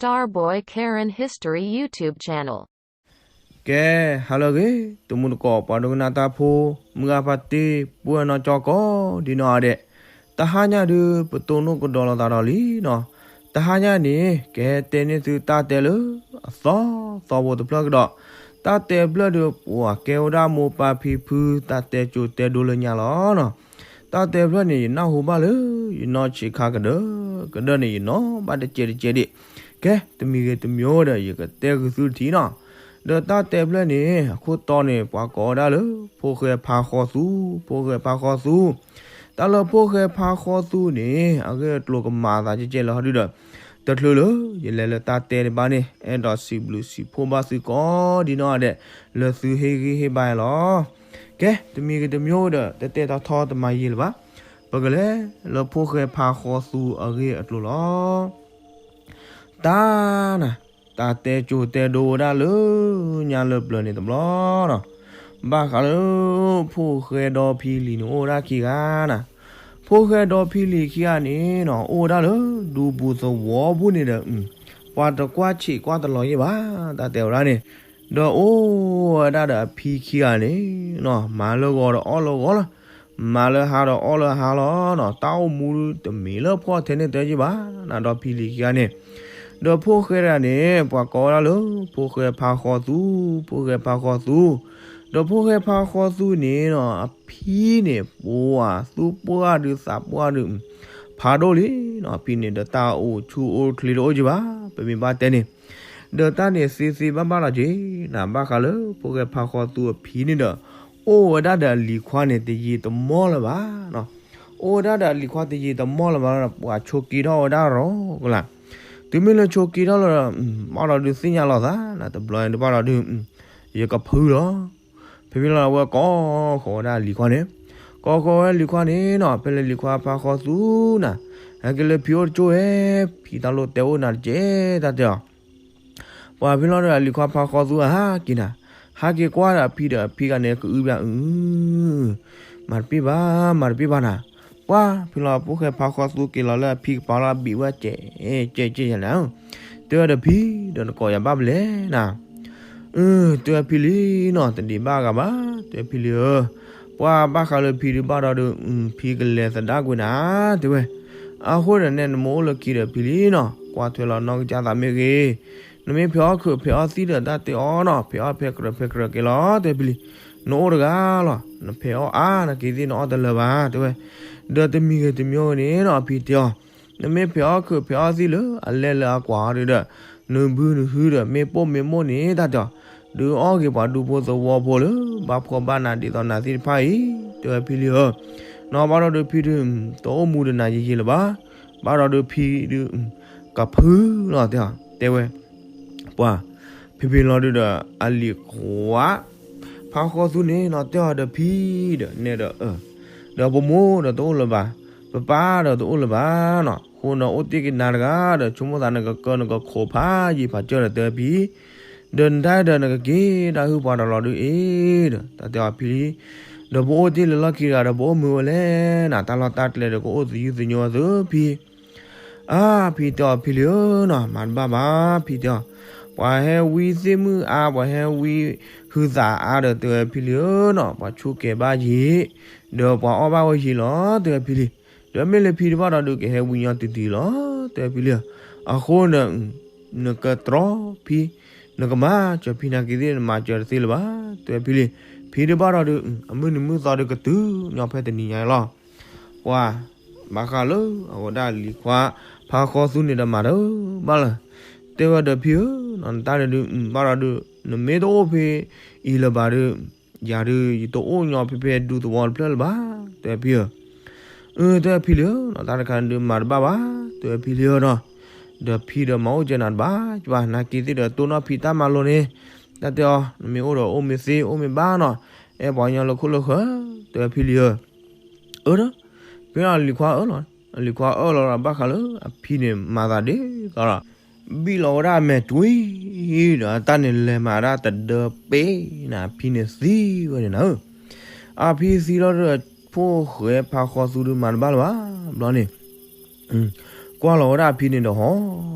Starboy Karen History YouTube channel. ကဲ, ဟါလၢအဂ့ၤ, တံၤသကိး ပှၤဒိကနၣ်တၢ်ဖိ, မုၢ်ဂၤဖါတံၢ်, ပုၢ်ဝဲၢ်နီၢ်ကၠီကိးဂၤဒဲးနီၣ်ဒဲး, တဟါညါဒုး ပတိၢ်နီၣ်ကဒီးလိာ်သးဒီးလံနီၤ. တဟါညါန့ၣ် ကဟဲတဲန့ၢ်သုတၢ်တဲလၢအသီသီဖိတဖျၢၣ်ကဒီး, တၢ်တဲဖျၢၣ်ဒုး ပှၤကဲဝဲဒၣ်မိၢ်ပၢ်ဖံဖု တၢ်တဲကၠိတဲဒိလၢညါလီၤနီၤ. တၢ်တဲဖျၢၣ်န့ၣ် ယနၢ်ဟူဘၣ်လၢ ယနီၢ်ဆံးခါကဒၢကဒၢန့ၣ် ယနီၣ်ဘၣ်တကဲးတကဲးဒံး. ကဲ, တမံၤဂ့ၤတမံၤဒီး ယကတဲဃုာ်သုတထံၣ်နီၤ. ဒီးတၢ်တဲဖျၢၣ်န့ၣ် အခိၣ်တီန့ၣ် ပှၤကိးဝဲဒၣ်လၢ ဖိၣ်ဃဲဖါဃီသူ, ဖိၣ်ဃဲဖါဃီသူ. တၢ်လၢဖိၣ်ဃဲဖါဃီသူန့ၣ် အဂ့ၢ်အကျိၤကမၤအသးကဲကဲလၢဟီဒုဒီး တချုးလၢယလဲၤလၢတၢ်တဲတဘၣ်န့ၣ် အဲၣ်ဒိးစံးဘျုးစံးဖှိၣ်ဘၣ်သုကိးဂၤဒဲး လၢသုဟ့ၣ်ဂံၢ်ဟ့ၣ်ဘါလီၤ. ကဲ, တမံၤဂ့ၤတမံၤဒီး တတဲထီထီတမၤယံာ်လၢၤဘၣ်. ပကလဲၤလၢဖိၣ်ဃဲဖါဃီသူအဂ့ၢ်အကျိၤလီၤ. တၢ်နၤ, တၢ်တဲကၠိတဲဒိဝဲဒၣ်လၢညါလၢပျၢၤန့ၣ်တဘျီနီၤ. ဘၣ်ဃးလၢ ဖိၣ်ဃဲဒီဖံလံၤန့ၣ်အိၣ်ဝဲဒၣ်ခံဂၤနၤ. ဖိၣ်ဃဲဒီဖံလံၤခံဂၤန့ၣ်နီၤ အိၣ်ဝဲဒၣ်လၢဒူပူၤသဝီပူၤန့ၣ်ဒီး ပှၤတကွၢ်ဆံးကွၢ်တလီၤယဲၢ်ဘၣ် တၢ်တဲဝဲဒၣ်န့ၣ်. ဒီးအိၣ်ဝဲဒၣ်ဒီးအဖံခံဂၤန့ၣ်နီၤ မၤလၢဂီၤဒီးအီၣ်လၢဂီၤလီၤ. မၤလၢဟါဒီးအီၣ်လၢဟါလီၤနီၤ. တၢ်အိၣ်မူတမ့ၢ်လၢဖှီၣ်ထဲန့ၣ်တၢ်ယဲၢ်ဘၣ်နၤ ဒီဖံလံၤခံဂၤန့ၣ်. ဒီးဖိၣ်ဃဲတဂၤန့ၣ် ပှၤကိးဝဲဒၣ်လၢ ဖိၣ်ဃဲဖါဃီသူ, ဖိၣ်ဃဲဖါဃီသူ. ဒီးဖိၣ်ဃဲဖါဃီသူန့ၣ်နီၤ အဖံန့ၣ် ပှၤသူၣ်ပှၢ်ဒုးသးပှၢ်ဒုး ဖးဒိၣ်လံနီၤ. အဖံန့ၣ်ဒီးတၢ်အိၣ်ဆူၣ်အိၣ်ချ့တအိၣ်က့ဘၣ် ပမ့ၢ်ဘၣ်တဲန့ၣ်. ဒီးတၢ်န့ၣ်သ့သ့ဘၣ်ဘၣ်လီၤက့ၤနၤ ဘၣ်ဃးလၢဖိၣ်ဃဲဖါဃီသူအဖံန့ၣ်ဒီး အိၣ်ဝဲဒၣ်ဒီးအလံၤခွါန့ၣ် တယံာ်တမီၢ်လၢၤဘၣ်နီၤ. အိၣ်ဝဲဒၣ်ဒီးအလံၤခွါတယံာ်တမီၢ်လၢၤဘၣ်ဒီး ပှၤဆိးက့ထီၣ်ဝဲဒၣ်ရီကလး. တုၤမ့ၢ်လၢဆိးက့ထီၣ်လၢၤဒီး ဘၣ်ဒီးဒုးသ့ၣ်ညါလီၤသးနၤ တဘျီန့ၣ်တဘၣ်ဒီးဒုး ယကဖုလီၤ. ဖဲဖဲလီၤအဝဲကိးဃီၤဝဲဒၣ်အလံၤခွါန့ၣ်, ကိးဃီၤဝဲလံၤခွါန့ၣ်နီၤ ဖဲလၢလံၤခွါဖါဃီသူနၤ, ဟဲက့ၤလၢဖံအိၣ်တကၠိၢ်ဝဲ, ဖံတၢ်လိၣ်တဲအိၣ်နၤတကဲး တၢ်တဲအီၤ. ပှၤဖဲလီၤဒီးအလံၤခွါဖါဃီသူအဟးက့ၤနၤ, ဟးက့ၤကွၢ်ဒီးအဖံဒီးအဖံဂၤန့ၣ်ကအုဘၣ်အု, မၤတပ့ၢ်ဘၣ်, မၤတပ့ၢ်ဘၣ်နၤ. ပှၤဖဲလီၤဖိၣ်ဃဲဖါဃီသူက့ၤလီၤလၢအဖံကပၤလီၤအဘံးဝဲကဲး, ကဲးကဲးယလဲၣ် တဲဝဲဒီးဖံ, ဒီးနကိးယၤဘၣ်ဖဲလဲၣ်နၤ. အၢ တဲဝဲဖံလံၤနီၤ တဒံးဘၣ်ဂၤဘၣ် တဲဝဲဖံလံၤဧၢ, ပှၤဘၣ်ဃးလၢဖံဒုးဘၣ်ဒီးဒုး ဖံကလဲၤသဒၣ်ကွံာ်နၤ တဲဝဲ. အဃိန့ၣ်န့ၣ် နမ့ၢ်အိၣ်လၢခံဒီးဖံလံၤနီၤ ကွၢ်ထွဲလီၤနီၢ်ကစၢ်သးမ့ၢ်ဂ့ၤ, နမ့ၢ်ဖဲးအီၣ်ခုးဖဲးအီၣ်သံၣ်ဒီးတၢ်တဲအီၤနီၤ ဖဲးအီၣ်ဖဲးကြၢးဖဲးကြၢးက့ၤလီၤ တဲဝဲဖံလံၤ. နအိၣ်တဂၤလီၤ နဖဲးအီၣ်အါ နက့ၤသ့ၣ်နအီၣ်တလၢာ်ဘၣ် တဲဝဲ. ဒီးတမံၤဂ့ၤတမံၤဂ့ၤန့ၣ်နီၤ အဖံတဲအီၤ, နမ့ၢ်ဖဲးအီၣ်ခုးဖဲးအီၣ်သံၣ်လၢအလဲလၢအကွၢ်အီၤဒုးဒီး နဘုနဟုဒီးမ့ၢ်ပိၢ်မ့ၢ်မိၢ်န့ၣ် တၢ်တဲအီၤ, ဒုးအီၣ်က့ၤပှၤဒူဖိသဝီဖိလၢ ဘၣ်ဖှီၣ်ဘၣ်နးဒ်သိးနၤသ့ၣ်တဖၣ်အံၤ တဲဝဲဖံလံၤဧၢ. နီၤဘၣ်ဒီးဒုးဖံဒုး တအိၣ်မူဒီးနၤယံာ်ယံာ်လၢၤဘၣ်, ဘၣ်ဒီးဒုးဖံဒုး ကဖုလီၤ တဲအီၤ တဲဝဲ. ပှၤ ဖဲဖဲလီၤဒုးဒီး အလံၤခွါ ဖါဃီသူန့ၣ်နီၤ တဲအီၤဒီးဖံဒီးနဲဒီးအၢ, ဒီးပမိၢ်ဒီးတအိၣ်လၢၤဘၣ်, ပပၢ်ဒီးတအိၣ်လၢၤဘၣ်နီၤ, အဃိန့ၣ်အိၣ်တ့ၢ်က့ၤနၤတဂၤဒီး ဆိကမိၣ်သးနကကၢနကခိးဖးယံာ်ဖးစၢၢ်ဒီးတဲဖံ, ဒီးနတၢ်ဒီးနကက့ၤတၢ်ဟုၣ်ပှၤဒီးလီၤဒုးအ့ၣ်ဒီး တၢ်တဲအီၤဖံလံၤ, ဒီးပအိၣ်တ့ၢ်လၢလီၢ်ခံတဂၤဒီးပအိၣ်မုာ်ဝဲလဲၣ်နၤ, တၢ်လီၢ်တၢ်ကျဲဒီးကအိၣ်သယုၢ်သညိအသိးဖံ အါ ဖံတဲအီၤဖံလံၤဧၢနီၤ မၤတဘၣ်ဘၣ် ဖံတဲအီၤ, ပှၤဟဲဝံသ့ၣ်မုၣ်အါ ပှၤဟဲဝံဟုသးအါဒီးတဲဝဲဖံလံၤဧၢနီၤ ပှၤဆူၣ်ကဲၤဘၣ်ယံာ်, ဒီးပှၤအီၣ်ဘၣ်ဝဲယံာ်လီၤ တဲဝဲဖံလံၤ, ဒီးမ့ၢ်လၢဖံတဘၣ်ဒီးဒုးကဟဲဝံညီတုၤတုၤလီၤ တဲဝဲဖံလံၤဧၢ, အဃိန့ၣ် နကတြီဖံ, နကမၤစၢၤဖံနာ်က့ၤသ့ၣ် နမၤစၢၤတသ့လၢၤဘၣ် တဲဝဲဖံလံၤ, ဖံတဘၣ်ဒီးဒုး အမုၢ်နံၤမုၢ်သီဒုးကတုၤညီဖဲတနံၤညါအံၤလီၤ. ပှၤ ဘၣ်ဃးလၢအဝဲဒၣ်လံၤခွါ ဖါဃီသူန့ၣ်ဒီးမၤတဘၣ်လၢၤ, တဲဝဲဒီးဖံဧၢ, နတၢ်န့ၣ်ဒုး ဘၣ်ဒီးဒုး နမ့ၢ်တအိၣ်ဖဲအံၤလၢၤဘၣ်ဒုး ယၤဒုး ယတအိၣ်ညီဖဲဖဲဒူသဝီတဖျၢၣ်လၢၤဘၣ် တဲဝဲဖံဧၢ. အၢ တဲဝဲဖံလံၤဧၢ, တၢ်တခါန့ၣ်ဒုးမၤတဘၣ်ဘၣ် တဲဝဲဖံလံၤဧၢနီၤ, ဒီးဖံဒီးမၤအိၣ်ကဲနၤတဘၣ်ကဘၣ် နာ်က့ၤသ့ၣ်ဒီးတိၢ်နီၣ်ဖံတၢ်မၤလိန့ၣ်, တၢ်တဲအီၤ နမ့ၢ်အိၣ်ဒီးအိၣ်မ့ၢ်သ့အိၣ်မ့ၢ်ဘၣ်နီၤ, အဲၣ်ပှၤကညီလၢခိၣ်လၢဃၢၤ တဲဝဲဖံလံၤဧၢ. အၢ ဖဲလံၤခွါအၢၣ်လီၤ, လံၤခွါအၢၣ်လီၤဒီးဘၣ်ဃးလၢအဖံန့ၣ်မၤသးဒ်သိးဒီး ဘံၣ်လီၤဝဲဒၣ်အမဲာ်တွံၢ်ဒီး တၢ်န့ၣ်လဲၤမၤဒၣ်တဒၢပ့ၤန့ၣ် အဖံန့ၣ်သံဝဲန့ၣ်နၤဧၢ. အဖံသံလီၤဒီး ဖိၣ်ဃဲဖါဃီသူဒုးမၤတဘၣ်လၢၤဘၣ် ဘျီန့ၣ် ကွၢ်လီၤဝဲဒၣ်အဖံန့ၣ်ဒီးဟီၣ်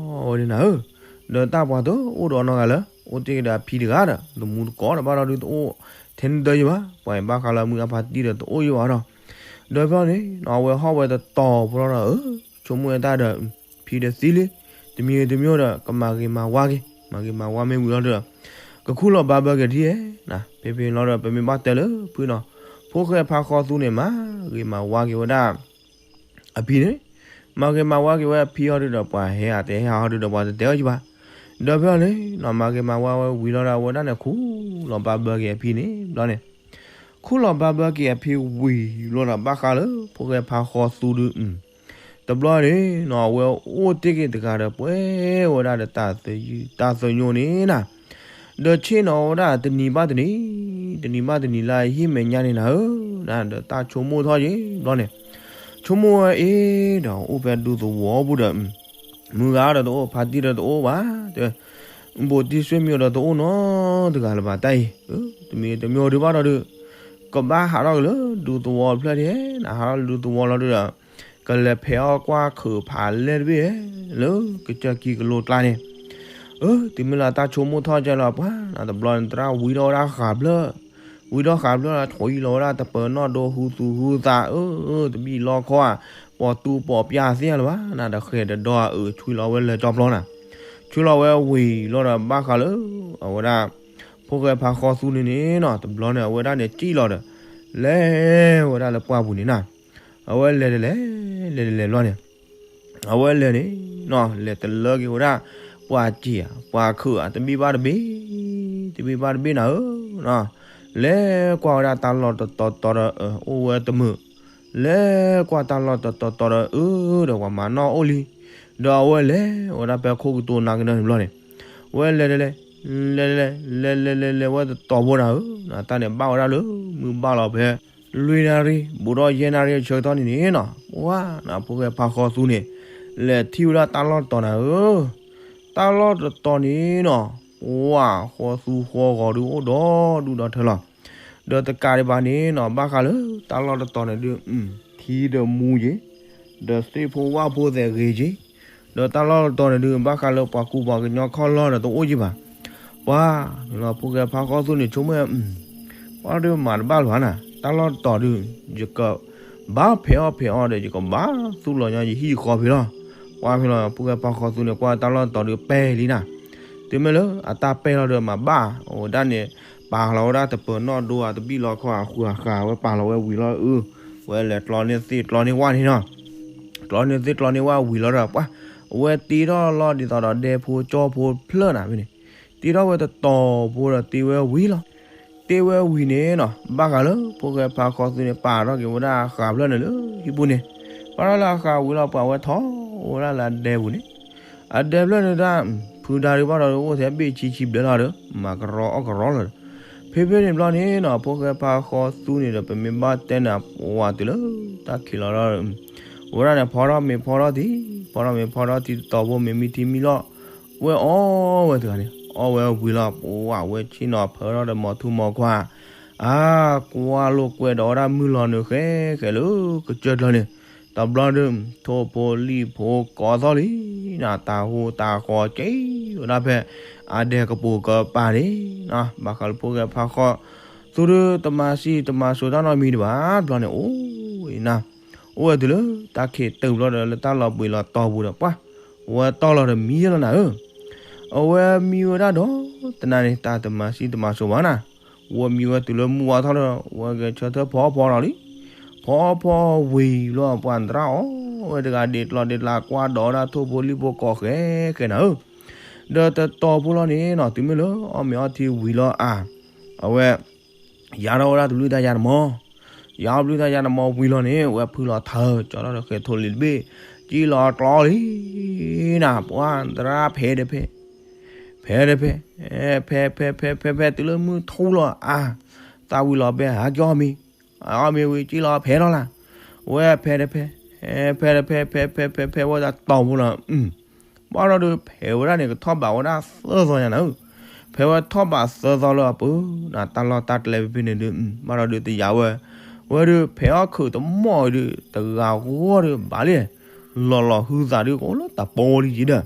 ဝဲန့ၣ်နၤဧၢ. ဒီးတၢ်ပှၤတအိၣ်ဒီးနီတဂၤလၢ အိၣ်တ့ၢ်က့ၤဒီးအဖံတဂၤဒီး သမူသကိးဒီးဘၣ်ဒီးဒုးတအိၣ်ထဲန့ၣ်တယံၤဘၣ်, ပှၤအံၤဘၣ်ဃးလၢမုၢ်အဖါတံၢ်ဒီးတအိၣ်ယံၤဘၣ်ဒီး, ဒီးဖဲန့ၣ် အဝဲဟီၣ်ဝဲတတီၤဖိလီၤဒီး အၢ ဆိကမိၣ်ဝဲတၢ်ဒီး ဖံဒီးသံလံ, တမံၤတမံၤဒီး ကမၤဂ့ၤမၤဝါက့ၤ, မၤဂ့ၤမၤဝါမ့ၢ်ဝံၤလီၤဒီး ကခူၣ်လီၤဘါဘၢက့ၤဒ်လဲၣ်နၤ, ဖဲဖဲလီၤဒီး ပမ့ၢ်ဘၣ်တဲလၢဖုနီၤ, ဖိၣ်ဃဲဖါဃီသူန့ၣ် မၤဂ့ၤမၤဝါက့ၤဝဲဒၣ် အဖံန့ၣ်, မၤဂ့ၤမၤဝါက့ၤဝဲအဖံဟီဒုးဒီး ပှၤဟဲအါတဲဟဲအါဟီဒုးဒီး ပှၤတတဲအီၤကံဘၣ်, ဒီးဖဲန့ၣ်နီၤ မၤဂ့ၤမၤဝါဝဲဝံၤလီၤဒီး အဝဲဒၣ်န့ၣ်ခူၣ်လီၤဘါဘၢက့ၤအဖံန့ၣ်ဘျီန့ၣ်, ခူၣ်လီၤဘါဘၢက့ၤအဖံဝံၤလီၤဒီး ဘၣ်ဃးလၢ ဖိၣ်ဃဲဖါဃီသူဒုး တဘျီန့ၣ်နီၤ အဝဲအိၣ်တ့ၢ်က့ၤတဂၤဒီး ပှဲၤဝဲဒၣ်ဒီးတၢ်သယုၢ်တၢ်သညိၣ်န့ၣ်နၤ, ဒီးဆ့ၣ်နီၤဝဲဒၣ်တနံၤဘၣ်တနံၤ, တနံၤဘၣ်တနံၤလၢအဟံၣ်မဲာ်ညါန့ၣ်နၤဧၢ, ဒီးတၢ်ဆိကမိၣ်ထီၣ်က့ၤဘျီန့ၣ်, ဆိကမိၣ်ဝဲအ့ဒီး အိၣ်ဖဲဒူသဝီပူၤဒီး မုၢ်ဂၤဒီးတအိၣ် ဖါတံၢ်ဒီးတအိၣ်ဘၣ်, တဲ ဘူးတံၢ်ဆွေမျိုးဒီးတအိၣ်နီတဂၤလၢၤဘၣ်တၢ်အံၤ, တမံၤတမံၤဒုးဘၣ်ဒီးဒုး ကဘၣ်ဟးထီၣ်က့ၤလၢဒူသဝီတဖျၢၣ်ဒ်, နဟးထီၣ်လၢဒူသဝီလီၤဒုးဒီး ကလဲၤဖဲးအီၣ်ကွၢ်ခုးဖးလဲၢ်တဘ့ၣ် လၢကစၢၢ်ကံကလိကျါန့ၣ်, အၢ တုၤမ့ၢ်လၢတၢ်ဆိကမိၣ်ထီၣ်ကဲလီၤပှၤ တဘျီန့ၣ် သရၣ်ဝံထီၣ်ဝဲဒၣ်ဃးဖျၢၣ်, ဝံထီၣ်ဃးဖျၢၣ်လီၤ ထွံလီၤဝဲဒၣ်တပၢၤနီၣ်ဒိဟူသူၣ်ဟူသး အၢ တဘံၣ်လီခီဧါ, ပိာ်တူပိာ်ပျၢ်သ့ၣ်လၢၤဘၣ်နၤ ဒီးဃဲၤတဒီအအုး ဆွံလီၤဝဲလဲၤကၠီပျီနၤ, ဆွံလီၤဝဲဝံၤလီၤဒီး ဘၣ်ဃးလၢ အဝဲဒၣ် ဖိၣ်ဃဲဖါဃီသူန့ၣ်န့ၣ်နီၤ တဘျီန့ၣ် အဝဲဒၣ်န့ၣ်စံၣ်လီၤဒီး လဲၤဝဲဒၣ်လၢပှၢ်ပူၤန့ၣ်နၤ, အဝဲလဲၤတလဲၤ လဲၤတလဲၤဘျီန့ၣ် အဝဲလဲၤန့ၣ်နီၤ လဲၤတလၢက့ၤဝဲဒၣ် ပှၢ်စံာ်ဧါ ပှၢ်ခုးဧါ တဘ့ၣ်ဘၣ်တဘ့ၣ်, တဘ့ၣ်ဘၣ်တဘ့ၣ်နၤဧၢ, လဲၤကွၢ်ဝဲဒၣ်တၢ်လီၢ်တတီၤတီၤဒီး အိၣ်ဝဲတမုာ်, လဲၤကွၢ်တၢ်လီၢ်တတီၤတီၤဒီး အၢ ဒီးပှၤမၤနီၣ်အိၣ်လံ, ဒီးအဝဲလဲၤဝဲဒၣ်ဖဲခိၣ်ကတိၤနၤက့ၤဒီးန့ၣ်ဘျီန့ၣ် ဝဲလဲၤလဲၤ လဲၤလဲၤလဲၤလဲၤလဲၤဝဲတတီၤဖိနၤဧၢ, တၢ်န့ၣ်ဘၣ်ဝဲဒၣ်လၢ မုၢ်ဘၣ်လီၤဖဲ လွံၢ်နၣ်ရံၣ် ဘူးထီၣ်ယဲၢ်နၣ်ရံၣ်အဆၢကတီၢ်န့ၣ်န့ၣ်နီၤ ပှၤနၤ ဖိၣ်ဃဲဖါဃီသူန့ၣ် လဲၤထံၣ်ဝဲဒၣ်တၢ်လီၢ်တတီၤနၤဧၢ, တၢ်လီၢ်တတီၤန့ၣ်နီၤ ပှၤဃီသူဃီဂီၤဒုးအိၣ်ဒီး ဒူၣ်ဒီးထၢလီၤ, ဒီးတကးဒံးဘၣ်န့ၣ်နီၤ ဘၣ်ဃးလၢတၢ်လီၢ်တတီၤန့ၣ်ဒုး ထံဒီးမူက့ၤ, ဒီးသ့ၣ်ဖိဝၣ်ဖိသဲးဂ့ၤက့ၤ, ဒီးတၢ်လီၢ်တတီၤန့ၣ်ဒုး ဘၣ်ဃးလၢပှၤကူပှၤကညီခီၣ်လီၢ်ဒီးတအိၣ်က့ၤဘၣ်, ပှၤ ဖိၣ်ဃဲဖါဃီသူန့ၣ် ဆိကမိၣ် ပှၤဒုးမၤတဘၣ်လၢၤဘၣ်နၤ တၢ်လီၢ်တတီၤဒုး ယကဘၣ်ဖဲးအီၣ်ဖဲးအီဒီး ယကဘၣ်သူၣ်လီၤညီယဟံၣ်ယဃီဖဲလီၤ, ပှၤဖဲလီၤ ဖိၣ်ဃဲဖါဃီသူန့ၣ် ကွၢ်တၢ်လီၢ်တတီၤဒုးပဲာ်လံနၤ, တုၤမ့ၢ်လၢအတၢ်ပဲာ်လီၤဒီးမၤဘၣ် အဝဲဒၣ်န့ၣ် ပာ်လီၤဝဲဒၣ်တပၢၤနီၣ်ဒိအတဘံၣ်လီခီအဃုာ်အဃာ် အဝဲပာ်လီၤဝဲဝံၤလီၤအု, ဝဲလဲၤကျီန့ၢ်သ့ၣ်ကျီန့ၢ်ဝၣ်န့ၣ်နီၤ ကျီန့ၢ်သ့ၣ်ကျီန့ၢ်ဝၣ်ဝံၤလီၤဒီး ပှၤ အဝဲတ့ထီၣ်လီၤဒ်သိးဒီးဒဲဖိကၠီဖိဖျၢၣ်နၤဖဲန့ၣ်, တ့ထီၣ်ဝဲတတီၤဖိဒီးတ့ဝဲဝံၤလီၤ, တ့ဝဲဝံၤန့ၣ်နီၤ ဘၣ်ဃးလၢဖိၣ်ဃဲဖါဃီသူန့ၣ် ပာ်ထီၣ်က့ၤဝဲဒၣ်ဃာ်ဖျၢၣ်န့ၣ်လၢဟံၣ်ပူၤန့ၣ်, ပာ်ထီၣ်လၢအဃာ်ဝံၤလီၤ ပှၤဝဲထီၣ်ဝဲဒၣ်လၢအဒဲပူၤန့ၣ်, အဒဲဖျၢၣ်န့ၣ်ဒၣ် ဖုဒါဒုးဘၣ်ဒီးအိၣ်ထဲဘ့ၣ်ဆံဆံဘျဲၣ်လီၤဒီး မၤကရီအီၣ်ကရီလီၤဒီး, ဖဲဖဲန့ၣ်ဘျီန့ၣ်နီၤ ဖိၣ်ဃဲဖါဃီသူန့ၣ်ဒီး ပမ့ၢ်ဘၣ်တဲနၤ ပဝၤတုၤလၢတၢ်ခံးလီၤဒီး အဝဲဒၣ်န့ၣ် ဖီထီၣ်မ့ၤဖီထီၣ်ထံ, ဖီထီၣ်မ့ၤဖီထီၣ်ထံတတီၤဖိ မ့ၤမံထံမံလီၢ် ဝဲအီၣ်ဝဲတဂၤန့ၣ် အီၣ်ဝဲဝံၤလီၤ ပဝဲဆ့ၣ်နီၤဖၢထီၣ်ဒီးမီၤထူမီၤခွါ, အါ ကွၢ်လိာ်ကွဲဒီးဝဲဒၣ်မုၢ်လီၤနုာ်ဃဲဃဲလၢကစၢၢ်ကျၢၤန့ၣ်, တဘျီဒုး ထိၣ်ဖိလံၣ်ဖိကိးသီၣ်လံ, နတၢ်ဟူတၢ်ဃီက့ၤဝဲဒၣ်ဖဲ အဒဲကပိာ်ကပၤန့ၣ်, ဘၣ်ဃးလၢဖိၣ်ဃဲဖးဃီ သူဒုးတမၤစံၣ်တမၤစိၤတၢ်နီတမံၤဒံးဘၣ်, တဘျီန့ၣ် အိၣ်နၤ အိၣ်ဝဲတုၤလၢတၢ်ခံးတုၤဘျီဒီး လၢတၢ်လီၤဘှံးလီၤတီၤပူၤဒီး ပှၤ ဝဲတီၢ်လီၤဒီးမံလီၤနၤဧၢ, အဝဲမံဝဲဒၣ်ဒီး တနၤန့ၣ် တၢ်တမၤစံၣ်တမၤစိၤဘၣ်နၤ, ဝဲမံဝဲတုၤလၢမုၢ်ဝါထီၣ်ဒီး ဝဲဂဲၤဆၢထၢၣ်ဖီဖီလီၤလံ, ဖီဖီဝံၤလီၤ ပှၤသရၣ်အီၣ်ဝဲတဂၤဒ့ကျီဒ့ကျါ ကွၢ်ဒီးဝဲဒၣ်ထိၣ်ဖိလံၣ်ဖိကိးဃဲဃဲနၤဧၢ, ဒီးတတီၤဖိလီၤန့ၣ်နီၤ တုၤမ့ၢ်လၢအီၣ်မ့ၤအီထံဝံၤလီၤအါ, အဝဲ ယါထီၣ်ဝဲဒၣ်တဘျုးတၢ်ယါတမီၤ, ယါအီၣ်ဘျုးတၢ်ယါတမီၤဝံၤလီၤန့ၣ် ဝဲဖုလီၤထၢ ကၠီထီၣ်ဒီးဃဲၤထိၣ်လံတဘ့ၣ်, ကံၣ်လီၤကျီလံနၤ, ပှၤသရၣ်ဖဲးတဖဲး, ဖဲးတဖဲး, ဖဲးဖဲးဖဲးဖဲးဖဲးတုၤလၢမုၢ်ထူလီၤအါ, သၣ်ဝံၤလီၤဘဲ ဟးကၠီအီၣ်မ့ၤ, အီၣ်မ့ၤဝံၤကံၣ်လီၤဖဲးထီၣ်လၢ်, ဝဲဖဲးတဖဲး, ဖဲးတဖဲး ဖဲးဖဲးဖဲးဖဲးဝဲဒၣ်တီၤဖိလီၤ ဘၣ်ဒီးဒုး ဖဲးဝဲဒၣ်န့ၣ် ကထီၣ်ဘးဝဲဒၣ်သၢသီညါနၤဧၢ, ဖဲးဝဲထီၣ်ဘးသၢသီလၢအပူၤ, နတၢ်လီၢ်တၢ်ကျဲဖဲဖဲန့ၣ်ဒုး ဘၣ်ဒီးဒုးတယာ်ဝဲ, ဝဲဒုးဖဲးအီၣ်ခုးတမီၢ်ဒုး တဂၤဂီၢ်ဒုးဘၣ်လံ, လီၤလီၤဟုသးဒုးကအိၣ်လၢတၢ်ပီဝဲလံယံၤဒီး,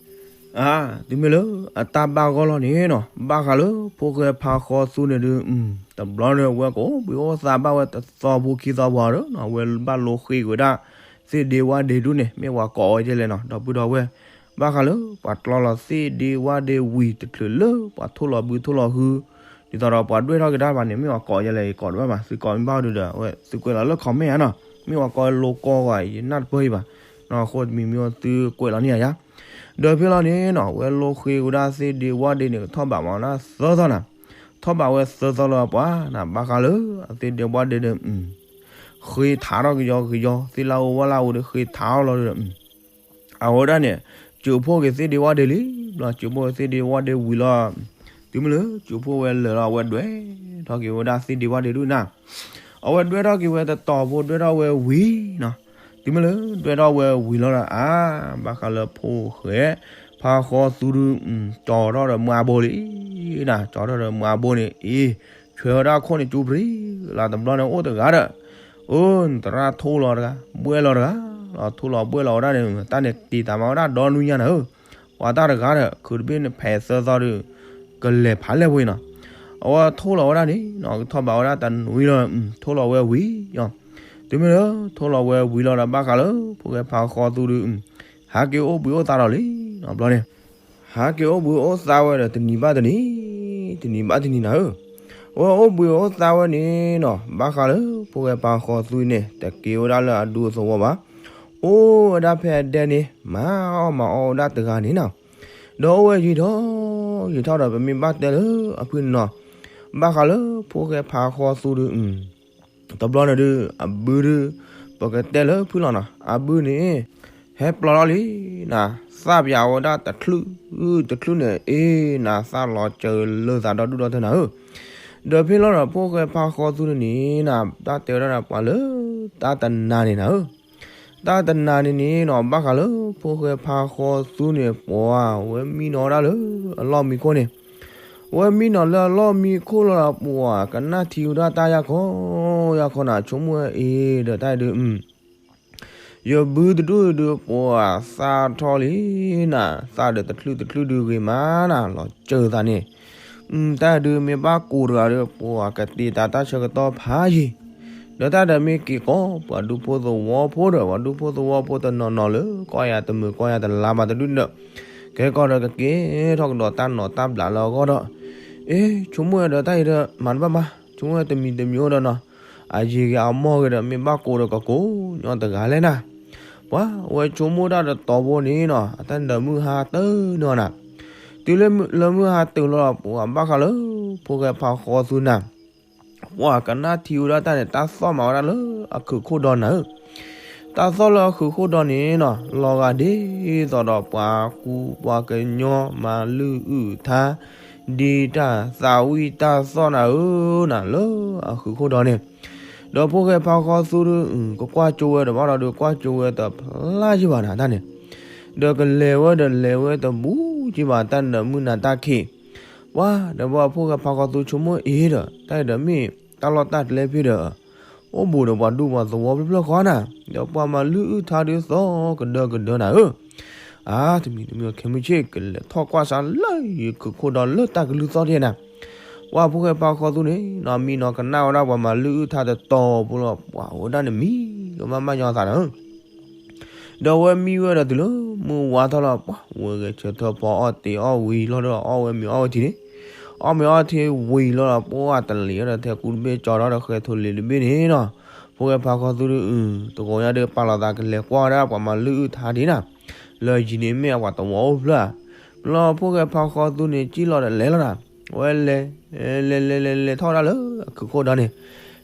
အါ, တုၤမ့ၢ်လၢအတၢ်ဘၣ်ဂီၢ်လီၤန့ၣ်နီၤ, ဘၣ်ဃးလၢဖိၣ်ဃဲဖါဃီသူန့ၣ်ဒုး, တဘျီန့ၣ် အဝဲကအိၣ်ဘှံးအိၣ်သါဘၣ်ဝဲတသီဖိခံသီပှၤဒီးနီၤ, အဝဲဘၣ်လိဃ့က့ၤဝဲဒၣ် သ့ၣ်ဒ့ဝၣ်ဒ့ဒူၣ်န့ၣ် မ့ၢ်ပှၤကိးဝဲဒ်လဲၣ်နီၤ, ဒီပုၢ်ဒီဝဲၢ်, ဘၣ်ဃးလၢပှၤကျီလီၤသ့ၣ်ဒ့ဝၣ်ဒ့ဝံၤတချုးလၢပှၤထိၣ်လီၤဘုထိၣ်လီၤဟု, ဒ်သိးဒီးပှၤဒွဲၣ်ထီၣ်က့ၤတၢ်ဘၣ်န့ၣ် မ့ၢ်ပှၤကိးဒ်လဲၣ် ယကိးတဘၣ်ဘၣ်, သုကိးမ့ၢ်ဘၣ်ဒုးဒီး အဝဲသုကွဲးလီၤလၢ comment ဧါနီၤ, မ့ၢ်ပှၤကိးလိကိးဂီၤ ယနၢ်တပၢၢ်အံၤဘၣ်, အဃိတမံၤမံၤသုကွဲးလီၤန့ၢ်ယၤယါ ဒီးဖဲလီၤန့ၣ်နီၤ, အဝဲလိဃ့ဝဲဒၣ်သ့ၣ်ဒ့ဝၣ်ဒ့န့ၣ် ကထီၣ်ဘးမၤဝဲဒၣ်သၢသီနၤ, ထီၣ်ဘးဝဲသၢသီလၢပှၤနၤ, ဘၣ်ဃးလၢအသ့ၣ်ဒ့ဝၣ်ဒ့ဒီး, ဃ့ထးထီၣ်ကယီကယီ သ့ၣ်လၢအအိၣ်ဝဲလၢအအိၣ်ဒီးဃ့ထးထီၣ်လီၤဒီး အဝဲဒၣ်န့ၣ်, ကၠိဖှိၣ်က့ၤသ့ၣ်ဒ့ဝၣ်ဒ့လံ, ဘျီကၠိဖှိၣ်သ့ၣ်ဒ့ဝၣ်ဒ့ဝံၤလီၤ, တုၤမ့ၢ်လၢကၠိဖှိၣ်ဝဲလၢာ်လီၤ အဝဲဒွဲၣ်ထီၣ်က့ၤဝဲဒၣ်သ့ၣ်ဒ့ဝၣ်ဒ့ဒူၣ်နၤ, အဝဲဒွဲၣ်ထီၣ်က့ၤဝဲတတီၤဖိ ဒွဲၣ်ထီၣ်ဝဲဝံၤနီၤ, တုၤမ့ၢ်လၢဒွဲၣ်ထီၣ်ဝဲဝံၤလီၤဒီး အါ, ဘၣ်ဃးလၢဖိၣ်ဃဲ ဖါဃီသူဒုး, ကၠီထီၣ်ဒီးမွါဘိလံ, နၤကၠီထီၣ်ဒီးမွါဘိန့ၣ် အ့, ဆွဲဝဲဒၣ်ခိၣ်န့ၣ်ကၠူပရံ, လၢတဘျီန့ၣ်အိၣ်တဂၤဒီး, အိ, သရၣ်ထိၣ်လီၤတဂၤ ဘှဲၣ်လီၤတဂၤ, လီၤထိၣ်လီၤဘှဲၣ်လီၤဝဲဒၣ်န့ၣ် တၢ်န့ၣ်တ့တၢ်မၤဝဲဒၣ်ဒီနွံညါနၤဧၢ, ပှၤတၢ်တဂၤဒီး ခုးတဘ့ၣ်န့ၣ်ဖဲသၢသီဒီး, ကလဲၤဖးလဲၢ်ဖိအံၤနီၤ, အဝဲထိၣ်လီၤဝဲဒၣ်န့ၣ်နီၤ ကထီၣ်ဘးဝဲဒၣ်တနွံလီၤ, ထိၣ်လီၤဝဲဝံၤ, တုၤမ့ၢ်လၢထိၣ်လီၤဝဲဝံၤလီၤဒီး ဘၣ်ဃးလၢဖိၣ်ဃဲဖါဃီသူဒုး, ဟးက့ၤအိၣ်ဘှံးအိၣ်သါဒီးလံ, ဘျီန့ၣ်, ဟးက့ၤအိၣ်ဘှံးအိၣ်သါဝဲဒီးတနံၤဘၣ်တနံၤ, တနံၤဘၣ်တနံၤနၤဧၢ, အဝဲအိၣ်ဘှံးအိၣ်သါဝဲန့ၣ်နီၤ ဘၣ်ဃးလၢဖိၣ်ဃဲဖါဃီသူန့ၣ် တက့ၤဝဲဒၣ်လၢအဒူသဝီဘၣ်, အိၣ်ဝဲဒၣ်ဖဲအဒဲန့ၣ် မၤအီၣ်မၤအီဝဲဒၣ်တဂၤန့ၣ်နီၤ, ဒီးအိၣ်ဝဲယံာ်ထီၣ်ယံာ်ထီၣ်ဒီး ပမ့ၢ်ဘၣ်တဲလၢအဖုၣ်န့ၣ်နီၤ, ဘၣ်ဃးလၢဖိၣ်ဃဲဖါဃီသူဒီး, တဘျီန့ၣ်ဒုး အဘုဒုး, ပကတဲလၢဖုၣ်လီၤနီၤ အဘုန့ၣ်, ဟဲပျီထီၣ်လံနၤ, သၣ်ပၠးဝဲဒၣ်တချုး, တချုးန့ၣ် အ့နၤ သၣ်လီၤစၢၤလၢသးဒီဒူၣ်ဒီထၢနၤဧၢ, ဒီးဖဲလီၤဒီးဖိၣ်ဃဲဖါဃီသူန့ၣ်နၤ တၢ်တဲဝဲဒၣ်ဒီးပှၤလၢ, တၢ်တနၤန့ၣ်နၤဧၢ တၢ်တနၤန့ၣ်န့ၣ်နီၤ ဘၣ်ဃးလၢဖိၣ်ဃဲဖါဃီသူန့ၣ် ပှၤဝဲမံနီၤဝဲဒၣ်လၢအလီၢ်မံခိၣ်န့ၣ်, ဝဲမံနီၤလၢအလီၢ်မံခိၣ်လီၤဒီး ပှၤကနၣ်ထံဝဲဒၣ်တၢ်ယၢ်ခီယၢ်ခီနၤ ဆိကမိၣ်ဝဲအ့ဒီးတၢ်အံၤဒုး, ယဘုတဒူၣ်ဒုး ပှၤသၣ်ထီၣ်လံနၤ, သၣ်ဒီးတချုးတချုးဒုးဂ့ၤမးနၤ လီၤစၢၤသးန့ၣ်, တၢ်ဒုးမ့ၢ်ဘၣ်ကိးတဂၤဒီး ပှၤကတ့တၢ်တၢ်ဆၢကတီၢ်ဖးယံၤ, ဒီးတၢ်ဒီးမ့ၢ်က့ၤကိး ပှၤဒူဖိသဝီဖိဒီး ပှၤဒူဖိသဝီဖိတနီၤနီၤလၢ ကီၢ်ယၤတမုာ်ကီၢ်ယၤတလါဘၣ်တဒူၣ်ဒီး, ကဲကီးဒီးကကဲထီၣ်ကဒီးတၢ်နီၤတၢ်ဘျးလၢအဂီၢ်ဒီး, အ့ ဆိကမိၣ်ဝဲဒီးတၢ်အံၤဒီးမၤတဘၣ်မး ဆိကမိၣ်ဝဲတမံၤတမံၤအိၣ်ဒီးနီၤ, အယံၤဂ့ၤအမီၢ်ဂ့ၤဒီး မ့ၢ်ဘၣ်ကိးဒီးကကိးညီတဂၤလဲၣ်နၤ, ပှၤဝဲဆိကမိၣ်တၢ်တတီၤဖိန့ၣ်နီၤ အတၢ်နၢၤမုၢ်ဟါတုၤနီၤနၤ, တုၤလၢမုၢ်ဟါတုၤလီၤ ပှၤဘၣ်ဃးလၢဖိၣ်ဃဲဖါဃီသူနၤ ပှၤကနၣ်ထံဝဲဒၣ်တၢ်န့ၣ် တၢ်သီၣ်မၤဝဲဒၣ်လၢအခုးခိၣ်ဒီနၤဧၢ, တၢ်သီၣ်လၢအခုးခိၣ်ဒီန့ၣ်နီၤ လီၤဂာ်ဒ်သိးဒီးပှၤကူပှၤကညီမၤလုၢ်အုၣ်ထါ ဒ်တၢ်သးဝံၣ်တၢ်သီၣ်နၤဧၢနၤ လၢအခုးခိၣ်ဒီန့ၣ်, ဒီးဖိၣ်ဃဲဖါဃီသူဒီး ကကွၢ်ကၠိဝဲဒီးဘၣ်ဒီး ကွၢ်ကၠိဝဲတဖျါယံၤဘၣ်နၤတၢ်န့ၣ်, ဒီးကလဲၤဝဲဒီးလဲၤဝဲတဘူးက့ဘၣ် တၢ်နၢၤမုၢ်နၤတၢ်ခံး ပှၤဒီးပှၤဖိၣ်ဃဲဖါဃီသူဆိကမိၣ်အ့ဒီး တၢ်အံၤဒီးမ့ၢ်တၢ်လီၢ်တၢ်ကျဲဖဲဒီး အိၣ်ဘူးဒီးပှၤဒူပှၤသဝီဖျၢၣ်ဖျၢၣ်ဃီနၤ, ဒီးပှၤမၤလုၢ်အုၣ်ထါဒုးသီၣ်ကဒၢကဒၢနၤဧၢ, အါ တမံၤတမံၤခဲမုၢ်ဆ့ၣ် ကလဲၤထီၣ်ကွၢ်စးလၢယခုးခိၣ်ဒီလၢတၢ်ကလုၢ်သီၣ်ဒဲနၤ, ပှၤဖိၣ်ဃဲဖါဃီသူန့ၣ် နီၢ်မံနီၢ်ကနၣ်ဝဲဒၣ်ပှၤမၤလုၢ်အုၣ်ထါတတီၤဖိလီၤ ပှၤဝဲဒၣ်န့ၣ်မံကမၣ်မၣ်ညီသးနၤဧၢ ဒီးအဝဲမံဝဲဒီးတုၤလၢမုၢ်ဝါထီၣ်လီၤ ပှၤဝဲဂဲၤဆၢထၢၣ်ဖီအီၣ်တ့ၤအီၣ်ဝံၤလီၤဒီးအီၣ်ဝဲမ့ၤအီၣ်ဝဲထံန့ၣ်, အီၣ်မ့ၤအီၣ်ထံဝံၤလီၤဒီး ပှၤတလံၤဒီးထဲကူတဘ့ၣ်ကၠီဒီးဃဲၤထိလံၤတဘ့ၣ်န့ၣ်နီၤ, ဖိၣ်ဃဲဖါဃီသူဒီး တဂီၤညါဒီးပာ်လီၤသးကလဲၤကွၢ်ဝဲဒၣ်ပှၤမၤလုၢ်အုၣ်ထါဒ်နၤ, လၢယံၤန့ၣ်မ့ၢ်အပှၤသဝီအိၣ်ဖျၢၣ်ဧါ, လီၤဖိၣ်ဃဲဖါဃီသူန့ၣ် ကံၣ်လီၤဒီးလဲၤလီၤနၤ, အဝဲလဲၤ လဲၤလဲၤလဲၤထီၣ်ဝဲဒၣ်လၢအခုးခိၣ်ဒီန့ၣ်,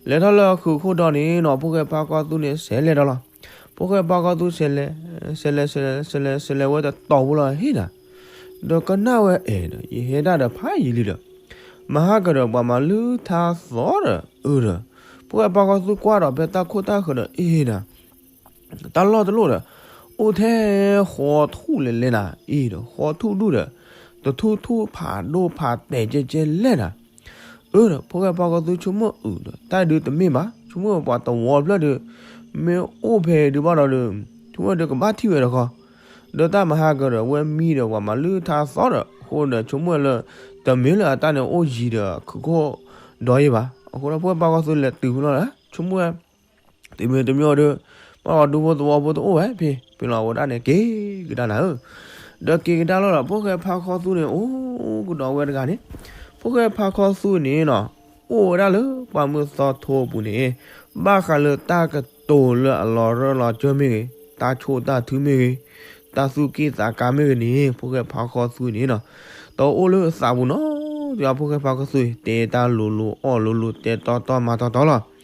လဲၤထီၣ်လၢအခုးခိၣ်ဒီန့ၣ်နီၤ ဖိၣ်ဃဲဖါဃီသူန့ၣ် ဆဲးလဲၤဒီးလီၤ, ဖိၣ်ဃဲဖါဃီသူဆဲးလဲၤ ဆဲးလဲၤ ဆဲးလဲၤ ဆဲးလဲၤ ဆဲးလဲၤဝဲတတီၤဖိလီၤဟ့ၣ်နၤ, ဒီးကနၣ်ဝဲအဲၣ်ဒီး ယဟဲဒၣ်ဒီးဖးယံာ်လံဒီး, မဟါကဒီးပှၤမၤလုၢ်ထါသီဒီးအၢဒီး, ဖိၣ်ဃဲဖါဃီသူကွၢ်ဒီးဖဲတၢ်ခိၣ်တၢ်ဃၢၤဒီးအ့ၣ်နၤ တၢ်လီၢ်တလီၢ်ဒီး, အိၣ်ထဲဃီထူၣ်လဲၤလဲၤနၤ, အ့ၣ်ဒီးဃီထူၣ်ဒူၣ်ဒီး, တထူၣ်ထူၣ်ဖးဒိၣ်ဖးတဲာ်ကဲကဲလဲၣ်နၤ, အၢဒီး ဖိၣ်ဃဲဖါဃီသူဆိကမိၣ်အုးဒီး တၢ်ဒုးတမ့ၢ်ဘၣ် ဆိကမိၣ်ပှၤသဝီဖျၢၣ်ဒီး, မ့ၢ်အိၣ်ဖဲဒုးဘၣ်ဒီးဒီး, ဆိကမိၣ်ဒီးကဘၣ်ထံၣ်ဝဲဒီးဃီ, ဒီးတၢ်မၤဟးဂီၤဒီး ဝဲမံဒီးပှၤမၤလုၢ်ထါသီဒီး အဃိဒီးဆိကမိၣ်ဝဲလၢ တမ့ၢ်လၢအတၢ်န့ၣ်အိၣ်ယံၤဒီးခုၣ်ခိၣ်ဒီးယံၤဘၣ်. အဃိဒီးဖိၣ်ဃဲဖါဃီသူလဲၤတုၤဖဲလီၤဒီး ဆိကမိၣ်ဝဲ တမ့ၢ်တမ့ၢ်ဒီး ဘၣ်အီၤဒူဖိသဝီဖိတအိၣ်ဝဲဖဲ ဖဲလီၤဝဲဒၣ်န့ၣ် က့ၤကဒါနၤဧၢ. ဒီးက့ၤကဒါလီၤဒီး ဖိၣ်ဃဲဖါဃီသူန့ၣ် အိၣ်ကဒီးဝဲတဂၤန့ၣ်, ဖိၣ်ဃဲဖါဃီသူန့ၣ်နီၤ အိၣ်ဝဲဒၣ်လၢပှၢ်မုၢ်သီထိအပူၤန့ၣ် ဘၣ်ဃးလၢတၢ်ကတိၤလၢအလီၤရၢၢ်လီၤစၢၢ်မ့ၢ်ဂ့ၤ, တၢ်ဆိၣ်တၢ်ထုမ့ၢ်ဂ့ၤ, တၢ်သူၣ်က့ၣ်သးကါမ့ၢ်ဂ့ၤန့ၣ် ဖိၣ်ဃဲဖါဃီသူန့ၣ်နီၤ တအိၣ်လၢသးပူၤနီၤ, ဒီးဖိၣ်ဃဲဖါဃီသူ တဲတၢ်လိၤလိၤအီၣ်လိၤလိၤ တဲတီတီမၤတီတီလီၤ.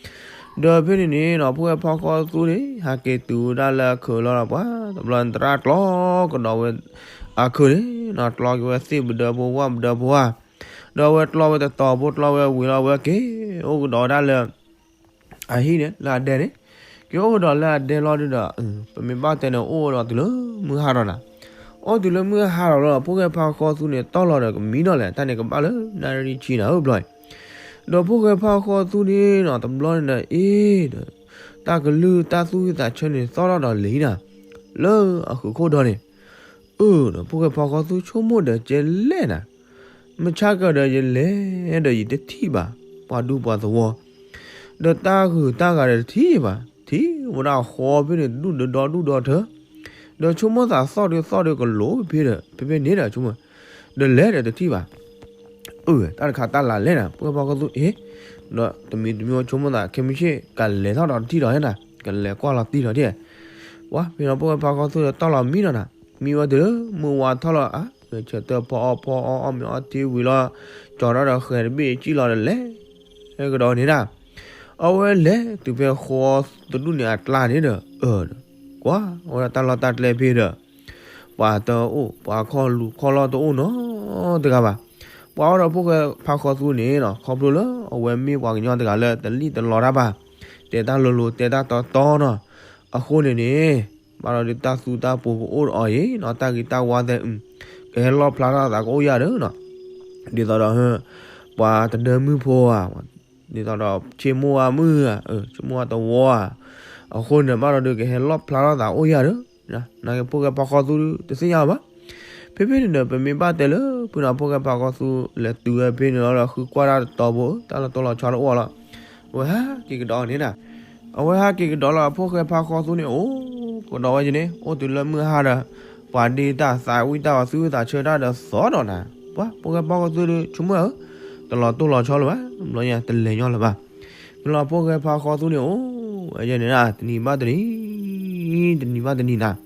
ဒီးဖဲန့ၣ်န့ၣ်နီၤ ဖိၣ်ဃဲဖါဃီသူန့ၣ် ဟးက့ၤတုၤဝဲဒၣ်လၢအခုးလီၤဒီး ပှၤတဘျီန့ၣ် သရၣ်ကျီကဒီးဝဲ အခုးန့ၣ်နီၤ ကျီက့ၤဝဲသ့ၣ်ပဒၢဖိဝၣ်ပဒၢဖိဧါ, ဒီးအဝဲကျီဝဲတတီၤဖိ ကျီဝဲဝံၤလီၤ အဝဲက့ၤအိၣ်ကဒီးဝဲဒၣ်လၢ အဟံၣ်န့ၣ် လၢအဒဲန့ၣ်, က့ၤအိၣ်ကဒီးလၢအဒဲလီၤဒုဒီး ပမ့ၢ်ဘၣ်တဲန့ၣ် အိၣ်ဝဲဒီးတုၤလၢမုၢ်ဟါဒီးနၤ, အိၣ်တုၤလၢမုၢ်ဟါဒီးလီၤ ဖိၣ်ဃဲဖါဃီသူန့ၣ် တီၢ်လီၤဒီးကမံဒီးလဲၣ် တၢ်န့ၣ်ကဘၣ်လၢနၣ်ရံၣ်ဆံနၤဧၢဘျီအံၤ, ဒီးဖိၣ်ဃဲဖါဃီသူန့ၣ်နီၤ တဘျီန့ၣ်ဒီး အ့ၣ်ဒီး တၢ်ကလုၢ်တၢ်သူၣ်ဝံၣ်သးဆၢန့ၣ် သီၣ်ထီၣ်ဒီးလံနၤ လၢအခုးခိၣ်ဒီးန့ၣ်, အၢ ဒီးဖိၣ်ဃဲဖါဃီသူဆိကမိၣ်ဒီးကဲလဲၣ်နၤ မဆါကဒီးယလဲၤဒီးယတထံၣ်ဘၣ် ပှၤဒူပှၤသဝီ, ဒီးတၢ်ဂုၤတၢ်ဂၤဒီးတထံၣ်ဘၣ် ထံၣ်ဝဲဒၣ်ဃီဖဲန့ၣ် ဒူၣ်ဒီဒီဒူၣ်ဒီထၢ, ဒီးဆိကမိၣ်သးသီၣ်ဒုးသီၣ်ဒုးကလိၤဖဲဒီး ဖဲဖဲန့ၣ်ဒီးဆိကမိၣ်, ဒီးလဲၤဒီးတထံၣ်ဘၣ် အၢ တၢ်တခါတၢ်လၢ်လဲၣ်နၤ ဖိၣ်ဃဲဖါဃီသူ အ့ၣ်, ဒီးတမံၤတမံၤဆိကမိၣ်သး ခဲမုၢ်ဆ့ၣ် ကလဲၤထီၣ်ဒီးတထံၣ်ဒီးနၤ ကလဲၤကွၢ်လီၤတံၢ်ဒီးဒၣ်, ပှၤဖဲလီၤဖိၣ်ဃဲဖါဃီသူဒီးတီၢ်လီၤမံဒီးနၤ, မံဝဲတုၤလၢမုၢ်ဝါထီၣ်လီၤ အါ ဂဲၤဆၢထၢၣ်ဖီအီၣ်ဖီအီၣ် အီၣ်မ့ၤအီထံဝံၤလီၤ, ကၠီၤထီၣ်ဒီးဃဲၤတဘ့ၣ်စံၣ်လီၤဒီးလဲၤကဒီးန့ၣ်ဒၣ်, အဝဲလဲၤတုၤဖဲဃီတဒူၣ်န့ၣ်အကျါန့ၣ်ဒီး အၢ ကွၢ်ဝဲဒၣ်တၢ်လီၢ်တၢ်ကျဲဖဲဒီး ပှၤတအိၣ် ပှၤခီၣ်လူၤခီၣ်လီၢ်တအိၣ်နီတဂၤဘၣ်. ပှၤအိၣ်ဒီးဖိၣ်ဃဲဖါဃီသူန့ၣ်နီၤ ခီဖျိလၢအဝဲမ့ၢ်ပှၤကညီတဂၤလၢတလံၣ်တလီတၢ်ဘၣ်, တဲတၢ်လိၤလိၤ တဲတၢ်တီတီနီၤ, အဃိန့ၣ်န့ၣ် ဘၣ်ဒီးဒုးတၢ်သူတၢ်ပှိၤကအိၣ်ဒီးအီၤအံၤနီၤ တၢ်ဂ့ၤတၢ်ဝါသဲး ကဟဲလီၣ်ဖျါထီၣ်သးကအိၣ်ယၤဒီးနီၤ, ဒ်သိးဒီး ပှၤတဒၢမုၣ်ဖိဧါ ဒ်သိးဒီးဆ့မိၢ်ဝါမုၣ်ဧါ ဆ့မိၢ်ဝါသဝီဧါ, အဃိန့ၣ်ဘၣ်ဒီးဒုးကဟဲလီၣ်ဖျါထီၣ်သးအိၣ်ယၤဒီး နက့ဖိၣ်ဃဲဖါဃီသူတသ့ၣ်ညါဘၣ်. ဖဲဖဲန့ၣ်ဒီး ပမ့ၢ်ဘၣ်တဲလၢ ဖုနီၤဖိၣ်ဃဲဖါဃီသူ လဲၤတုၤဝဲဖဲန့ၣ်လီၤဒီး ဃုကွၢ်တၢ်တတီၤဖိ တၢ်လီၤတိၢ်လီၤဆီတအိၣ်လီၤ. အဝဲဟးက့ၤကဒီးန့ၣ်နၤ, အဝဲဟးက့ၤကဒီးလီၤ ဖိၣ်ဃဲဖါဃီသူန့ၣ် အိၣ်ကဒီးဝဲက့ၤန့ၣ် အိၣ်တုၤလၢမုၢ်ဟါဒီး ပှၤဒ့တၢ်သးဝံၣ်တၢ် ပှၤသူၣ်ဝံၣ်သးဆၢတၢ်ဒီးသီဒီးနၤ, ပှၤဖိၣ်ဃဲဖါဃီသူဒီးဆိကမိၣ်ဧၢ, တလီၤတိၢ်လီၤဆီလၢၤဘၣ်, ဘျီညါတလဲၤညီလၢၤဘၣ်. မ့ၢ်လီၤဖိၣ်ဃဲဖါဃီသူန့ၣ် အိၣ်ဝဲန့ၣ် တနံၤဘၣ်တနံၤ တနံၤဘၣ်တနံၤနၤ,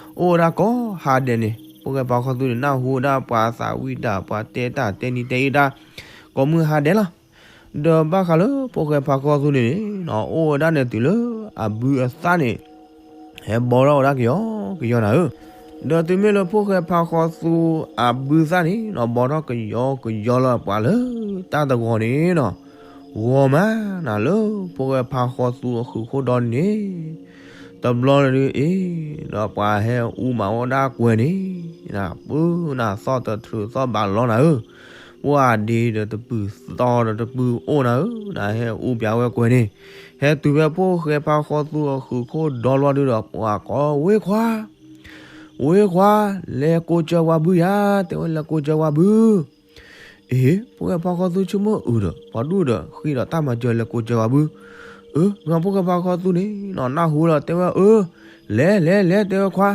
အိၣ်ဝဲဒၣ်ကိးဟါဒဲးန့ၣ် ဖိၣ်ဃဲဖါဃီသူန့ၣ် နၢ်ဟူဝဲဒၣ်ပှၤသးဝံၣ်တၢ် ပှၤတဲတၢ်တဲနံၤတဲအ့ၣ်တၢ် ကိးမုၢ်ဟါဒဲးလီၤ. ဒီးဘၣ်ဃးလၢဖိၣ်ဃဲဖါဃီသူန့ၣ် အိၣ်ဝဲဒၣ်န့ၣ်တုၤလၢအဘုအသၣ်န့ၣ် ဟဲဘီထီၣ်ဝဲဒၣ်ကယီကယီနၤဧၢ. ဒီးတုၤမ့ၢ်လၢဖိၣ်ဃဲဖါဃီသူအဘုသၣ်န့ၣ် ဘီထီၣ်ကယီကယီလၢပှၤလၢတၢ်တဂီၤန့ၣ်နီၤ, ဂီၤမးနၤလၢဖိၣ်ဃဲဖါဃီသူအဃုာ်ခိၣ်ဒီန့ၣ် တဘျီန့ၣ်ဒုးအ့ၣ် ဒီးပှၤဟဲအူမးဝဲဒၣ်ကွဲၤန့ၣ် ပုၢ်နၤသီၣ်တထြူးသီၣ်ဘးလီနၤဧၢ, ပှၤဒ့ဒီးတပုၢ်သီၣ်ဒီးတပုၢ်အိၣ်နၤဧၢ, နဟဲအူပၠးဝဲကွဲၤန့ၣ်, ဟဲတုၤဖဲဖိၣ်ဃဲဖါဃီသူအဃုာ်ခိၣ်ဒီလီၤဒုးဒီး ပှၤကိးဝ့ခွါ ဝ့ခွါ လဲၤကိးစၢၤဝဲဘုယၤ, တဲဝဲလဲၤကိးစၢၤဝဲဘု အ့ ဖိၣ်ဃဲဖါဃီသူဆိကမိၣ်အုးဒီး ပှၤဒူၣ်ဒီးဃံဒီးတၢ်မၤစၢၤလဲၤကိးစၢၤဝဲဘု, အၢ မ့ၢ်ဖိၣ်ဃဲဖါဃီသူန့ၣ်နီၤ နၢ်ဟူလီၤတဲဝဲအၢ, လဲၤလဲၤလဲၤတဲဝဲခွါ,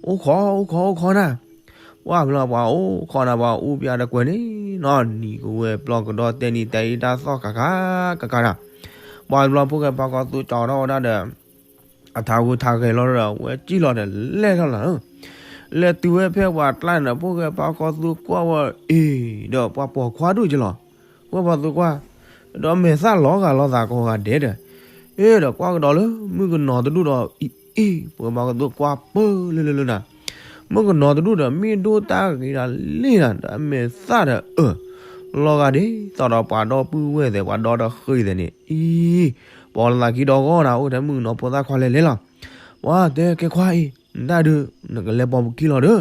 အိၣ်ခိးအိၣ်ခိးအိၣ်ခိးနၤ, ပှၤမ့ၢ်လီၤပှၤအိၣ်ခိးနၤ ပှၤအူပၠးဒီးကွဲၤန့ၣ်နီၤ နံၤကဝဲၤပျီကဒီးတဲနံၤတဲအ့ၣ်တၢ်သီၣ်ကကးကကးနၤ, ပှၤဘျီဖိၣ်ဃဲဖါဃီသူကၠီထီၣ်ဝဲဒၣ်ဒီး အထးဝုထးဂဲၤလီၤဒီး ဝဲစံၣ်လီၤဒီးလဲၤထီၣ်လီၤ, လဲၤတုၤဝဲဖဲပှၤကျါန့ၣ်ဒီး ဖိၣ်ဃဲဖါဃီသူကွၢ်ဝဲအ့ၣ်ဒီး ပှၤပိာ်ခွါဒိၣ်က့ၤလီၤ, ဖိၣ်ဃဲဖါဃီသူကွၢ်, ဒီးမဲာ်သၣ်လီၤဂာ်လီၤသးကိးဂၤဒဲးဒီး, အ့ၣ်ဒီးကွၢ်ကဒီးလၢမုၣ်ကနီၤတဒူၣ်ဒီးအ့ၣ်အ့ၣ် ဖိၣ်ဃဲဖါဃီသူကွၢ်ပၢလၢလၢလၢနၤ, မုၣ်ကနီၤတဒူၣ်ဒီးမ့ၢ်ဒိၣ်တၢ်ဂ့ၤဒၣ်လံနၤ ဒီးအမဲာ်သၣ်ဒီးအၢၣ် လီၤဂာ်ဒ်သိးဒီးပှၤဒီပုၢ်ဝဲၢ်သဲး ပှၤဒီတဃ့ၢ်သဲးန့ၣ် အံၤ ပှၤလီၤသးခံဒီဂီၢ်နၤ အိၣ်ထဲမုၣ်ကနီၤဖိသၣ်ခွါလဲၤလဲၤလီၤ, ပှၤတဲကဲခွါအံၤ နတၢ်ဒုး နကလဲၤပိာ်ပခံလီၤဒီး,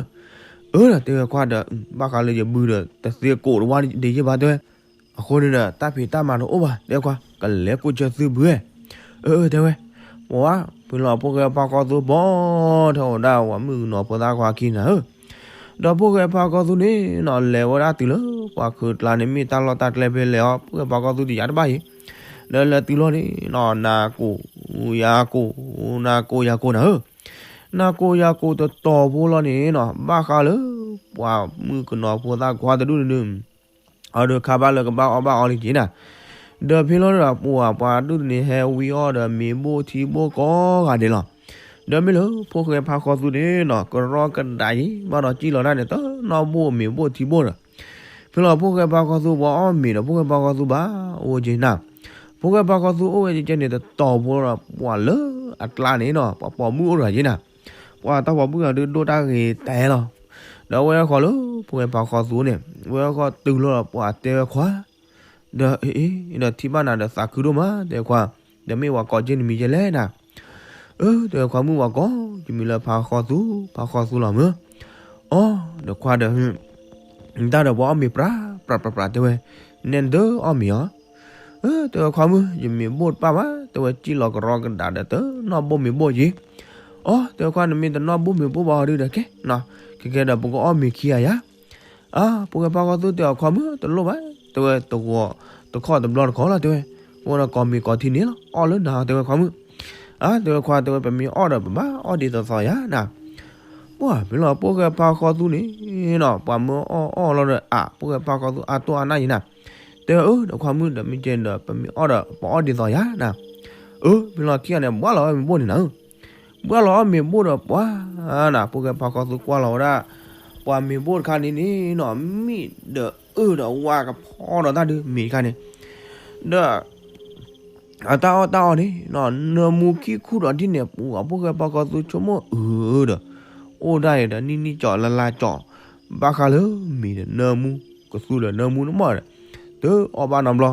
အၢ တဲဝဲခွါဒီး ဘၣ်ဃးလၢယဘုဒီး တသ့ကိးတဝါဒံးယ့ၢ်ဘၣ်တဲဝဲ, အဃိန့ၣ်ဒီး တၢ်ဖံးတၢ်မၤတအိၣ်ဘၣ် တဲခွါ ကလဲၤကိးစၢၤသုဘုဧဲ, အၢ တဲဝဲ, ပှၤ ဖဲလီၤဖိၣ်ဃဲဖါဃီသူဘီၣ်ထီၣ်ဝဲဒၣ်ပှၤမုၣ်ကနီၤဖိသၣ်ခွါခံနၤဧၢ, ဒီးဖိၣ်ဃဲဖါဃီသူန့ၣ်နီၤ လဲၤဝဲဒၣ်တုၤလၢပှၤခုးကျါန့ၣ် မ့ၢ်တၢ်လီၢ်တၢ်ကျဲဖဲလဲၣ်အီၤ ဖိၣ်ဃဲဖါဃီသူတယၤတဘၣ်ယံၤ, ဒီးလဲၤတုၤလီၤန့ၣ်နီၤ နၤကိၣ်ယၤကိၣ် နၤကိၣ်ယၤကိၣ်နၤဧၢ, နၤကိၣ်ယၤကိၣ်တတီၤဖိလီၤန့ၣ်နီၤ ဘၣ်ဃးလၢပှၤမုၣ်ကနီၤဖိသၣ်ခွါတဒူၣ်န့ၣ်ဒုး အီၤဒုးခါဘၣ်လၢကဘၣ်အီၣ်ဘၣ်အီလံက့ၤနၤ, ဒီးဖဲလီၤဒီးပှၤပှၤဒူၣ်န့ၣ် ဟဲဝံအီၣ်ဒီးမ့ၤဘိၣ်ထံဘိၣ်ကိးဂၤဒဲးလီၤ. ဒီးမ့ၢ်လၢဖိၣ်ဃဲဖါဃီသူန့ၣ်နီၤ ကရီကဒးယံၤဘၣ်ဒီးစံၣ်လီၤတၢ်န့ၣ် တနီၣ်ဘိၣ်မ့ၤဘိၣ်ထံဘိၣ်ဒီး ဖဲလီၤဖိၣ်ဃဲဖါဃီသူပှၤအီၣ်မ့ၤဒီး ဖိၣ်ဃဲဖါဃီသူဘၣ်အိၣ်က့ၤနၤ, ဖိၣ်ဃဲဖါဃီသူအိၣ်ဝဲကဲန့ၣ် တတီၤဖိဒီးပှၤလၢအကျါန့ၣ်နီၤ ပှၤပိာ်မုၣ်အိၣ်တဂၤက့ၤနၤ, ပှၤတၢ်ပိာ်မုၣ်ဂၤဒုးဒိၣ်တၢ်ဂ့ၤတဲလီၤ. ဒီးအဝဲဃီလၢဖိၣ်ဃဲဖါဃီသူန့ၣ် အဝဲဃီတုၤလီၤဒီးပှၤတဲဝဲခွါ ဒီးအ့ ဒီးထံၣ်ဘၣ်နၤဒီးသးခုဒိၣ်မး တဲခွါ, ဒီးမ့ၢ်ပှၤကိးက့ၤနမံၤယဲလဲၣ်နၤ, အၢ တဲဝဲခွါမုၣ်ပှၤကိးက့ၤမံၤလၢဖါဃီသူ ဖါဃီသူလီၤမၢ်, အီ ဒီးခွါဒီး တၢ်ဒီးပှၤအီၣ်မ့ၤပြး ပြးပြးပြးတဲဝဲ, နဲနဒၢအီၣ်မ့ၤအီၤ, အၢ တဲဝဲခွါမုၣ် ယမ့ၤဘိၣ်တပၣ်ဘၣ် တဲဝဲစံၣ်လီၤကရီကဒးဒီးတနီၣ်ဘိၣ်မ့ၤဘိၣ်ယံၤ, အီ တဲဝဲခွါ နမ့ၢ်တနီၣ်ဘိၣ်မ့ၤဘိၣ်ဘၣ်အီၤဒုးဒီးကဲနီၤ, ခဲကဲဒီးပကအီၣ်မ့ၤခံဂၤယၤ အါ ဖိၣ်ဃဲဖါဃီသူတဲအီၤခွါမုၣ် တလိၣ်ဘၣ် တဲဝဲ တဂီၤတခီၣ်တဘျီတခီၣ်လီၤ တဲဝဲ, အိၣ်ဒီးကိးမ့ၤကိးထံန့ၣ်လီၤ အီၣ်လၢနၤ တဲဝဲခွါမုၣ်, အါ တဲဝဲခွါ တဲဝဲ ပမ့ၢ်အီၣ်ဒီးပဘၣ်အီၣ်ဒ်သိးသိးယၤနၤ, ပှၢ် ဖဲလီၤဖိၣ်ဃဲဖါဃီသူန့ၣ်နီၤ ပှၤမၢအီၣ်အီၣ်လီၤဒီး အါ ဖိၣ်ဃဲဖါဃီသူအါတိၢ်အါနၢ်ယံၤနၤ, တဲဝဲ အၢ ဒီးခွါမုၣ်ဒီးမ့ၢ်ကဲဒီး ပမ့ၢ်အီၣ်ဒီးပအီၣ်ဒ်သိးယၤနၤ, အၢ ဖဲလီၤခံဂၤန့ၣ် ဘှၣ်လီၤအီၣ်မ့ၤဘိၣ်န့ၣ်နၤ ဘှၣ်လီၤအီၣ်မ့ၤဘိၣ်ဒီးပှၤနၤ ဖိၣ်ဃဲဖါဃီသူကွၢ်လီၤဝဲဒၣ် ပှၤမ့ၤဘိၣ်တခါန့ၣ်န့ၣ်နီၤ မ့ၢ်ဒီးအၢဒီးဝါကဖီဒီးတၢ်ဒုးမ့ၤတခါန့ၣ်, ဒီး အတၢ်အီၣ်တၢ်အီန့ၣ်နီၤ နၢမူခံခူၣ်ဒီးဒ်န့ၣ် ပှၤဖိၣ်ဃဲဖါဃီသူဆိကမိၣ်အၢဒီး အိၣ်ဒၣ်အံၤဒီးနံၣ်နံၣ်ကၠီလါလါကၠီ ဘၣ်ဃးလၢမ့ၤဒီးနၢမူ ကသူဒီးနၢမူတမီၢ်ဒီး တအီၣ်ဘၣ်နီတဘျီ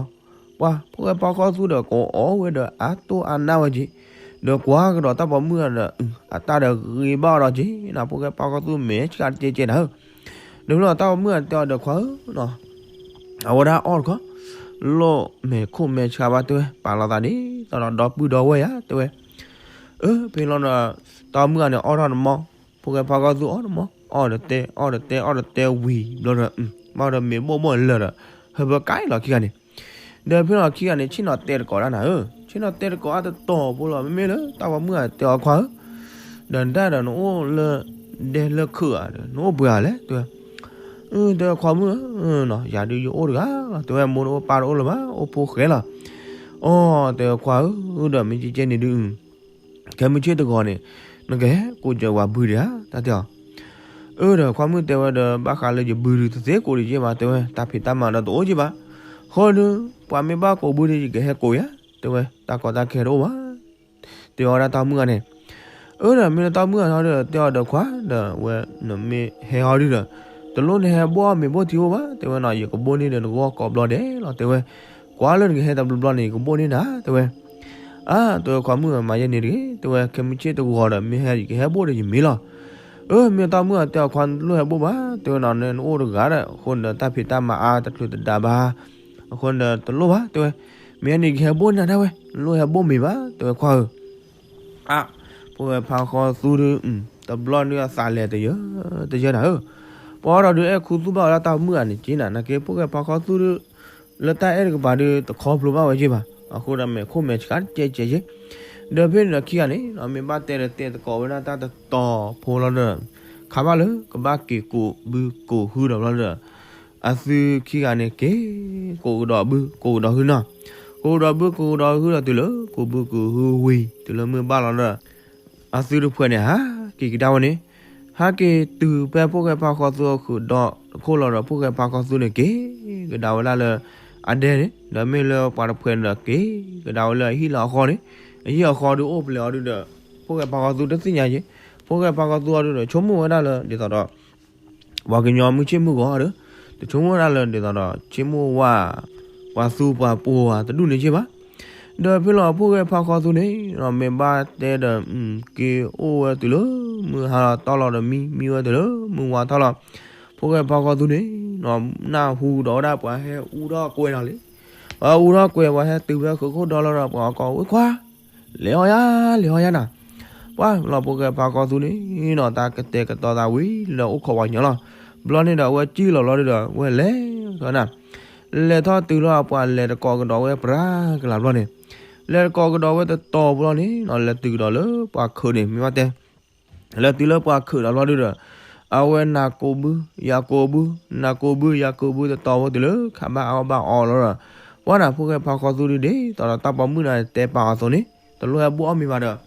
ပှၤဖိၣ်ဃဲဖါဃီသူဒီး ကအီၣ်ဝဲဒီးအါတိၢ်အါနၢ်ဝဲက့ၤ, ဒီးကွၢ်ကဒီးတၢ်ပိာ်မုၣ်ဒီး အတၢ်ဒီးဂ့ၤဘၣ်အီၤဒီးက့ၤနီၤ ဖိၣ်ဃဲဖါဃီသူမဲာ်ဆှးတကဲကဲနၤဧၢ, ဒီးဖဲလီၤတၢ်ပိာ်မုၣ်တဲအီၤဒီးခွါဧၢနီၤ အဝဲဒၣ်အီၣ်တခီ လိၣ်မဲာ်ခိၣ်မဲာ်ဆှးဘၣ်တဲဝဲ ပာ်လီၤသးဒ်သိးဒီးဒီပုၢ်ဒီဝဲၢ်ယၤတဲဝဲ, အၢ ဖဲလီၤဒီး တၢ်ပိာ်မုၣ်ဂၤန့ၣ်အီၣ်ထီၣ်တမီၢ် ဖိၣ်ဃဲဖါဃီသူအီၣ်တမီၢ် အီၣ်ဒီးတဲ အီၣ်ဒီးတဲ အီၣ်ဒီးတဲဝံၤဘျီဒီး ဘၣ်ဒီးမ့ၤဘိၣ်ဘိၣ်လၢာ်ဒီး ဟၢဖၢကါအံၤလီၤခံဂၤန့ၣ်, ဒီးဖဲလီၤခံဂၤန့ၣ် ဆ့ၣ်နီၤတဲတကိးဒၣ်နၤဧၢ, ဆ့ၣ်နီၤတဲတကိးအါတတီၤဖိလီၤ မ့မ့ၢ်လၢတၢ်ပိာ်မုၣ်ဂၤတဲအီၤခွါဧၢ, ဒီးတၢ်ဒီးနအိၣ်လၢ ဒဲလၢခုၣ်ဧါဒီး နအိၣ်ပှဲၤဧါလဲၣ်တဲဝဲ, တဲခွါမုၣ်ဧၢ, ယၤဒုးယအိၣ်တဂၤလီၤ တဲဝဲ မိၢ်တအိၣ်ပၢ်တအိၣ်လၢၤဘၣ် အိၣ်ဖိဃဲလီၤ, အီ တဲခွါဧၢ ဒီးမ့ၢ်ကဲကဲန့ၣ်ဒုး ခဲမုၢ်ဆ့ၣ်တဂီၤန့ၣ် နကဟဲကိးကၢၤဝဲဘုဒံးဧါ တၢ်တဲအီၤ, အၢ ဒီးခွါမုၣ်တဲဝဲဒီး ဘၣ်ဃးလၢယဘုဒုးတသ့ကိးဒံးက့ဘၣ် တဲဝဲ တၢ်ဖံးတၢ်မၤဒီးတအိၣ်က့ဘၣ်, ဃိဒုး ပှၤမ့ၢ်ဘၣ်ကိးဘုဒုး ယကဟဲကိးယၤ တဲဝဲ တၢ်ကီတၢ်ခဲတအိၣ်ဘၣ် တဲအီၤဝဲဒၣ်တၢ်မုၣ်ဂၤန့ၣ်, အၢ ဒီးမ့ၢ်လၢတၢ်မုၣ်ဂၤထီၣ်ဒီး တဲအီၤဒီးခွါ ဒီးဝဲ နမ့ၢ်ဟဲဟီဒုးဒီး တလိၣ်နဟဲဘိၣ်အီၣ်မ့ၤဘိၣ်ထံအိၣ်ဘၣ် တဲဝဲနီၤ ယကဘိၣ်န့ၢ်ဒီးနဂီၢ်ကိးဘျီဒဲးလီၤ တဲဝဲ, ကွၢ်လၢနကဟဲတဘျီဘျီန့ၣ် ယကဘိၣ်န့ၢ်နၤ တဲဝဲ, အါ တဲဝဲခွါမုၣ်မၤယဲန့ၣ်တဂ့ၤ တဲဝဲ ခဲမုၢ်ဆ့ၣ်တဂီၤဒီး မ့ၢ်ဟဲယကဟဲဘိၣ်ဒီးယမ့ၤလီၤ, အၢ မ့ၢ်တၢ်မုၣ်ဂၤတဲအီၤခွါ နတလိၣ်ဟဲဘိၣ်ဘၣ် တဲဝဲနီၤ နအိၣ်တဂၤဒီး အဃိန့ၣ်ဒီးတၢ်ဖံးတၢ်မၤအါတချုးတဒါဘၣ် အဃိန့ၣ်ဒီးတလိၣ်ဘၣ် တဲဝဲ, မ့ၢ်ဟဲန့ၣ်ကဟဲဘိၣ်နၤဒၣ်ဝဲ နလိၣ်ဟဲဘိၣ်မ့ၤဘၣ် တဲဝဲခွါဧၢ အါ ဖိၣ်ဃဲဖါဃီသူဒုး တဘျီဒုးအသးလဲၤတယၢ တယၢနၤဧၢ, ပှၤအီၣ်ဒီးဒုးအဲၣ်ခူသူၣ်ဘၣ်ဝဲဒၣ်တၢ်မုၣ်ဂၤန့ၣ်က့နၤ နာ်က့ဖိၣ်ဃဲဖါဃီသူဒုး လၢတၢ်အဲၣ်တကပၤဒုးတခီဖျိဘၣ်ဝဲက့ဘၣ်, အဃိဒီးမဲာ်ခိၣ်မဲာ်ဆှးတကဲကဲက့, ဒီးဖဲန့ၣ်ဒီးခံဂၤန့ၣ် မ့ၢ်ဘၣ်တဲဒီးတဲသကိးဝဲဒၣ်တၢ်တတီၤဖိလီၤဒီး ခါဘၣ်လၢကဘၣ်က့ၤကိးဘုကိးဟုဒီးဘျီဒီး အသုခံဂၤန့ၣ်က့ၤ ကိးကဒီးဘု ကိးကဒီးဟုနီၤ, ကိးကဒီးဘု ကိးကဒီးဟုဒီးတုၤလၢ ကိးဘုကိးဟုဝံၤ တုၤလၢမုၢ်ဘၣ်လီၤဒီး အသုတဖှဲးန့ၣ် ဟးက့ၤကဒါဝဲန့ၣ်, ဟးက့ၤတုၤဖဲဖိၣ်ဃဲဖါဃီသူအဃုာ်ဒီးတခိၣ်လီၤဒီး ဖိၣ်ဃဲဖါဃီသူန့ၣ်က့ၤကဒါဝဲဒၣ်လၢအဒဲန့ၣ်, ဒီးမ့ၢ်လၢပှၤတဖှဲးန့ၣ်ဒီးက့ၤကဒါဝဲလၢအဟံၣ်လၢအဃီန့ၣ်, အဟံၣ်အဃီဒုးအိၣ်ဖျဲးအီၤဒုးဒီး ဖိၣ်ဃဲဖါဃီသူတသ့ၣ်ညါက့ၤ, ဖိၣ်ဃဲဖါဃီသူအီၤဒုးဒီး ဆိကမိၣ်ဝဲဒၣ်လၢဒ်သိးဒီး ပှၤကညီမုၢ်ဆ့ၣ်မုၢ်ဂီၤဒီး တဆိကမိၣ်ဝဲဒၣ်လၢဒ်သိးဒီး ဆ့မိၣ်ဝါ ပှၤသူပှၤပိာ်ဝဲတဒူၣ်န့ၣ်က့ဘၣ်. ဒီးဖဲလီၤဖိၣ်ဃဲဖါဃီသူန့ၣ် မ့ၢ်ဘၣ်တဲဒီး က့ၤအိၣ်ဝဲတုၤလၢမုၢ်ဟါလီၤတီၢ်လီၤဒီးမံ မံဝဲတုၤလၢမုၢ်ဝါထီၣ်လီၤ. ဖိၣ်ဃဲဖါဃီသူန့ၣ် နၢ်ဟူကဒီးဝဲဒၣ်ပှၤဟဲအူထီၣ်ကွဲၤလီၤလံ. ပှၤအူထီၣ်ကွဲၤ ပှၤဟဲတုၤဖဲဃုးခိၣ်ဒီလီၤဒီး ပှၤကိးဝဲခွါ လဲၤအီၣ်ယၤ လဲၤအီၣ်ယၤနၤ. ပှၢ်လီၤဖိၣ်ဃဲဖါဃီသူန့ၣ်နီၤ တၢ်ကတဲာ်ကတီၤသးဝံၤလၢအိၣ်ခိးပှၤကညီလီၤ. ဘျီန့ၣ်ဒီးအဝဲစံၣ်လီၤလီၤဒုဒီး အဝဲလဲၤထီၣ်နၤ လဲၤထီၣ်တုၤလီၤအပှၤ လဲၤတကိးကဒီးဝဲပြးကလာ်ဘျီန့ၣ်, လဲၤတကိးကဒီးဝဲတတီၤဘျီန့ၣ်နီၤ လဲၤတုၤကဒီးလၢပှၤခုးန့ၣ် မ့ၢ်ဘၣ်တဲ လဲၤတုၤလၢပှၤခုးဒီးဘျီဒုဒီး အဝဲနၤကိးဘု ယၤကိးဘု, နၤကိးဘု ယၤကိးဘု တတီၤဖိတုၤလၢခးဘၣ်အီၣ်ဘၣ်အီလီၤဒီး ပှၢ်နၤဖိၣ်ဃဲဖါဃီသူဒုဒ်သိးဒီးတၢ်ပိာ်မုၣ်နၤတဲပာ်အီၤအသိးန့ၣ် တလိၣ်ဟဲဘိၣ်အီၣ်မ့ၤဘၣ်ဒီး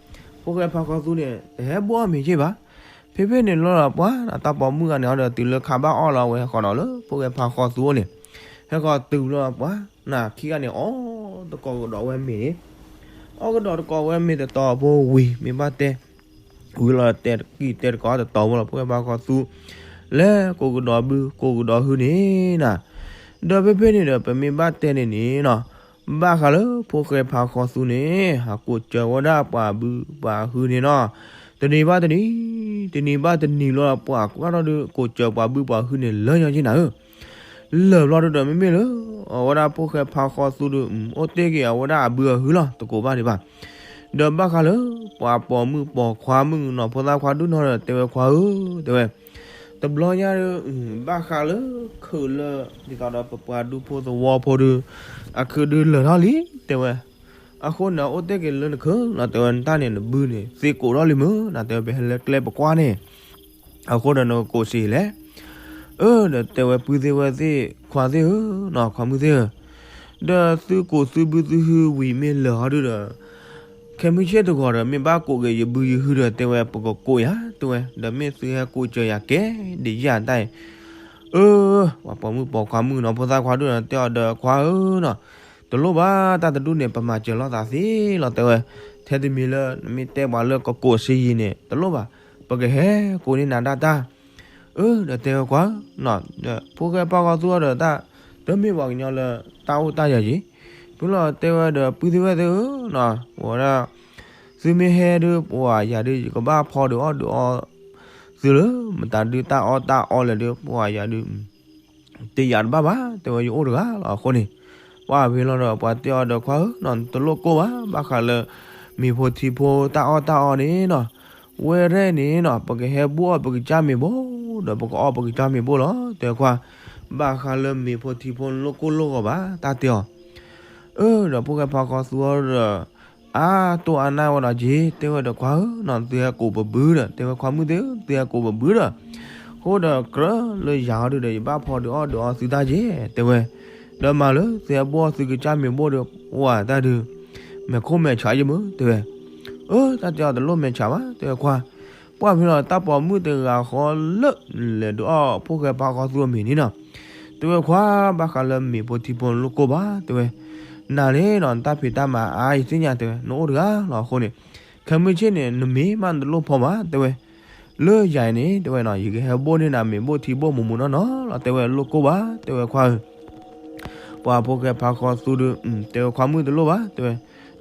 ဖိၣ်ဃဲဖါဃီသူန့ၣ် တဟဲဘိၣ်အီၣ်မ့ၤက့ၢ်ဘၣ်. ဖဲဖဲန့ၣ်လီၤဒီးပှၢ်နၤ တၢ်ပိာ်မုၣ်ဂၤန့ၣ်ဒီး တုၤလၢခးဘၣ်အီၣ်လီၤ အဝဲဟဲဃီၤဒီးလၢဖိၣ်ဃဲဖါဃီသူအအိၣ်န့ၣ်, ဟဲဃီၤတုၤလီၤပှၢ်နၤ ခံဂၤန့ၣ် အီၣ်တကိးကဒီးဝဲမ့ၤန့ၣ် အီၣ်ကဒီးတကိးဝဲမ့ၤတတီၤဖိဝံၤ မ့ၢ်ဘၣ်တဲ ဝံၤလီၤတဲာ်ကံၢ်တဲတကိးတတီၤဖိလီၤ ဖိၣ်ဃဲဖါဃီသူ လဲၤကိးကဒီးဘု ကိးကဒီးဟုန့ၣ်နၤ, ဒီးဖဲဖဲန့ၣ်ဒီး ပမ့ၢ်ဘၣ်တဲန့ၣ်န့ၣ်နီၤ ဘၣ်ဃးလၢဖိၣ်ဃဲဖါဃီသူန့ၣ် ဟးကိးစၢၤဝဲဒၣ်ပှၤဘုပှၤဟုန့ၣ်နီၤ, တနံၤဘၣ်တနံၤ တနံၤဘၣ်တနံၤလီၤ ပှၤကွၢ်ထီၣ်ဒုး ကိးစၢၤပှၤဘုပှၤဟုန့ၣ် လၢညီက့ၢ်နၤဧၢ လၢာ်ဘျီဒုဒီး မ့မ့ၢ်လၢ အဝဲဒၣ်ဖိၣ်ဃဲဖါဃီသူဒီး အိၣ်တ့ၢ်က့ၤအဝဲဒၣ်အဘုအဟုလီၤ တကိးဘၣ်ဒံးဘၣ်. ဒီးဘၣ်ဃးလၢ ပှၤပိာ်မုၣ်ပိာ်ခွါမုၣ်ကနီၤဖိသၣ်ခွါဒုနီၤဒီး တဲဝဲခွါဧၢ တဲဝဲ, တဘျီညါဒီး ဘၣ်ဃးလၢ ခုးလၢ ဒ်သိးဒီးပပှၤဒူဖိသဝီဖိဒီး အခုးဒုလၢာ်ထီၣ်လံ တဲဝဲ, အဃိန့ၣ် အိၣ်တ့ၢ်က့ၤလၢနခုးလီၤ တဲဝဲ နတၢ်န့ၣ်နဘုန့ၣ် သ့ကိးထီၣ်လံမုၢ် နတဲဝဲ ပဟဲလၢကျဲပကွၢ်န့ၣ် အဃိဒီးနကကိးစ့ၢ်လဲၣ်. အၢ ဒီးတဲဝဲ ပုၢ်သ့ၣ်ဝဲၢ်သ့ၣ် ခွါသ့ၣ်ဧၢနီၤ ခွါမုၣ်သ့ၣ်ဧၢ, ဒီးသုကိးသုဘုသုဟုဝံၤမ့ၢ်လၢာ်ဟီဒုဒီး ခဲမုၢ်ဆ့ၣ်တဂီၤဒီး မ့ၢ်ဘၣ်ကိးက့ၤယဘုယဟုဒီး တဲဝဲ ပကကိးယၤ တဲဝဲ, ဒီးမ့ၢ်သုဟဲကိးစၢၤယၤကဲ ဒ်ယၤတၢ်အံၤ, အၢ ပှၤပိာ်မုၣ်ပိာ်ခွါမုၣ်နီၤဖိသၣ်ခွါဒုဒီး တဲအီၤဒီးခွါဧၢနီၤ, တလိၣ်ဘၣ်တၢ်တဒူၣ်န့ၣ် ပမၤစၢၤလိာ်သးသ့လီၤ တဲဝဲ, ထဲတမံၤလၢ နမ့ၢ်တဲပှၤလၢကကိးဆံးယံၤန့ၣ် တလိၣ်ဘၣ်, ပကဟဲကိးန့ၢ်နၤဒၣ်တၢ် အၢ ဒီးတဲဝဲခွါဧၢ, ဒီးဖိၣ်ဃဲဖါဃီသူအီၤဒီးတၢ် တမ့ၢ်ပှၤကညီလၢတၢ်အိၣ်တၢ်ယၢၤယံၤ, ဖုလီၤတဲဝဲဒီး ပုၢ်သ့ၣ်ဝဲၢ်သ့ၣ်ဧၢ, ဝဲဒၣ် သုမ့ၢ်ဟဲဒုး ပှၤယၤဒုး ယကဘၣ်ဖီဒုးအီၣ်ဒုးအီ သုလၢ မတၤဒုးတၢ်အီၣ်တၢ်အီလဲၣ်ဒုး ပှၤယၤဒုး တယာ်တဘၣ်ဘၣ် တဲဝဲ ယအိၣ်တဂၤလီၤအဃိန့ၣ်, ပှၢ်ဖဲလီၤဒီး ပှၤတဲအီၤဒီးခွါဧၢ, တလိၣ်ကိၢ်ဘၣ် ဘၣ်ဃးလၢ မ့ၤဖိထံဖိ တၢ်အီၣ်တၢ်အီန့ၣ်နီၤ, ဝဲရဲၣ်န့ၣ်နီၤ ပကဟဲဘိၣ်အီၣ်ပကစၢ်မ့ၤဘိၣ် ဒီးပကအီၣ်ပကစၢ်မ့ၤဘိၣ်လီၤ တဲခွါ, ဘၣ်ဃးလၢမ့ၤဖိထံဖိ နလိၣ်ကိၢ်လိၣ်ဂီၤဘၣ် တၢ်တဲအီၤ, အၢ ဒီးဖိၣ်ဃဲဖါဃီသူအီၤဒီး အါတိၢ်အါနၢ်ဝဲဒီးက့ၤ တဲဝဲဒီးခွါဧၢ, သုဟဲကိးပဘုဒီး တဲဝဲခွါမုၣ်သ့ၣ်ဧၢ သုဟဲကိးပဘုဒီး အဃိဒီးကြၢးလၢယၤဟီဒုဒီး ယဘၣ်ဖီဒုးအီၣ်ဒုးအီသုတၢ်က့ၤ တဲဝဲ, ဒီးမၤလၢသုဟဲဘိၣ်အီၣ်သုကစၢ်မ့ၤဘိၣ်ဒီး ပှၤတၢ်ဒုး မဲာ်ခိၣ်မဲာ်ဆးယမုၢ် တဲဝဲ, အၢ တၢ်တဲအီၤတလိၣ်မဲာ်ဆးဘၣ် တဲဝဲခွါ, ပှၢ်ဖဲလီၤ တၢ်ပိာ်မုၣ်တဂၤဃီလၢ လဲၤဒုးအီၣ်ဖိၣ်ဃဲဖါဃီသူအမ့ၤန့ၣ်နီၤ, တဲဝဲခွါ ဘၣ်ဃးလၢမ့ၤဖိထံဖိ နလိၣ်ကိၢ်ဘၣ် တဲဝဲ, နၤန့ၣ်နီၤ နတၢ်ဖံးတၢ်မၤအါ ယသ့ၣ်ညါ တဲဝဲ နအိၣ်တဂၤလီၤအဃိန့ၣ်, ခဲမုၢ်ဆ့ၣ်န့ၣ် နမ့ၢ်မးနတလိၣ်ဖီဘၣ် တဲဝဲ, လၢယၤအံၤန့ၣ် တဲဝဲနီၤ ယကဟဲဘိၣ်န့ၢ်နၤမ့ၤဘိၣ်ထံဘိၣ်မူးမူးနီၢ်နီၢ်လီၤ တဲဝဲ လိၣ်ကိၢ်ဘၣ် တဲဝဲခွါဧၢ ပှၤဖိၣ်ဃဲဖါဃီသူဒီး တဲဝဲခွါမုၣ်တလိၣ်ဘၣ် တဲဝဲ,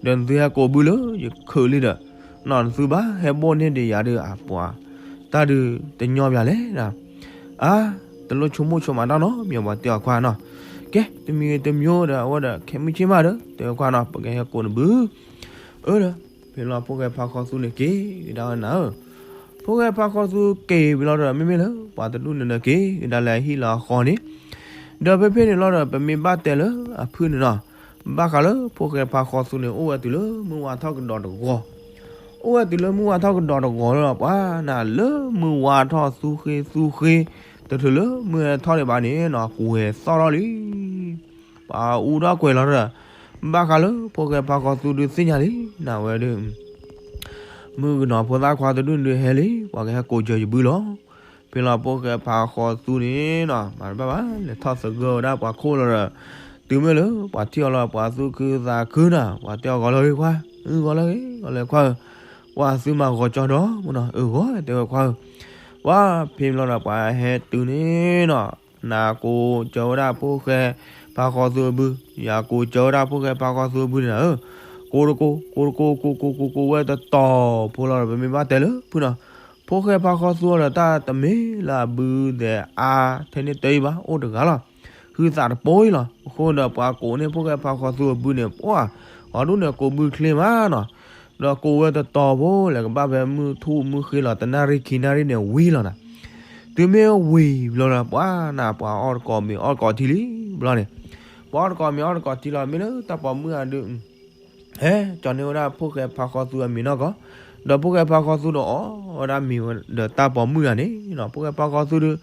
ဒီးနသုဟဲကိးဘုလၢယခုးလံဒီး နီၤနသုဘၣ်ဟဲဘိၣ်န့ၢ်ဒံးယၤဒီးအပှၤ တၢ်ဒုးတညီဘၣ်လဲၣ်, အါ တလိၣ်ဆိကမိၣ်ဆိကမးတၢ်နီတမံၤ ပှၤတဲအီၤခွါနီၤ, ကဲ တမံၤတမံၤဒီး အဝဲဒီးခဲမုၢ်ဆ့ၣ်မးဒီး တဲဝဲခွါနီၤ ပကဟဲကိးနဘု အၢဒီး ဖဲလီၤဖိၣ်ဃဲဖါဃီသူန့ၣ်က့ၤကဒါဝဲနၤဧၢ, ဖိၣ်ဃဲဖါဃီသူက့ၤဝံၤလီၤဒီး မ့မ့ၢ်လၢ ပှၤတဒူၣ်န့ၣ်ဒီးက့ၤကဒါလၢအဟံၣ်လၢအဃီန့ၣ်, ဒီးဖဲဖဲန့ၣ်လီၤဒီး ပမ့ၢ်ဘၣ်တဲလၢအဖုၣ်န့ၣ်နီၤ, ဘၣ်ဃးလၢဖိၣ်ဃဲဖါဃီသူန့ၣ် အိၣ်ဝဲတုၤလၢမုၢ်ဝါထီၣ်ကဒီးတဂီၤ, အိၣ်ဝဲတုၤလၢမုၢ်ဝါထီၣ်ကဒီးတဂီၤလီၤ ပှၤနၤလၢမုၢ်ဝါထီၣ်သူဃ့သူဃ့, တချုးလၢမုၢ်ဟဲထီၣ်ဒံးဘၣ်န့ၣ်နီၤ ကွဲၤသီၣ်ထီၣ်လံ ပှၤအူထီၣ်ကွဲၤလီၤဒီး ဘၣ်ဃးလၢဖိၣ်ဃဲဖါဃီသူဒုးသ့ၣ်ညါလံ နဝဲဒုး မုၣ်ကနီၤဖိသၣ်ခွါတဒူၣ်န့ၣ်ဒုးဟဲလံ ပှၤကဟဲကိးစၢၤယဘုလီၤ. ဖဲလီၤဖိၣ်ဃဲဖါဃီသူန့ၣ်နီၤ မၤတဘၣ်ဘၣ် လဲၤထီၣ်သဂၢၢ်ဝဲဒၣ်ပှၤခိၣ်လီၤဒီး တုၤမ့ၢ်လၢပှၤထံၣ်အီၤလီၤ ပှၤသူၣ်ခုသးခုနီၤ ပှၤတဲအီၤဂီၤလၢဂ့ၤခွါ, ဂီၤလၢဂ့ၤ ဂီၤလၢခွါဧၢ, ပှၤသုမၤဂီၤကၠီဒီးမနီၤ အၢဂီၤ တဲဝဲခွါဧၢ, ပှၤဖဲလီၤဒီးပှၤဟဲတုၤန့ၣ်နီၤ နၤကိးစၢၤဝဲဒၣ်ဖိၣ်ဃဲဖါဃီသူအဘု, ယၤကိးစၢၤဝဲဒၣ်ဖိၣ်ဃဲဖါဃီသူအဘုန့ၣ်နၤဧၢ, ကိးတကိး ကိးတကိး ကိးကိးကိးကိးဝဲတတီၤဖိလီၤဒီး ပမ့ၢ်ဘၣ်တဲလၢဖုၣ်နီၤ, ဖိၣ်ဃဲဖါဃီသူအီၤဒီးတၢ်တမ့ၢ်လၢအဘုဒဲးအါထဲန့ၣ်တအံၤဘၣ် အိၣ်တဂၤလီၤ, ဟုသးတပိၤအံၤလီၤ. အဃိဒီးပှၤကိးန့ၢ်ဖိၣ်ဃဲဖါဃီသူအဘုန့ၣ် ပှၤ အီၤဒူၣ်န့ၣ်ကိးဘုချ့မးနီၤ, ဒီးကိးဝဲတတီၤဖိလဲၣ် ကဘၣ်ဖဲမုၢ်ထူၣ်မုၢ်ဃ့လီၤ တနၣ်ရံၣ်ခံနၣ်ရံၣ်န့ၣ်ဝံၤလီၤနၤ. တုၤမ့ၢ်ဝံၤဘျီဒီး ပှၤနၤ ပှၤအီၣ်တကိးမ့ၤအီၣ်တကိးထံလံဘျီန့ၣ်, ပှၤအီၣ်တကိးမ့ၤအီၣ်တကိးထံလီၤ မ့ၢ်လၢတၢ်ပိာ်မုၣ်ဂၤဒုး ဟဲကၠီန့ၢ်ဝဲဒၣ်ဖိၣ်ဃဲဖါဃီသူအမ့ၤနီၢ်ကီၢ်, ဒီးဖိၣ်ဃဲဖါဃီသူဒီးအီၣ်ဝဲဒၣ်မ့ၤဝဲ ဒီးတၢ်ပိာ်မုၣ်ဂၤန့ၣ်နီၤ ဖိၣ်ဃဲဖါဃီသူဒီး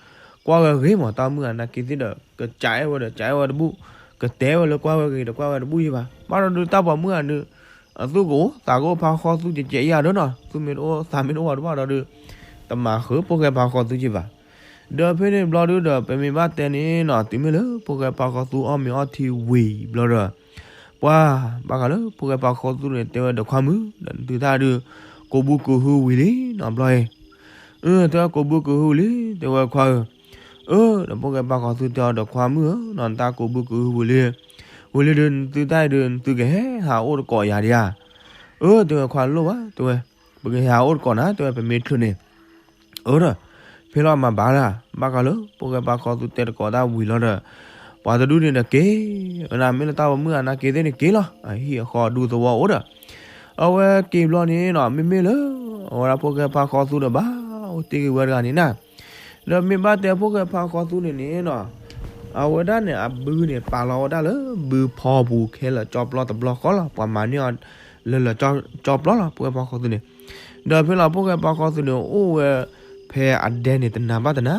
ကွၢ်ဝဲဂ့ၤမး တၢ်မုၣ်ဂၤနာ်က့သ့ၣ်ဒီး ကစးအဲၣ်ဝဲဒီး စးအဲၣ်ဝဲတဘူၣ်, ကတဲဝဲလၢကွၢ်ဝဲဂ့ၤဒီး ကွၢ်ဝဲတဘူၣ်ယဲၢ်ဘၣ်. ဘၣ်ဒီးဒုးတၢ်ပိာ်မုၣ်ဂၤဒုး အသူၣ်ကအိၣ်သးကအိၣ်ဖါဃီသူကဲးကဲးယဲၢ်ဒီးနီၤ သူၣ်မ့ၢ်တအိၣ်သးမ့ၢ်တအိၣ်ဘၣ်တဘၣ်ဒီးဒုး တမၤဃုာ်ဖိၣ်ဃဲဖါဃီသူယဲၢ်ဘၣ်. ဒီးဖဲန့ၣ်ဘျီဒုးဒီး ပမ့ၢ်ဘၣ်တဲန့ၣ်နီၤ တုၤမ့ၢ်လၢဖိၣ်ဃဲဖါဃီသူအီၣ်မ့ၤအီၣ်ထံဝံၤဘျီဒီး ပှၤ ဘၣ်ဃးလၢဖိၣ်ဃဲဖါဃီသူန့ၣ် တဲဝဲဒီးခွါမုၣ် ဒီးနသုတၢ်ဒုး ကိးဘုကိးဟုဝံၤလံနီၤဘျီအံၤ, တဲဝဲကိးဘုကိးဟုဝံၤလံ တဲဝဲခွါဧၢ, အၢ ဒီးဖိၣ်ဃဲဖါဃီသူတဲအီၤဒီးခွါမုၣ်ဧၢနီၤ နတၢ်ကိးဘုကိးဟုဝံၤလံ, ဝံၤလံဒုး နသုတၢ်အံၤဒုး နသုကဟဲဟးအိၣ်တကိးယၤဒံးဧါ. အၢ တဲဝဲခွါလိၣ်ဘၣ် တဲဝဲ, ပကဟဲဟးအိၣ်တကိးနၤ တဲဝဲ ပမ့ၢ်ချုးန့ၣ် အၢဒီး ဖဲလီၤမၤဘၣ်ဒၣ် ဘၣ်ဃးလၢဖိၣ်ဃဲဖါဃီသူတဲတကိးတၢ်ဝံၤလီၤဒီး ပှၤတဒူၣ်န့ၣ်ဒီးက့ၤဝဲဒၣ် မ့ၢ်လၢတၢ်ပိာ်မုၣ်ဂၤနာ်က့သ့ၣ်န့ၣ်က့ၤလီၤ အဟံၣ်အဃီဒူသဝီအိၣ်ဒီး အဝဲက့ၤဘျီန့ၣ်နီၤ မ့မ့ၢ်လၢ အဝဲဒၣ်ဖိၣ်ဃဲဖါဃီသူဒီးဘၣ် အိၣ်တ့ၢ်က့ၤဝဲတဂၤန့ၣ်နၤ, ဒီးမ့ၢ်ဘၣ်တဲဖိၣ်ဃဲဖါဃီသူန့ၣ်န့ၣ်နီၤ အဝဲဒၣ်န့ၣ် အဘုန့ၣ် ပာ်လီၤဝဲဒၣ်လၢဘုဖီပူၤခဲလၢာ်ကၠီပျီတဘျီဃီလီၤ ပှၤမၤန့ၢ်အီၤ လၢလၢာ်ကၠီပျီလီၤ ဖိၣ်ဃဲဖါဃီသူန့ၣ်, ဒီးဖဲလီၤဖိၣ်ဃဲဖါဃီသူန့ၣ် အိၣ်ဝဲ ဖဲအဒဲန့ၣ် တနၤဘၣ်တနၤ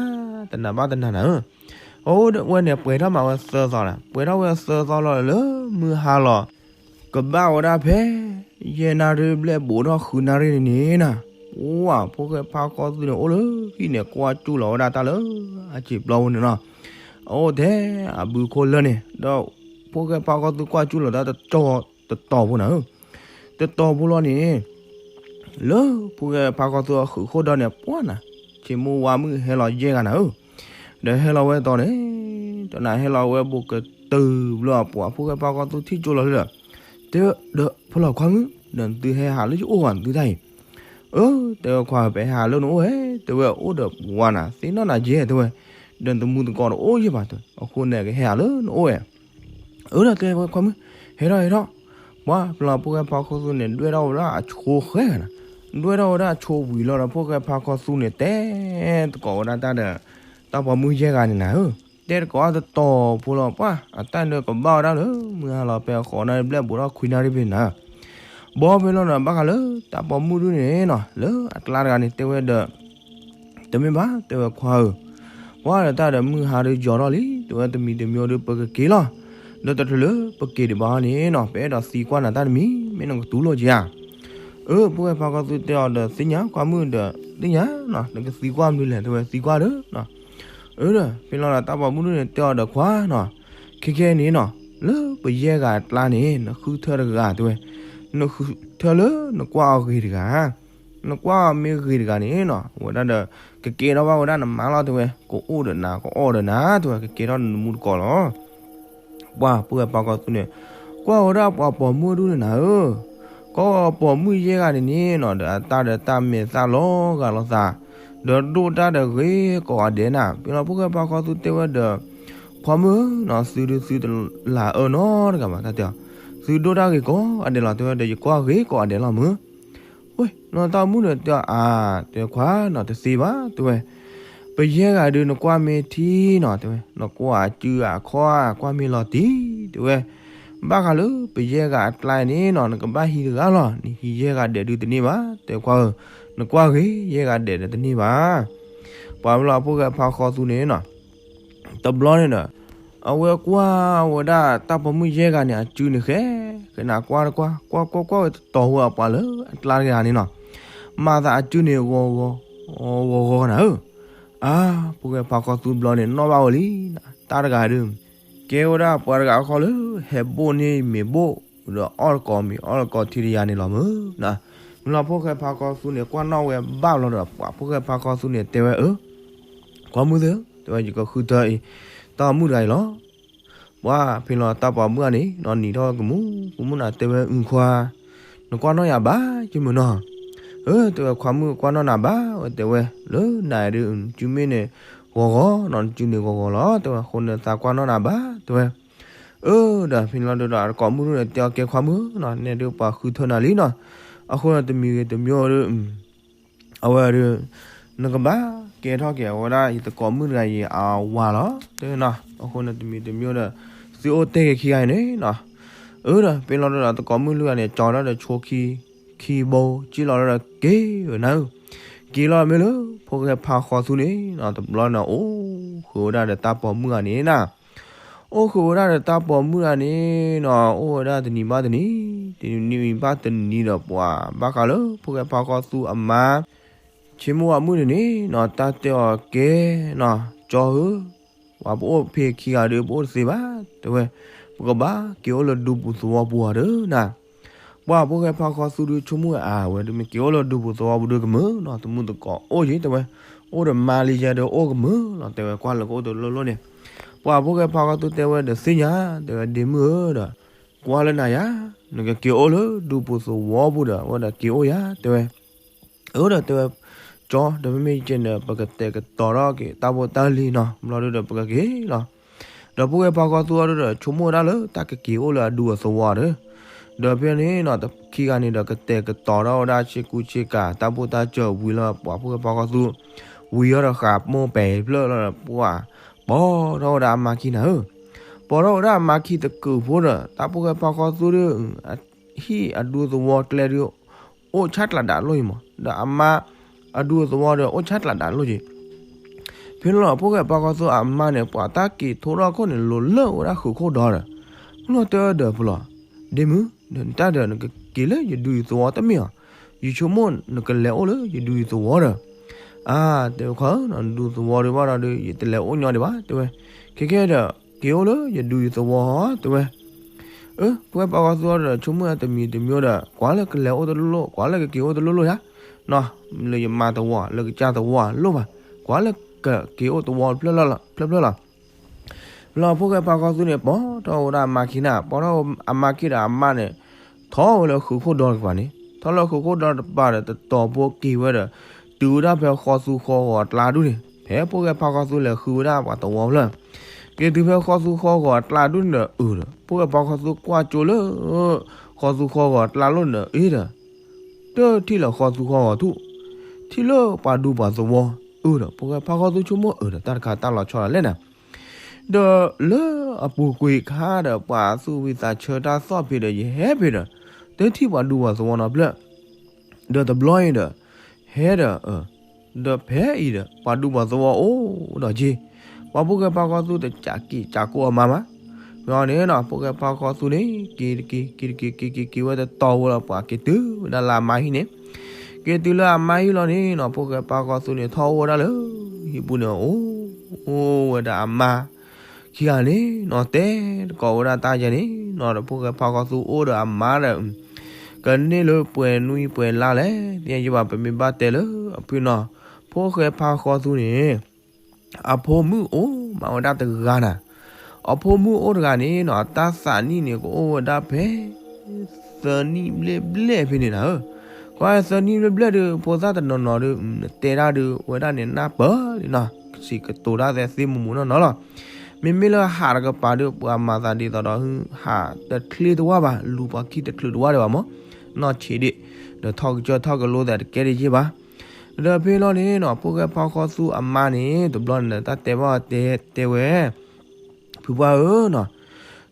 တနၤဘၣ်တနၤနၤဧၢ, အအိၣ်ဝဲန့ၣ် ပှဲၤထီၣ်မးဝဲသၢသီနၤ ပှဲၤထီၣ်ဝဲသၢသီလီၤလၢမုၢ်ဟါလီၤ ကဘၣ်ဝဲဒၣ်ဖဲ ယဲၢ်နၣ်ရံၣ်ဘျဲၣ်ဘူးထီၣ်ဃုနၣ်ရံၣ်န့ၣ်န့ၣ်နၤ, ပှၤဖိၣ်ဃဲဖါဃီသူန့ၣ် အိၣ်လၢဟံၣ်န့ၣ် ကွၢ်ကၠူၣ်လီၤဝဲဒၣ်တၢ်လၢ အစံာ်ပျီပူၤန့ၣ်နီၤ, အအိၣ်ထဲအဘုခိၣ်လၢန့ၣ် ဒီးဖိၣ်ဃဲဖါဃီသူကွၢ်ကၠူၣ်လီၤတၢ်တတီၤဖိနၤဧၢ, တတီၤဖိလီၤန့ၣ် လၢဖိၣ်ဃဲဖါဃီသူအဃုာ်ဃိၣ်ဒီးန့ၣ် ပှၤနၤ ဆ့မိၢ်ဝါမုၣ်ဟဲလီၤယဲၢ်ဂၤနၤဧၢ, ဒီးဟဲလီၤဝဲတီၤန့ၣ် တနၤဟဲလီၤဝဲဘူးကတုၤဘျီ ပှၤဖိၣ်ဃဲဖါဃီသူထံၣ်ကၠိလီၤလၢဒီး တဲဝဲဒီး ဖိလီၤခွါမုၣ် ဒီးနသုဟဲဟးလၢယအိၣ်ဂၤနသုတၢ်အံၤ, အၢ တဲဝဲခွါ ပဟဲဟးလၢနအိၣ်ဧဲ တဲဝဲအိၣ်ဒီးပှၤနၤ သ့ၣ်နီၣ်နၤယဲၢ် တဲဝဲ, ဒီးနသမူသကိးတအိၣ်ယဲၢ်ဘၣ် အဃိန့ၣ်ကဟဲဟးလၢနအိၣ်ဧဲ အၢ ဒီးတဲဝဲခွါမုၣ် ဟဲထီၣ်ဟဲထီၣ်, ပှၤဖဲလီၤဖိၣ်ဃဲဖါဃီသူန့ၣ် ဒွဲၣ်ထီၣ်ဝဲဒၣ်အဆိဃဲဂၤနၤ, ဒွဲၣ်ထီၣ်ဝဲဒၣ်အဆိဝံၤလီၤဒီး ဖိၣ်ဃဲဖါဃီသူန့ၣ် တဲသကိးဝဲဒၣ်တၢ်ဒီး တၢ်ပိာ်မုၣ်ယဲၢ်ဂၤန့ၣ်နၤဧၢ, တဲသကိးတတီၤဖိလီၤ ပှၤ အတၢ်ဒုးကဘၣ်ဝဲဒၣ်လၢ မုၢ်ဟါလီၤဖဲအဃိးနၣ်ရံၣ်ဘျဲၣ်ဘူးထီၣ်ခွံနၣ်ရံၣ်ဖဲန့ၣ်နၤ, ဘီဖဲလီၤဒီး ဘၣ်ဃးလၢတၢ်ပိာ်မုၣ်ဒုန့ၣ်နီၤ လၢအကျါတဂၤန့ၣ် တဲဝဲဒီး တမ့ၢ်ဘၣ် တဲဝဲခွါဧၢ, ပှၤဒီးတၢ်ဒီးမုၢ်ဟါဒုးယီၤထီၣ်လံ တဲဝဲတမံၤတမံၤဒုး ပကက့ၤလီၤ, ဒီးတချုးလၢပက့ၤဒံးဘၣ်န့ၣ်နီၤ ပအဲၣ်ဒိးသံကွၢ်နၤတၢ်တမံၤ မ့ၢ်နကတူၢ်လိာ်က့ၤဧါ, အၢ ဖိၣ်ဃဲဖါဃီသူတဲအီၤဒီး သ့ၣ်ညါ ခွါမုၣ်ဒီး သ့ၣ်ညါနီၤ နကသံကွၢ်မနုၤလဲၣ် တဲဝဲသံကွၢ်ဒီးနီၤ, အၢ ဒီးဖဲလီၤဒီးတၢ်ပိာ်မုၣ်ဒုန့ၣ် တဲအီၤဒီးခွါနီၤ, ခဲခဲန့ၣ်နီၤ လၢပယဲၢ်ဂၤအကျါန့ၣ် နဃုထၢတဂၤ တဲဝဲ, နဃုထၢလၢနကွၢ်အီၤဂ့ၤတဂၤ နကွၢ်အီၤမ့ၢ်ဂ့ၤတဂၤန့ၣ်နီၤ အဝဲဒၣ်ဒီး ကကဲထီၣ်ဘၣ်ဝဲဒၣ်နမါလီၤ တဲဝဲ, ကအိၣ်ဒီးနၤ ကအီၣ်ဒီးနၤ တဲဝဲ, ကကဲထီၣ်နသမူသကိးလီၤ. ပှၤဖိၣ်ဃဲဖါဃီသူန့ၣ် ကွၢ်ဝဲဒၣ်ပှၤပိာ်မုၣ်ဒုန့ၣ်နၤဧၢ, ကီပိာ်မုၣ်ယဲၢ်ဂၤန့ၣ်န့ၣ်နီၤ ဒီးအတၢ်ဒီးတၢ်မဲာ်သၣ်လီၤဂာ်လိာ်သး, ဒီးဒိၣ်တၢ်ဒီးဂ့ၤကိးဂၤဒဲးနၤ, ဖဲလီၤဖိၣ်ဃဲဖါဃီသူတဲဝဲဒီး ခွါမုၣ်ဧၢနီၤ သုဒုးသုတလၢအၢနီတဂၤဘၣ် တၢ်တဲအီၤ, သုဒိၣ်တၢ်ဂ့ၤကိးဂၤဒဲးလီၤ တဲဝဲဒီး ယကွၢ်ဂ့ၤကိးဂၤဒဲးလီၤမုၢ် ဝဲ နီၢ်တၢ်အိၣ်မူန့ၣ်တဲအီၤ အါ တဲခွါနီၤ တသ့ဘၣ် တဲဝဲ, ပယဲၢ်ဂၤဒုးနကွၢ်မ့ၢ်ထံနီၤ တဲဝဲ, နကွၢ်အစုအခီၣ် ကွၢ်မ့ၢ်လီၤတံၢ် တဲဝဲ, ဘၣ်ဃးလၢပယဲၢ်ဂၤအကျါန့ၣ်နီၤ နကဘၣ်ဟံးတဂၤလီၤ နဟံးယဲၢ်ဂၤဒဲးဒုးတန့ၢ်ဘၣ် တဲခွါဧၢ, နကွၢ်ဂ့ၤ ယဲၢ်ဂၤဒဲးဒီးတန့ၢ်ဘၣ်. ပှၤမ့ၢ်လီၤဖိၣ်ဃဲဖါဃီသူန့ၣ်နီၤ တဘျီန့ၣ်ဒီး အဝဲကွၢ်ဝဲဒၣ်တၢ်ပိာ်မုၣ်ယဲၢ်ဂၤန့ၣ် အစုန့ၣ်ဃဲ ဃဲနၤကွၢ်တကွၢ် ကွၢ်ကွၢ်ကွၢ်ဝဲတတီၤဝဲအပှၤလၢအကျါတဂၤန့ၣ်နီၤ, မၤသးအစုန့ၣ်ဂီၤဂီၤ ဂီၤဂီၤနၤဧၢ, အါ ဖိၣ်ဃဲဖါဃီသူဘျီန့ၣ် နီၣ်ဘၣ်ဝဲလံ, တၢ်တဂၤဒုး ကဲဝဲဒၣ်ပှၤတဂၤဃီလၢ ဟဲဘိၣ်န့ၢ်မ့ၤဘိၣ် ဒီးအီၣ်တကိးမ့ၤအီၣ်တကိးထံတယၤန့ၣ်လီၤမုၢ်နၤ, မ့ၢ်လီၤဖိၣ်ဃဲဖါဃီသူန့ၣ် ကွၢ်နီၣ်ဝဲဘၣ်လီၤဒီး ပှၤဖိၣ်ဃဲဖါဃီသူန့ၣ် တဲဝဲအၢ ကွၢ်မုၢ်သ့ၣ်ဧၢ, တဲဝဲ ယကဃုထၢအံၤ တၢ်အိၣ်မူတဂၤအံၤလီၤ. ပှၤဖဲလီၤတၢ်ပိာ်မုၣ်န့ၣ် နီၢ်နံၤထီၣ်ကမူ ကမူၣ်နၤတဲဝဲ အုၣ်ခွါ နကွၢ်နီၣ်ယၤဘၣ် ကမုၢ်နီၤ, အၢ တဲဝဲ ခွါမုၣ်ကွၢ်နီၣ်နၤဘၣ်ဝဲ တဲဝဲ လၢနၤဒုး နစုမ့ၢ်န့ၣ် ဂီၤဂီၤနီၤ နစုန့ၣ်ဂီၤဂီၤလီၤ တဲဝဲ အဃိန့ၣ်သးကွၢ်နီၣ်နၤဘၣ် တဲဝဲ အၢ ဒီးဖဲန့ၣ်လီၤဒုးဒီး အတကိးမုၣ်ဒုန့ၣ် တဲအီၤကဲခွါမုၣ်နီၤ နဲဒုးပှၤဃုထၢနၤလံနီၤ, အဃိန့ၣ်တမံၤဂ့ၤတမံၤဒီး အဝဲဒီး နကဘၣ်ကဲထီၣ်က့ၤအဝဲဒၣ်ယသကိးမုၣ်တဂၤအံၤအဝၤလီၤ တဲဝဲနီၤ. အဃိန့ၣ်တမံၤတမံၤဒီး သုအိၣ်တ့ၢ်က့ၤခံဂၤအံၤန့ၣ်နီၤ. အၢဒီး ဖဲလီၤဒီးသကိးမုၣ်လွံၢ်ဂၤန့ၣ် ကၠီထီၣ်ဒီးဆိခံ ခံဘိ ကံၣ်လီၤဒီးက့ၤဝဲနၤဧၢ. က့ၤလီၤမ့ၢ်လၢဖိၣ်ဃဲဖါဃီသူန့ၣ်နီၤ တဘျီန့ၣ် အိၣ်ဃုာ်ဝဲဒၣ်ဒီးတၢ်ပိာ်မုၣ်ဂၤန့ၣ်နီၤ. အိၣ်ဃုာ်ဝဲဒၣ်ဒီးတၢ်ပိာ်မုၣ်ဂၤန့ၣ်နီၤ အိၣ်ဝဲဒၣ်တနံၤဘၣ်တနံၤ တနံၤဘၣ်တနံၤဒီး ပှၤဘၣ်ဃးလၢဖိၣ်ဃဲဖါဃီသူအမါ ဆ့မိၣ်အမုၣ်န့ၣ်န့ၣ်နီၤ တၢ်တဲအီၤကဲနီၤ ကၠီဧၢ, ပှၤပအိၣ်ဖဲခံဂၤဒီး ပအိၣ်တသ့ဘၣ် တဲဝဲ, ပကဘၣ်က့ၤအိၣ်လၢဒူပူၤသဝီပူၤအီၤဒီးနၤ. ပှၤဖိၣ်ဃဲဖါဃီသူဒီးဆိကမိၣ်ဝဲ အဝဲဒၣ်မ့ၢ်က့ၤအိၣ်လၢဒူပူၤသဝီပူၤဒီးကမုာ်နီၤ တမုာ်သကိးအိၣ်က့ၤ တဲဝဲ, အိၣ်ဒီးမါလံယဲဒီးအိၣ်ကမုာ်လီၤ တဲဝဲ ကွၢ်လၢကအိၣ်တလိၣ်လိၣ်န့ၣ်. ပှၤဖိၣ်ဃဲဖါဃီသူတဲဝဲဒီးသ့ၣ်ညါ တဲဝဲဒ့မုၣ်ဧၢဒီး ကွၢ်လၢနၤယၤ နကက့ၤအိၣ်လၢဒူပူၤသဝီပူၤဒီး အဝဲဒၣ်က့ၤအိၣ်ယၤ တဲဝဲ. အၢဒီးတဲဝဲ, ကၠီ ဒီးမ့မ့ၢ်ကဲန့ၣ် ပကတဲာ်ကတီၤထီၣ်က့ၤတၢ်ဖိတၢ်လံၤနီၤ ဘျီဒုဒီးပကက့ၤလီၤ. ဒီးဖိၣ်ဃဲဖါဃီသူအီၤဒီး ဆိကမိၣ်ဝဲဒၣ်လၢတၢ်ကက့ၤအိၣ်လၢအဒူအသဝီဒီး, ဒီးဖဲန့ၣ်နီၤ ခံဂၤန့ၣ်ဒီးကတဲာ်ကတီၤထီၣ်ဝဲဒၣ်ဆ့ကူဆ့ကၤ တၢ်ဖိတၢ်စၢၤဝံၤလၢပှၤဖိၣ်ဃဲဖါဃီသူ ဝံၤအီၤဒီးဃးမိၢ်ပဲာ်ဖျၢၣ်လီၤဒီး ပှၤပိာ်ထီၣ်ဝဲဒၣ်အမါခံနၤဧၢ. ပိာ်ထီၣ်ဝဲဒၣ်အမါခံတကုးဖိဒီး တၢ်ဖိၣ်ဃဲဖါဃီသူဒီး အဟံၣ်အဒူသဝီကျဲဒုး အိၣ်ဆၣ်ကျးဒးလိၣ်အံၤမး ဒီးအမါအဒူသဝီဒီး အိၣ်ဆၣ်ကျးဒးလိၣ်က့ၤ. ဖဲန့ၣ်လီၤ ဖိၣ်ဃဲဖါဃီသူအမါန့ၣ် ပှၤတၢ်က့ၤထိထီၣ်ခိၣ်န့ၣ် လိၤလၢဝဲဒၣ်ဃုာ်ခိၣ်ဒီးဒီး မုၢ်လီၤတဲဒီးပလီၤ, ဒ့မုၣ်, ဒီးနတၢ်ဒီးနကက့ၤလၢယဒူယသဝီတမ့ၢ်ဧါ. ယဆိကမိၣ်နကလဲၤအိၣ်လၢယဒူယသဝီဒီး, အါ တဲဝဲခွါဧၢ, နဒူသဝီဒံးဘၣ်ဒီး ယတလဲၤအိၣ်ညီဒံးဘၣ် တဲဝဲ. ခဲကဲဒီး က့ၤအိၣ်လၢယဒူယသဝီ တဲဝဲ. အၢ ဖိၣ်ဃဲဖါဃီသူအီၤဒီး ဆိကမိၣ်တမံၤတမံၤဒီး ကွၢ်လၢကလဲၤအိၣ်တလိၣ်လိၣ် ကွၢ်လၢကက့ၤအိၣ်တလိၣ်လိၣ်ယၤ, လၢယမါသဝီ လၢကစၢ်သဝီလိၣ်ဘၣ်, ကွၢ်လၢကက့ၤအိၣ်သဝီဖျၢၣ်ဖျၢၣ်လီၤ. လီၤဖိၣ်ဃဲဖါဃီသူန့ၣ် ပိာ်ထီၣ်ဝဲဒၣ်အမါခံနၤ, ပိာ်ထီၣ်အမါခံဒီးအမါန့ၣ် ထီၣ်ဝဲလၢဃုာ်ခိၣ်ဒီတကပၤန့ၣ်, ထီၣ်လၢဃုာ်ခိၣ်ဒီတကပၤဒီး တတီၤဖိက့ၤဝဲဒီး တုၤဝဲဒၣ်ဖဲဃီသူဃီဂီၤအကျါဒူၣ်န့ၣ်, ဖဲဖိၣ်ဃဲဖါဃီသူလဲၤဃုဝဲဒၣ်ပှၤသဝီဖျၢၣ်, က့ၤတုၤဖဲဃီသူဃီဂီၤအကျါဒူၣ်န့ၣ်ဒီး အၢဒီး ဖိၣ်ဃဲဖါဃီသူကွၢ်ကၠိလၢ ဃီသူဃီဂီၤအကျါလိၣ်န့ၣ်ဒီး အ့ဒီး တထံၣ်လၢဃီသူဃီဂီၤထူၣ်, ထံၣ်လၢပှၤဒူပှၤသဝီ, အၢဒီး ဖိၣ်ဃဲဖါဃီသူဆိကမိၣ်အၢဒီး တၢ်တခါတၢ်လီၤဆီဒၣ်လဲၣ်နၤ. ဒီးလၢအပူၤကွံာ်ခါဒီး ပှၤသူၣ်ဝံသးဆၢတၢ်သီၣ်ဖံးဒီး ယဟဲဖံးဒီး တထံၣ်ပှၤဒူပှၤသဝီနီတဖျၢၣ်, ဒီးတဘျီအံၤဒီး ဟဲဒီး ဒီးဖဲအံၤဒီး ပှၤဒူပှၤသဝီအိၣ်ဒီးက့ၤ, ပှၤဖိၣ်ဃဲဖါဃီသူတကးက့ၤကးကိးအမါမး, ဝံၤအီၤန့ၣ်နီၤ ဖိၣ်ဃဲဖါဃီသူန့ၣ် က့ၤတက့ၤ က့ၤတက့ၤ က့ၤက့ၤက့ၤဝဲတတီၤဝဲလီၤ ပှၤက့ၤတုၤဝဲဒၣ်လၢအမါဟံၣ်န့ၣ်, က့ၤတုၤလၢအမါဟံၣ်လီၤန့ၣ်နီၤ ဖိၣ်ဃဲဖါဃီသူန့ၣ် ထီၣ်အိၣ်ဝဲဒၣ်လၢ ဟံၣ်ပူၤန့ၣ် အိၣ်ဝဲဒၣ်အမါ ခံဂၤန့ၣ်နီၤ တဲတကိးဝဲဒၣ်တၢ်ယဲန့ၣ်နီၤ ဒီးဖိၣ်ဃဲဖါဃီသူအိၣ်ဒီးအမါဒီး ကန့ၢ်လၢပှဲၤနွံပှဲၤလါလဲၣ် သ့ၣ်ညါယဘၣ် ပမ့ၢ်ဘၣ်တဲလၢအဖုၣ်နီၤ, ဖိၣ်ဃဲဖါဃီသူန့ၣ် အဖိမုၣ်အိၣ်မးဝဲဒၣ်တဂၤနၤ, အဖိမုၣ်အိၣ်တဂၤန့ၣ်နီၤ တၢ်သးနံၣ်န့ၣ် ကအိၣ်ဝဲဒၣ်ဖဲ သၢနံၣ်ဘျဲၣ်ဘျဲၣ်ဖဲန့ၣ်နၤဧၢ, ကွၢ်သၢနံၣ်ဘျဲၣ်ဘျဲၣ်ဒီး ဖိသၣ်တနီၤနီၤဒီး နတဲဒၣ်ဒီး ဝဲဒၣ်န့ၣ်နၢ်ပၢၢ်လံနီၤ စံးကတိၤတၢ်သဲသ့မိၢ်မိၢ်နီၢ်နီၢ်လီၤ. မ့မ့ၢ်လၢဟးတကပၤဒီး ပှၤမၤသးဒ်သိးဒီး ဟးတချ့တဝၢ်ဘၣ် လူၤပှၤခံတချုးတဝၢ်ဒံးဘၣ်မး, နီၢ်ဆံးဒံး ဒီးထီၣ်ကစၢၢ်ထီၣ်ကလိသးတကဲဒံးယ့ၢ်ဘၣ်. ဒီးဖဲလီၤန့ၣ်နီၤ ဖိၣ်ဃဲဖါဃီသူအမါန့ၣ် တဘျီန့ၣ် တၢ်တဲဘၣ်တဲတဲဝဲ ဖုပှၢ်ဧၢနီၤ,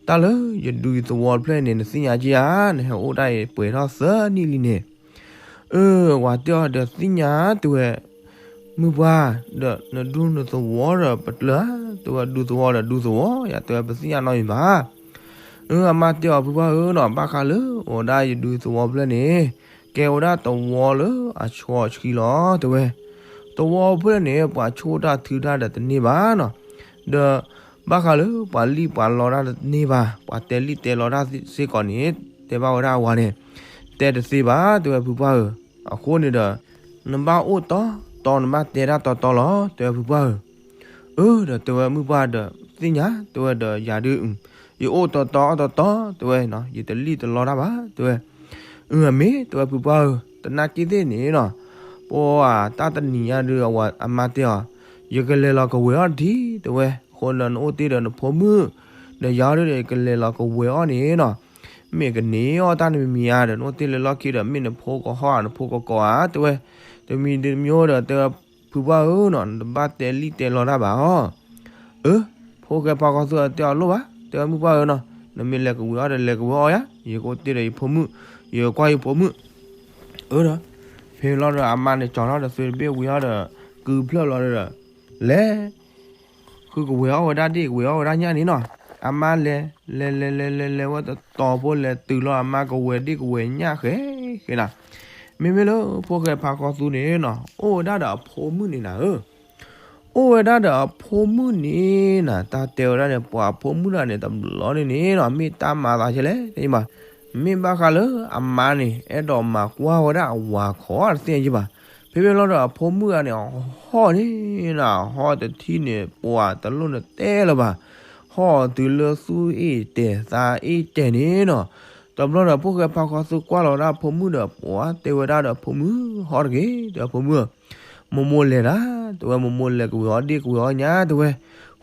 တၢ်လၢယဒူယသဝီတဖျၢၣ်န့ၣ် နသ့ၣ်ညါက့ဧါ, နဟဲအိၣ်တၢ်အံၤပှဲၤထီၣ်သၢနံၣ်လံန့ၣ်. အၢ ဝၤတဲအီၤဒီးသ့ၣ်ညါတဲဝဲ, မုၢ်ပှၢ်, ဒီးနဒူနသဝီဒီးပကျၢၤဧါ, တဲဝဲဒူသဝီဒီးဒူသဝီ, ယတဲဝဲပသ့ၣ်ညါနီတမံၤဘၣ်. အၢ အမါတဲအီၤဖုပှၢ်ဧၢနီၤ, ဘၣ်ဃးလၢအိၣ်ဒၣ်ယဒူသဝီဖျၢၣ်န့ၣ် ကဲဝဲဒၣ်သဝီလၢအဆီအဆှံလီၤ တဲဝဲ. သဝီဖျၢၣ်န့ၣ် ပှၤဆိၣ်တၢ်ထုတၢ်ဒီးတန့ၢ်ဘၣ်နီၤ, ဒီးဘၣ်ဃးလၢပှၤလံၣ်ပှၤလီတၢ်တန့ၢ်ဘၣ်, ပှၤတဲလံၣ်တဲလီတၢ်စ့ၢ်ကီးန့ၣ် တဲဘၣ်ဝဲဒၣ်အဝၤန့ၣ် တဲတသ့ဘၣ် တဲဝဲဖုပှၢ်ဧၢ, အဃိန့ၣ်ဒီး နဘၣ်အိၣ်တီတီ နဘၣ်တဲဒၣ်တီတီလီၤ တဲဝဲဖုပှၢ်ဧၢ. အၢ ဒီးတဲဝဲမုၢ်ပှၢ်ဒီးသ့ၣ်ညါ တဲဝဲဒီးယၤဒုး ယအိၣ်တီတီအီၣ်တီတီ တဲဝဲ, ယတလံၣ်တလီတၢ်ဘၣ် တဲဝဲ. အၢ အမ့ၢ် တဲဝဲဖုပှၢ်ဧၢ, တနာ်က့သ့ၣ်န့ၣ်နီၤ, ပှၤတၢ်တနံၤညါဒုး အဝၤအမါတဲအီၤ, ယကလဲၤလီၤကဝဲၤအီၣ်တထံ တဲဝဲ, အဃိဒီးနအိၣ်တ့ၢ်ဒီးနဖိမုၣ် ဒီးယၤဒုးဒီး ယကလဲၤလီၤကဝဲၤအီၣ်န့ၣ်နီၤ, မ့ၢ်ကန့ၢ်အီၣ်တၢ်တမံၤမံၤဧါဒီး နအိၣ်တ့ၢ်လၢလီၢ်ခံဒီး မ့ၢ်နဖိကဟီၣ်ဧါ နဖိကကိးဧါ တဲဝဲ. တမံၤတမံၤဒီး တဲဝဲဖုပှၢ်ဧၢနီၤ နတဘၣ်တဲလံၣ်တဲလီတၢ်ဘၣ်အီၤ. အၢ ဖိၣ်ဃဲဖါဃီသူတဲအီၤလိၣ်ဘၣ် တဲဝဲမုၢ်ပှၢ်ဧၢနီၤ နမ့ၢ်လဲၤကဝံၤအီၣ်ဒီးလဲၤကဝံၤအီၣ်ယၤ ယကအိၣ်တ့ၢ်ဒီးယဖိမုၣ် ယကွၢ်ယဖိမုၣ်. အၢဒီး ဖဲလီၤဒီးအမါန့ၣ် ကၠီၤထီၣ်ဒီးသုတဘ့ၣ်ဝံၤအီၤဒီး ကုဖျၢၣ်လီၤဒီး လဲၤ ဃုကဝဲၤအီၣ်ဝဲဒၣ်ဒ့ၣ် ကဝဲၤအီၣ်ဝဲဒၣ်ညၣ်န့ၣ်နီၤ. အမါလဲၤ လဲၤလဲၤလဲၤလဲၤလဲၤဝဲ တတီၤဖိလဲၤတုၤလီၤ အမါကဝဲၤဒ့ၣ်ကဝဲၤညၣ်ဃဲဃဲနၤ. မ့မ့ၢ်လၢဖိၣ်ဃဲဖါဃီသူန့ၣ်နီၤ အိၣ်ဝဲဒၣ်ဒီးအဖိမုၣ်န့ၣ်နၤဧၢ. အိၣ်ဝဲဒၣ်ဒီးအဖိမုၣ်န့ၣ်နၤ တၢ်တဲဝဲဒၣ်န့ၣ် ပှၤအဖိမုၣ်တဂၤန့ၣ် တဘျီန့ၣ်န့ၣ်နီၤ မ့ၢ်တၢ်မၤသးကဲလဲၣ်ဘၣ်. မ့ၢ်ဘၣ်ဃးလၢအမါန့ၣ် အဲၣ်ဒိးမၤကွၢ်ဝဲဒၣ်အဝၤခိးတသ့ၣ်ညါဘၣ်. ဖဲဖဲလီၤဒီးအဖိမုၣ်တဂၤန့ၣ် ဟီၣ်န့ၣ်နၤ ဟီၣ်တထံၣ်န့ၣ် ပှၤတလိၣ်နတဲလၢၤဘၣ်. ဟီၣ်တုၤလၢသူၣ်အ့ၣ်တဲာ်သးအ့ၣ်တဲာ်န့ၣ်နီၤ. တဘျီဒီးဖိၣ်ဃဲဖါဃီသူကွၢ်လီၤဒၣ်ဖိမုၣ်ဒီး ပှၤတဲဝဲဒၣ်ဒီးဖိမုၣ် ဟီၣ်တဂ့ၤ တဲဝဲဖိမုၣ်ဧၢ မိၢ်မိၢ်လဲၤဒၣ် တဲဝဲမိၢ်မိၢ်လဲၤကဝံၤအီၣ်ဒ့ၣ်ကဝံၤအီၣ်ညၣ် တဲဝဲ.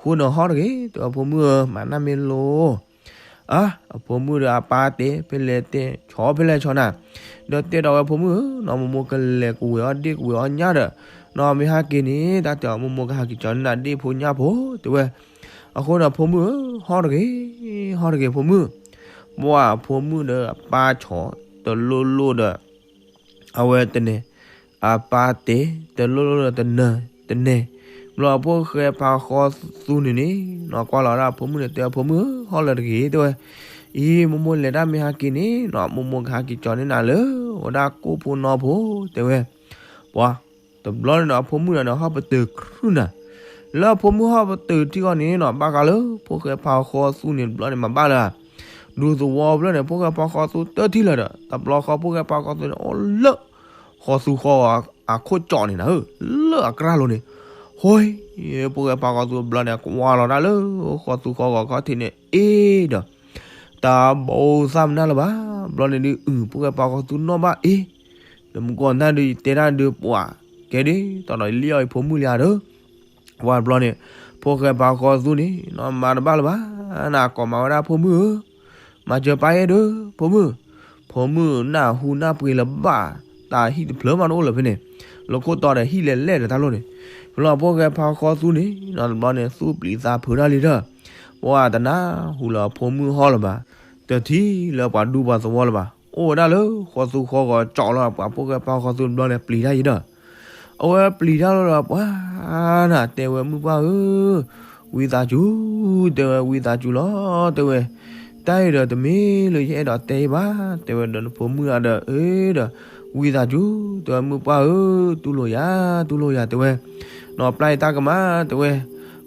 ဃိန့ၣ်ဟီၣ်တဂ့ၤ တဲဝဲဖိမုၣ်ဧၢ မၤနၢ်မ့ၢ်လိၤ. အါ အဖိမုၣ်ဒီးအပၢ်တဲ ဖဲလဲၣ်တဲ ဆီဖဲလဲၣ်ဆီနၤ. ဒီးတဲဒီးဝဲဖိမုၣ်ဧၢ နီၢ်မိၢ်မိၢ်ကလဲၤကဝံၤအီၣ်ဒ့ၣ်ကဝံၤအီၣ်ညၣ်ဒီး နီၢ်မ့ၢ်ဟဲက့ၤန့ၣ် တၢ်တဲအီၤမိၢ်မိၢ်ကဟဲက့ၤကၠီၤန့ၢ်နၤဒ့ၣ်ဖိညၣ်ဖိ တဲဝဲ. အဃိန့ၣ်ဖိမုၣ်ဧၢ ဟီၣ်တဂ့ၤ ဟီၣ်တဂ့ၤဖိမုၣ်. ပှၤအဖိမုၣ်ဒီးအပၢ်ဆီ တလိၣ်လိၣ်ဒီး အဝဲတနဲၣ် အပၢ်တဲ တလိၣ်လိၣ်ဒီးတနဲၣ် တနဲၣ်. ဘျီအဖိၣ်ဃဲဖါဃီသူန့ၣ်န့ၣ် နီၢ်ကွၢ်လီၤဒၣ်ဖိမုၣ်န့ၣ် တဲအဖိမုၣ်ဧၢ ဟီၣ်လၢၤတဂ့ၤ တဲဝဲ. အံၤ မိၢ်မိၢ်လဲၤတၢ်မ့ၢ်ဟဲက့ၤန့ၣ် နီၢ်မိၢ်မိၢ်ကဟဲက့ၤကၠီၤန့ၢ်နၤလၢ ဝဲဒၣ်ကိၣ်ဖိနီဖိ တဲဝဲ. ပှၤ တဘျီန့ၣ်ဒီးအဖိမုၣ်ဒီးန့ၣ် ဟီၣ်ပတုာ်ခရုၣ်နၤ. လၢအဖိမုၣ်ဟီၣ်ပတုာ်ထံဃီန့ၣ်နီၤ ဘၣ်ဃးလၢဖိၣ်ဃဲဖါဃီသူန့ၣ် တဘျီန့ၣ်မၤဘၣ်လၢ ဒူသဝီဖျၢၣ်န့ၣ် ဖိၣ်ဃဲဖါဃီသူတထံၣ်လၢၤဒီး တဘျီဃီဖိၣ်ဃဲဖါဃီသူန့ၣ် အိၣ်လၢ ဃီသူဃီဂီၤအခိၣ်ကၠီန့ၣ်နၤဧၢ လၢအကြၢးလိၤန့ၣ်. ဟိ ဖိၣ်ဃဲဖါဃီသူတဘျီန့ၣ် ကွၢ်လီၤဒၣ်လၢဃီသူဃီဂီၤခီၣ်ထံးန့ၣ် အ့ဒီး တၢ်ဘိးသၣ်မနုၤလၢၤဘၣ်. ဘျီန့ၣ်ဒုး အု ဖိၣ်ဃဲဖါဃီသူနီၣ်ဘၣ်အ့ နမူကီၢ်နၢ်ဒုး ယတဲတၢ်ဒုးပှၤ ကဲဒ်သိးဒီးလံၣ်အီၣ်အံၤဖိမုၣ်လံဧါဒီး ပှၤတဘျီန့ၣ် ဖိၣ်ဃဲဖါဃီသူန့ၣ် နီၢ်မၤတဘၣ်လၢၤဘၣ် နကိးမၤဝဲဒၣ်ဖိမုၣ်ဧၢ မၤစၢၤပၢ်ယဲဒုး ဖိမုၣ်. ဖိမုၣ်နၢ်ဟူနၢ်ပှ့ၤလၢၤဘၣ် တၢ်ဟံၣ်တဖျၢၣ်မးတအိၣ်လၢၤဖဲန့ၣ် လၢခိၣ်တီဒီးဟံၣ်လဲၤလဲၣ်ဒီးတၢ်လိၣ်န့ၣ်. ဖဲလီၤဖိၣ်ဃဲဖါဃီသူန့ၣ် နီၢ်တဘျီန့ၣ် သူၣ်ပျံၤသးဖုးတၢ်လံဒီး ပှၤတနၢ်ဟူလၢအဖိမုၣ်ဟီၣ်လၢၤဘၣ် တထံၣ်လၢပှၤဒူပှၤသဝီလၢၤဘၣ်. အိၣ်ဝဲဒၣ်လၢဃီသူဃီဂီၤကၠီလီၤ ပှၤဖိၣ်ဃဲဖါဃီသူတဘျီန့ၣ် ပျံၤတၢ်ယံၤဒီး အဝဲပျံၤတၢ်လီၤဒီးပှၤနၤ တဲဝဲမုၢ်ပှၢ်ဧၢ ဝံသးစူၤ တဲဝဲဝံသးစူၤလီၤ တဲဝဲ. တၢ်အံၤဒီးတမ့ၢ်လၢယအဲၣ်ဒိးတဲအံၤဘၣ် တဲဝဲဒီးနဖိမုၣ်ဒီး အၢဒီး ဝံသးစူၤ တဲဝဲမုၢ်ပှၢ်ဧၢ တူၢ်လိာ်ယၤ တူၢ်လိာ်ယၤ တဲဝဲ. နီၢ်ပျၢ်ယတၢ်ကမၣ် တဲဝဲ.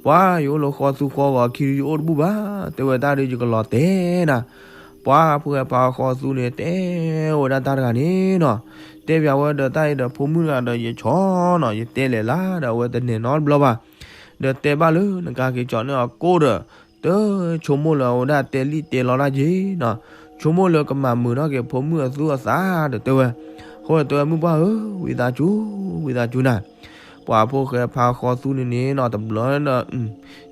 ပှၤယအိၣ်လၢဃီသူဃီဂီၤခံဒုးယအိၣ်တဘူၣ်ဘၣ် တဲဝဲတၢ်ဒုးယကလီၤတဲာ်နၤ. ပှၤဖိၣ်ဃဲဖါဃီသူန့ၣ် တဲဝဲဒၣ်တၢ်တဂၤန့ၣ်နီၤ တဲပၠးဝဲဒီးတၢ်အံၤဒီးဖိမုၣ်တဂၤဒီးယဆီနီၤ ယတဲလဲၣ်လၢဒီးအဝဲတနဲၣ်နီတဘျီဘၣ်. ဒီးတဲဘၣ်လၢနကဟဲက့ၤကၠီၤန့ၢ်အကိၣ်ဒီး တဆိကမိၣ်လၢအဝဲဒၣ်တဲလံၣ်တဲလီတၢ်က့ၤနီၤ ဆိကမိၣ်လၢကမၤမုာ်ထီၣ်က့ၤဖိမုၣ်အသူအသးဒီးတဲဝဲ. အဃိဒီးတဲဝဲမုၢ်ပှၢ်ဧၢ ဝံသးစူၤ ဝံသးစူၤနၤ. ပှၤဖိၣ်ဃဲဖါဃီသူန့ၣ်န့ၣ်နီၤ တဘျီဒီး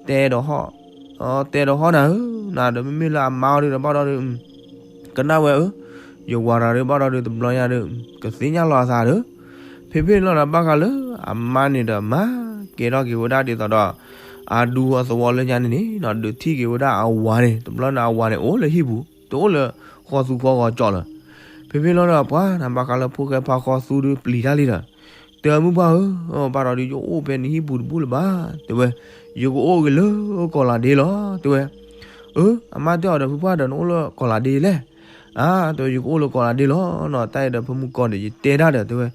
တဲဒီးဟီၣ် တဲဒီးဟီၣ်နၤဧၢ နၤဒီးမ့မ့ၢ်လၢအမါအီၤဒုးဒီးဘၣ်ဒီး ကနၣ်ဝဲဧၢ, ယဝၤတဂၤဒုးဘၣ်ဒီးဒုးတဘျီညါဒီး ကသ့ၣ်ညါလီၤအသးဒီး, ဖဲဖဲလီၤဒီးဘၣ်ဃးလၢအမါန့ၣ်ဒီးမၤကဲထီၣ်က့ၤဝဲဒၣ်ဒ်သိးဒီး အဒူအသဝီလၢညါန့ၣ်န့ၣ် ဒုးထံၣ်က့ၤဝဲဒၣ်အဝၤန့ၣ် တဘျီန့ၣ်အဝၤန့ၣ်အိၣ်လၢဟံၣ်ပူၤ တအိၣ်လၢဃီသူဃီဂီၤကၠီလၢၤ. ဖဲဖဲလီၤဒီးပှၤနၤဘၣ်ဃးလၢဖိၣ်ဃဲဖါဃီသူဒုးပျံၤတၢ်လံဒီး တဲမုၢ်ပှၢ်ဧၢ, ဘၣ်ဒီးဒုးယအိၣ်ဖဲနဟံၣ်ပူၤတဘူၣ်လၢၤဘၣ်, တဲဝဲ, ယကအိၣ်က့ၤလၢကီၢ်လၤဒ့လီၤ, တဲဝဲ. အၢ အမါတဲအီၤဒီး ဖုပှၢ်ဒီးနအိၣ်လၢကီၢ်လၤဒ့လဲၣ်. အါ တဲဝဲ ယကအိၣ်လၢကီၢ်လၤဒ့လီၤနီၤ, တၢ်အံၤဒီးဖဲမုၢ်ကီၢ်ဒီးယတဲဒၣ်ဒီး တဲဝဲ,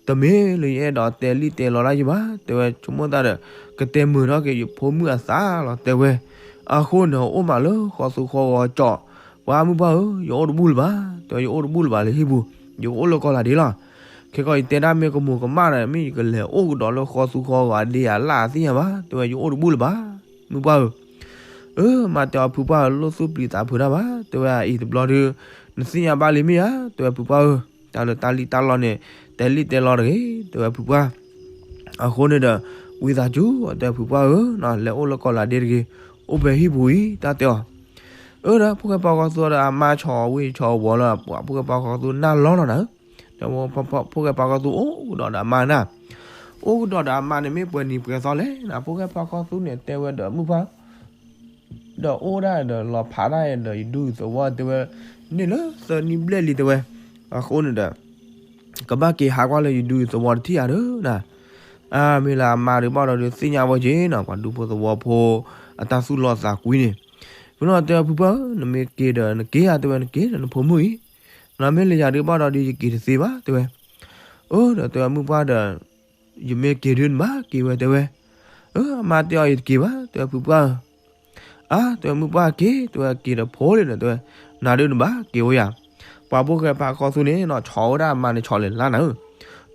တမ့ၢ်လၢယအဲၣ်ဒိးတဲလံၣ်တဲလီတၢ်ယံၤဘၣ်, တဲဝဲ, ဆိကမိၣ်သးဒီး ကတဲမုာ်ထီၣ်က့ၤယဖိမုၣ်အသးလီၤ, တဲဝဲ. အဃိန့ၣ်အိၣ်မးလၢဃီသူဃီဂီၤကၠီ, ပှၤမုၢ်ပှၢ်ဧၢ, ယအိၣ်တဘူၣ်လၢၤဘၣ်, တဲဝဲ, ယအိၣ်တဘူၣ်လၢၤဘၣ်လၢဟံၣ်ပူၤ, ယကအိၣ်လၢကီၢ်လၤဒ့လီၤ. ခဲကီၢ်ယတဲဒၣ်မ့ၢ်ကမူၤကမၣ်ဒီး မ့ၢ်ယကလဲၤအိၣ်ကဒီးလၢဃီသူဃီဂီၤအဒ့အလၣ်အသ့ၣ်ညါဘၣ်, တဲဝဲ, ယအိၣ်တဘူၣ်လၢၤဘၣ်, မုၢ်ပှၢ်ဧၢ. အၢ မါတဲအီၤ ဖုပှၢ်ဧၢ, လိၣ်သူၣ်ပျံၤသးဖုးတၢ်ဘၣ်, တဲဝဲ, အအံၤတဘျီဒီး နသ့ၣ်ညါဘၣ်လံမ့ၢ်ဧါ, တဲဝဲ, ဖုပှၢ်ဧၢ, တၢ်လၢတၢ်လံၣ်တၢ်လီန့ၣ် တဲလံၣ်တဲလီတဂ့ၤ, တဲဝဲ, ဖုပှၢ်. အဃိန့ၣ်ဒီး ဝံသးစူၤ တဲဖုပှၢ်ဧၢ, လဲၤအိၣ်လၢကီၢ်လၤဒ့တဂ့ၤ, အိၣ်ဖဲဟံၣ်ပူၤအံၤ တၢ်တဲအီၤ. အၢ ဒီးဖိၣ်ဃဲဖါဃီသူဒီးအမါဆီၣ်ဝ့ၢ်ဆီၣ်ဝီၤလၢ ပှၤဖိၣ်ဃဲဖါဃီသူနၢ်လီၤလီၤနၤဧၢ, ဒီးဖိၣ်ဃဲဖါဃီသူအိၣ်ကဒီးဒီးအမါနၤ, အိၣ်ကဒီးဒီးအမါန့ၣ်မ့ၢ်ပှဲၤနံၤပှဲၤသီလဲၣ်နၤ, ဖိၣ်ဃဲဖါဃီသူန့ၣ်တဲဝဲဒီးမုၢ်ပှၢ် ဒီးအိၣ်ဒၣ်ဒီးလီၤဖးဒၣ်ဒီးယဒူယသဝီတဲဝဲ, န့ၣ်လၢသၢနံၣ်ဘျဲၣ်လံတဲဝဲ, အဃိန့ၣ်ဒီး ကဘၣ်က့ၤဟးကွၢ်လၢယဒူယသဝီတထံၣ်ဧါဒီးနၤ, အမ့ၢ်လၢအမါဒုးဘၣ်ဒီးဒုးသ့ၣ်ညါဝဲက့ၤနီၤ ပှၤဒူဖိသဝီဖိ အတၢ်သူၣ်လီသးကွံန့ၣ်, မ့ၢ်လီၤတဲဝဲဖုပှၢ်ဧၢ နမ့ၢ်က့ၤဒီးနက့ၤဧါတဲဝဲ နက့ၤဒီးနဖိမုၣ်အံၤ, နမ့ၢ်လၢယၤဒုးဘၣ်ဒီးဒုးယက့ၤတသ့ဘၣ်တဲဝဲ, အၢ ဒီးတဲဝဲမုၢ်ပှၢ်ဒီး ယမ့ၢ်က့ၤဒုးနဘၣ်က့ၤဝဲတဲဝဲ, အၢ အမါတဲအီၤယတက့ၤဘၣ်တဲဝဲဖုပှၢ်ဧၢ အါ တဲဝဲမုၢ်ပှၢ်က့ၤ တဲဝဲက့ၤဒီးဖိလံဒီးတဲဝဲ, နၤဒုးနဘၣ်က့ၤဝဲယၤ, ပှၤဖိၣ်ဃဲဖါဃီသူန့ၣ်နီၤ ဆီၣ်ဝဲဒၣ်အမါန့ၣ် ဆီၣ်လဲၤလါနၤဧၢ,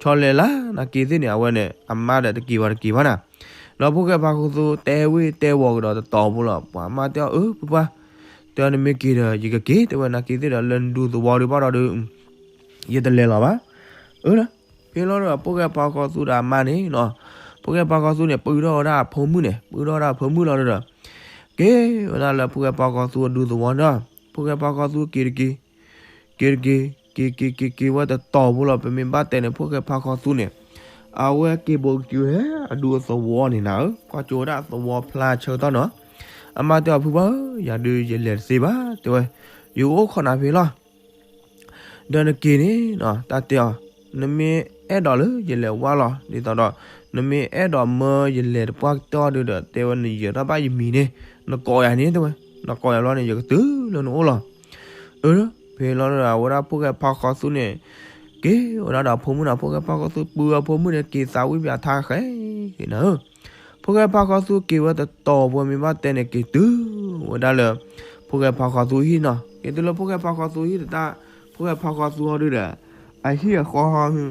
ဆီၣ်လဲၤလါနၤက့ၤသ့ၣ်န့ၣ် အဝဲန့ၣ် အမါဒီးတက့ၤဝဲတက့ၤဘၣ်နၤ, ဒီးဖိၣ်ဃဲဖါဃီသူတဲဝ့ၢ်တဲဝီၤကဒီးတတီၤဖိလီၤ ပှၤမါတဲအီၤ အၢ ဖုပှၢ်, တဲဝဲနမ့ၢ်က့ၤဒီး ယကက့ၤ တဲဝဲနၤက့ၤသ့ၣ်ဒီးလၢနဒူသဝီဒုးဘၣ်ဒီးဒုး ယတလဲၤလီၤဘၣ်, အၢ ဖဲလီၤဒီးဖိၣ်ဃဲဖါဃီသူဒီးအမါန့ၣ်နီၤ, ဖိၣ်ဃဲဖါဃီသူန့ၣ် ပုၢ်ထီၣ်ဝဲဒၣ်အဖိမုၣ်န့ၣ် ပုၢ်ထီၣ်ဝဲဒၣ်အဖိမုၣ်လီၤဒီး, က့ၤဝဲဒၣ်လၢဖိၣ်ဃဲဖါဃီသူအဒူသဝီဒီး, ဖိၣ်ဃဲဖါဃီသူက့ၤတက့ၤ, က့ၤတက့ၤ, က့ၤက့ၤက့ၤက့ၤဝဲတတီၤဖိလီၤ ပမ့ၢ်ဘၣ်တဲန့ၣ် ဖိၣ်ဃဲဖါဃီသူန့ၣ်, အဝဲက့ၤဘိးကတုၤဟဲအဒူအသဝီန့ၣ်နၤဧၢ, ကွၢ်ကၠိဝဲဒၣ်သဝီဖျါဆၢကတီၢ်နီၤ, အမါတဲအီၤဖုပှၢ်ဧၢ ယၤဒုးယလဲၤတသ့ဘၣ် တဲဝဲ, ယအိၣ်ခိးနၤဖဲလီၤ ဒီးနက့ၤန့ၣ်နီၤ တၢ်တဲအီၤ, နမ့ၢ်အဲၣ်ဒိးလၢယလဲၤဝါလီၤ ဒ်သိးဒီး, နမ့ၢ်အဲၣ်ဒိးမၢယလဲၤတပှၢ်ကတၢၢ်ဒုးဒီး တဲဝဲနယဲၤထီၣ်ဘၣ်ယမံၤန့ၣ်, နကိးယၤန့ၣ်တဲဝဲ, နကိးယၤလီၤန့ၣ် ယကတုၤလၢနအိၣ်လီၤ. အၢ ဖဲလီၤဒီးအဝဲဒၣ်ဖိၣ်ဃဲဖါဃီသူန့ၣ်, က့ၤဝဲဒၣ်ဒီးအဖိမုၣ်နီၤ ဖိၣ်ဃဲဖါဃီသူပုၢ်အဖိမုၣ်န့ၣ် က့ၤသးဝံၣ်ပၠးထါဃဲနၤဧၢ ဖိၣ်ဃဲဖါဃီသူက့ၤဝဲတတီၤဖိမ့ၢ်ဘၣ်တဲန့ၣ် က့ၤတုၤဝဲဒၣ်လၢ ဖိၣ်ဃဲဖါဃီသူဟံၣ်နီၤ, က့ၤတုၤလၢဖိၣ်ဃဲဖါဃီသူဟံၣ်တတၢ်, ဖိၣ်ဃဲဖါဃီသူဟီဒုဒီး, အဟံၣ်အဃီဟီ,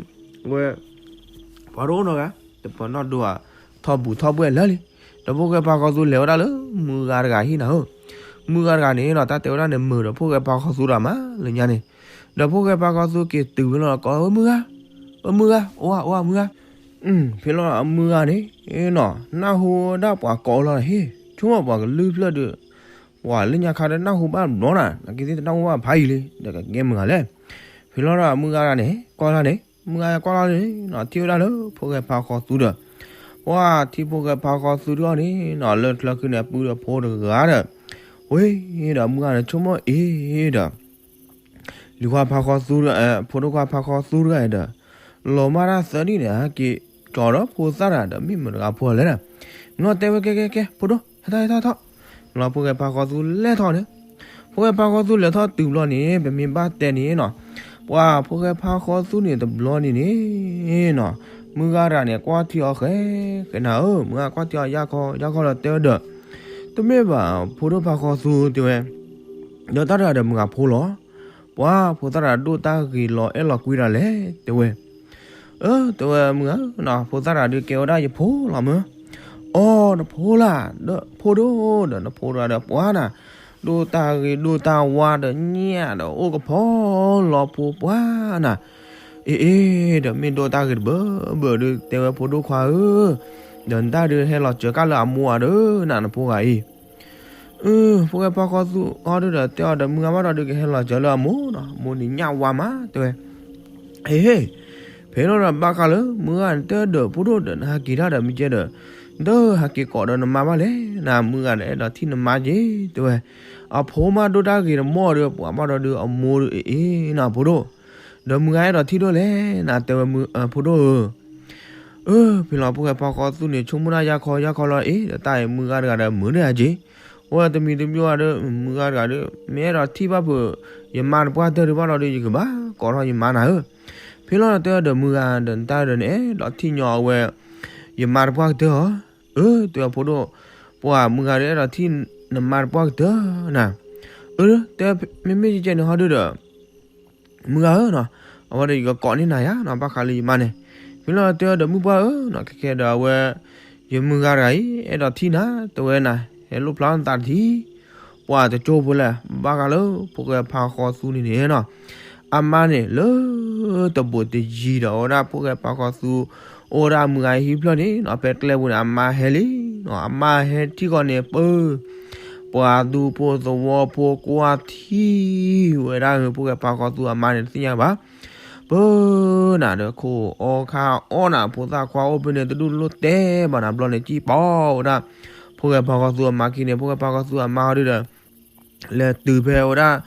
ဝဲ, ပှၤတအိၣ်နီတဂၤ, တပနီၣ်ဒိဧါ, ထီၣ်ဘူၣ်ထီၣ်ဘှဲၣ်လၢာ်လံ, ဒီးဖိၣ်ဃဲဖါဃီသူလဲၤဝဲဒၣ်လၢမုၢ်ဂၤတဂၤဟံၣ်နၤဧၢ, မုၢ်ဂၤတဂၤန့ၣ်နီၤ တၢ်တဲဝဲဒၣ်န့ၣ် မုာ်ဒီးဖိၣ်ဃဲဖါဃီသူဒီးမးလၢညါန့ၣ်, ဒီးဖိၣ်ဃဲဖါဃီသူက့ၤတုၤဝဲလီၤကိးဝဲမုၢ်ဂၤ, ဝဲမုၢ်ဂၤ, အိၣ်ဧါ အိၣ်ဧါမုၢ်ဂၤ ဖဲလီၤအမုၢ်ဂၤန့ၣ်နီၤ နၢ်ဟူဝဲဒၣ်ပှၤကိးလီၤဟ့ၣ်, ဆိကမိၣ်ပှၤကလုၢ်ဖျၢၣ်ဒီး, ပှၤလၢညါခါဒီးနၢ်ဟူဘၣ်တဘျီနၤ, နက့ၤသ့ၣ်တနၢ်ဟူဘၣ်ဖးယံာ်လံ, ဒီးကကဲမုၢ်ဂၤလဲၣ်. ဖဲလီၤဒီးအမုၢ်ဂၤန့ၣ် ကွၢ်လၢ်န့ၣ်, မုၢ်ဂၤကွၢ်လၢ်န့ၣ်နီၤ ထံၣ်ဝဲဒၣ်လၢဖိၣ်ဃဲဖါဃီသူဒီး, ပှၤထံၣ်ဖိၣ်ဃဲဖါဃီသူတဂၤန့ၣ်နီၤ လၢချၢခုန့ၣ် ပုၢ်ဒီးဖိတဂၤဒီး, ဝဲဒီးမုၢ်ဂၤန့ၣ် ဆိကမိၣ်အ့ဒီး လံၤခွါဖါဃီသူ, ဖိဒိၣ်ခွါဖါဃီသူတဂၤအံၤဒီး, လီၤမၢ်တၢ်သၢနံၣ်န့ၣ် ဟဲက့ၤကၠီၤဒီးဖိသၣ်တဂၤဒီး မ့ၢ်မတၤတဂၤဖိလဲၣ်ဒီး, နီၢ်တဲဝဲ ကဲ ကဲ ကဲ ဖိဒိၣ် ဟဲထီၣ် ဟဲထီၣ် ထီၣ်, လီၤဖိၣ်ဃဲဖါဃီသူလဲၤထီၣ်န့ၣ်, ဖိၣ်ဃဲဖါဃီသူလဲၤထီၣ်တုၤဘျီန့ၣ် ပမ့ၢ်ဘၣ်တဲန့ၣ်နီၤ, ပှၤဖိၣ်ဃဲဖါဃီသူန့ၣ်တဘျီန့ၣ်န့ၣ်နီၤ, မုၢ်ဂၤတဂၤန့ၣ် ကွၢ်ထံအီၤဃဲ, ဃဲနၤဧၢ, မုၢ်ဂၤကွၢ်ထံအီၤယၢ်ခီ ယၢ်ခီလီၤတဲဝဲဒီး, တမ့ၢ်ဘၣ် ဖိဒိၣ်ဖါဃီသူတဲဝဲ ဒီးတၢ်တဂၤဒီးမုၢ်ဂၤဖိလီၤ. ပှၤဖိသၣ်တဂၤဒိၣ်တၢ်ဂ့ၤလီၤအဲၣ်လီၤကွံတၢ်လဲၣ် တဲဝဲ. အၢ တဲဝဲမုၢ်ဂၤဧၢနီၤ, ဖိသၣ်တဂၤဒုးကဲဝဲဒၣ်ယဖိလီၤမၢ်. အိ နဖိလၢ်, ဒီးဖိဒိၣ်ဒီးနဖိတဂၤဒီးပှၤနၤ, ဒိၣ်တၢ်ဂ့ၤဒိၣ်တၢ်ဝါဒီးညၣ်ဒီးအိၣ်ကဖီလီၤဖိပှၤနၤ. အ့ အ့ ဒီးမ့ၢ်ဒိၣ်တၢ်ဂ့ၤတဘၢဘၢဒုး တဲဝဲဖိဒိၣ်ခွါဧၢ, ဒီးနတၢ်ဒုးဟဲလီၤစၢၤကၢ်လၢအမိၢ်အဒၢနၤ နဖိဂၤအံၤ. အၢ ဖိၣ်ဃဲဖါဃီသူအီၤဒုဒီး တဲအီၤဒီးမုၢ်ဂၤဘၣ်ဒီးဒုးကဟဲလီၤစၢၤလၢအမိၢ်နီၤ, မိၢ်န့ၣ်ညၣ်ဝါမး တဲဝဲ. ဟ့ ဟ့ ဖဲလီၤဒီးဘၣ်ဃးလၢ မုၢ်ဂၤန့ၣ်တဲဒီးဖိဒိၣ်ဒီး နဟးက့ၤတၢ်ဒီးမ့ၢ်ကဲဒီး, ဒီးဟးက့ၤကိးဒီးနမါဘၣ်လဲၣ်, နမုၢ်ဂၤန့ၣ်အဲၣ်ဒိးထံၣ်နမါက့ၤ တဲဝဲ. အဖိမးဒိၣ်တၢ်ဂ့ၤတမီၢ်ဒီး ပှၤဘၣ်ဒီးဒုးအမိၢ်ဒုးအ့ အ့နီၤဖိဒိၣ်, ဒီးမုၢ်ဂၤအဲၣ်ဒိးထံၣ်ဒိၣ်လဲၣ်နၤ တဲဝဲ ဖိဒိၣ်ဧၢ. အၢ ဖဲလီၤဖိၣ်ဃဲဖါဃီသူန့ၣ် ဆိကမိၣ်တၢ်ယၢ်ခီယၢ်ခီလီၤ အ့ ဒီးတၢ်အံၤမုၢ်ဂၤတဂၤဒီးမုာ်န့ၢ်အက့ၤ, အိၣ်ဒီးတမံၤတမံၤဒီး မုၢ်ဂၤတဂၤဒီး မ့ၢ်အဲၣ်ဒိးထံၣ်ဘၣ်ဖုး ယမါတပှၢ်ကတၢၢ်ဒုးဘၣ်ဒီးဒုး ယကဘၣ်ကိးထီၣ်ယမါနၤဧၢ. ဖဲလီၤတဲဒီးမုၢ်ဂၤဒီး နတၢ်ဒီးနအဲၣ်ဒိးထံၣ်ညီအဝဲ ယမါတပှၢ်ကတၢၢ်ဧါ. အၢ တဲဝဲဖိဒိၣ်, ပှၤမုၢ်ဂၤဒီးအဲၣ်ဒိးထံၣ်နမါတပှၢ်ကတၢၢ်နၤ. အၢ တဲ မ့မ့ၢ်ကဲန့ၣ်ဟီဒုဒီး မုၢ်ဂၤဧၢနီၤ, အဝဲဒီးယကကိးန့ၢ်နၤယါနီၤ ဘၣ်ဃးလၢယမါန့ၣ်. ဖဲလီၤတဲဒီးမုၢ်ပှၢ်ဧၢနီၤ ခဲခဲဒီးအဝဲ ယမုၢ်ဂၤတဂၤအံၤ အဲၣ်ဒိးထံၣ်နၤ တဲဝဲနၤ ဟဲလိၣ်ဖျါနသးတထံၣ်. ပှၤတကၠိဖိလဲၣ် ဘၣ်ဃးလၢဖိၣ်ဃဲဖါဃီသူန့ၣ်န့ၣ်နီၤ, အမါန့ၣ် လၢတဘိးတယံၤဒီး အဝဲဒၣ်ဖိၣ်ဃဲဖါဃီသူ အိၣ်ဝဲဒၣ်မုၢ်ဂၤဟံၣ်ဖျၢၣ်န့ၣ်နီၤ ဖဲကျဲပူၤန့ၣ် အမါဟဲလံနီၤ, အမါဟဲထံၣ်ဃီန့ၣ် ပၢ ပှၤဒူဖိသဝီဖိကွၢ်ထံၣ်ဝဲဒၣ် ဖိၣ်ဃဲဖါဃီသူအမါန့ၣ်တသ့ၣ်ညါဘၣ်. ပၢနၤဒီး ခိၣ်အီၣ်ခါအီၣ်နၤ ဖိသၣ်ခွါအိၣ်ဖဲန့ၣ် တဒူၣ်တလိၣ်တဲဘၣ်နၤ ဘျီန့ၣ် ကံၣ်ပီဝဲဒၣ် ဖိၣ်ဃဲဖါဃီသူအမါခံန့ၣ် ဖိၣ်ဃဲဖါဃီသူအမါဟီဒုဒီး လဲၤတုၤဖဲဝဲဒၣ်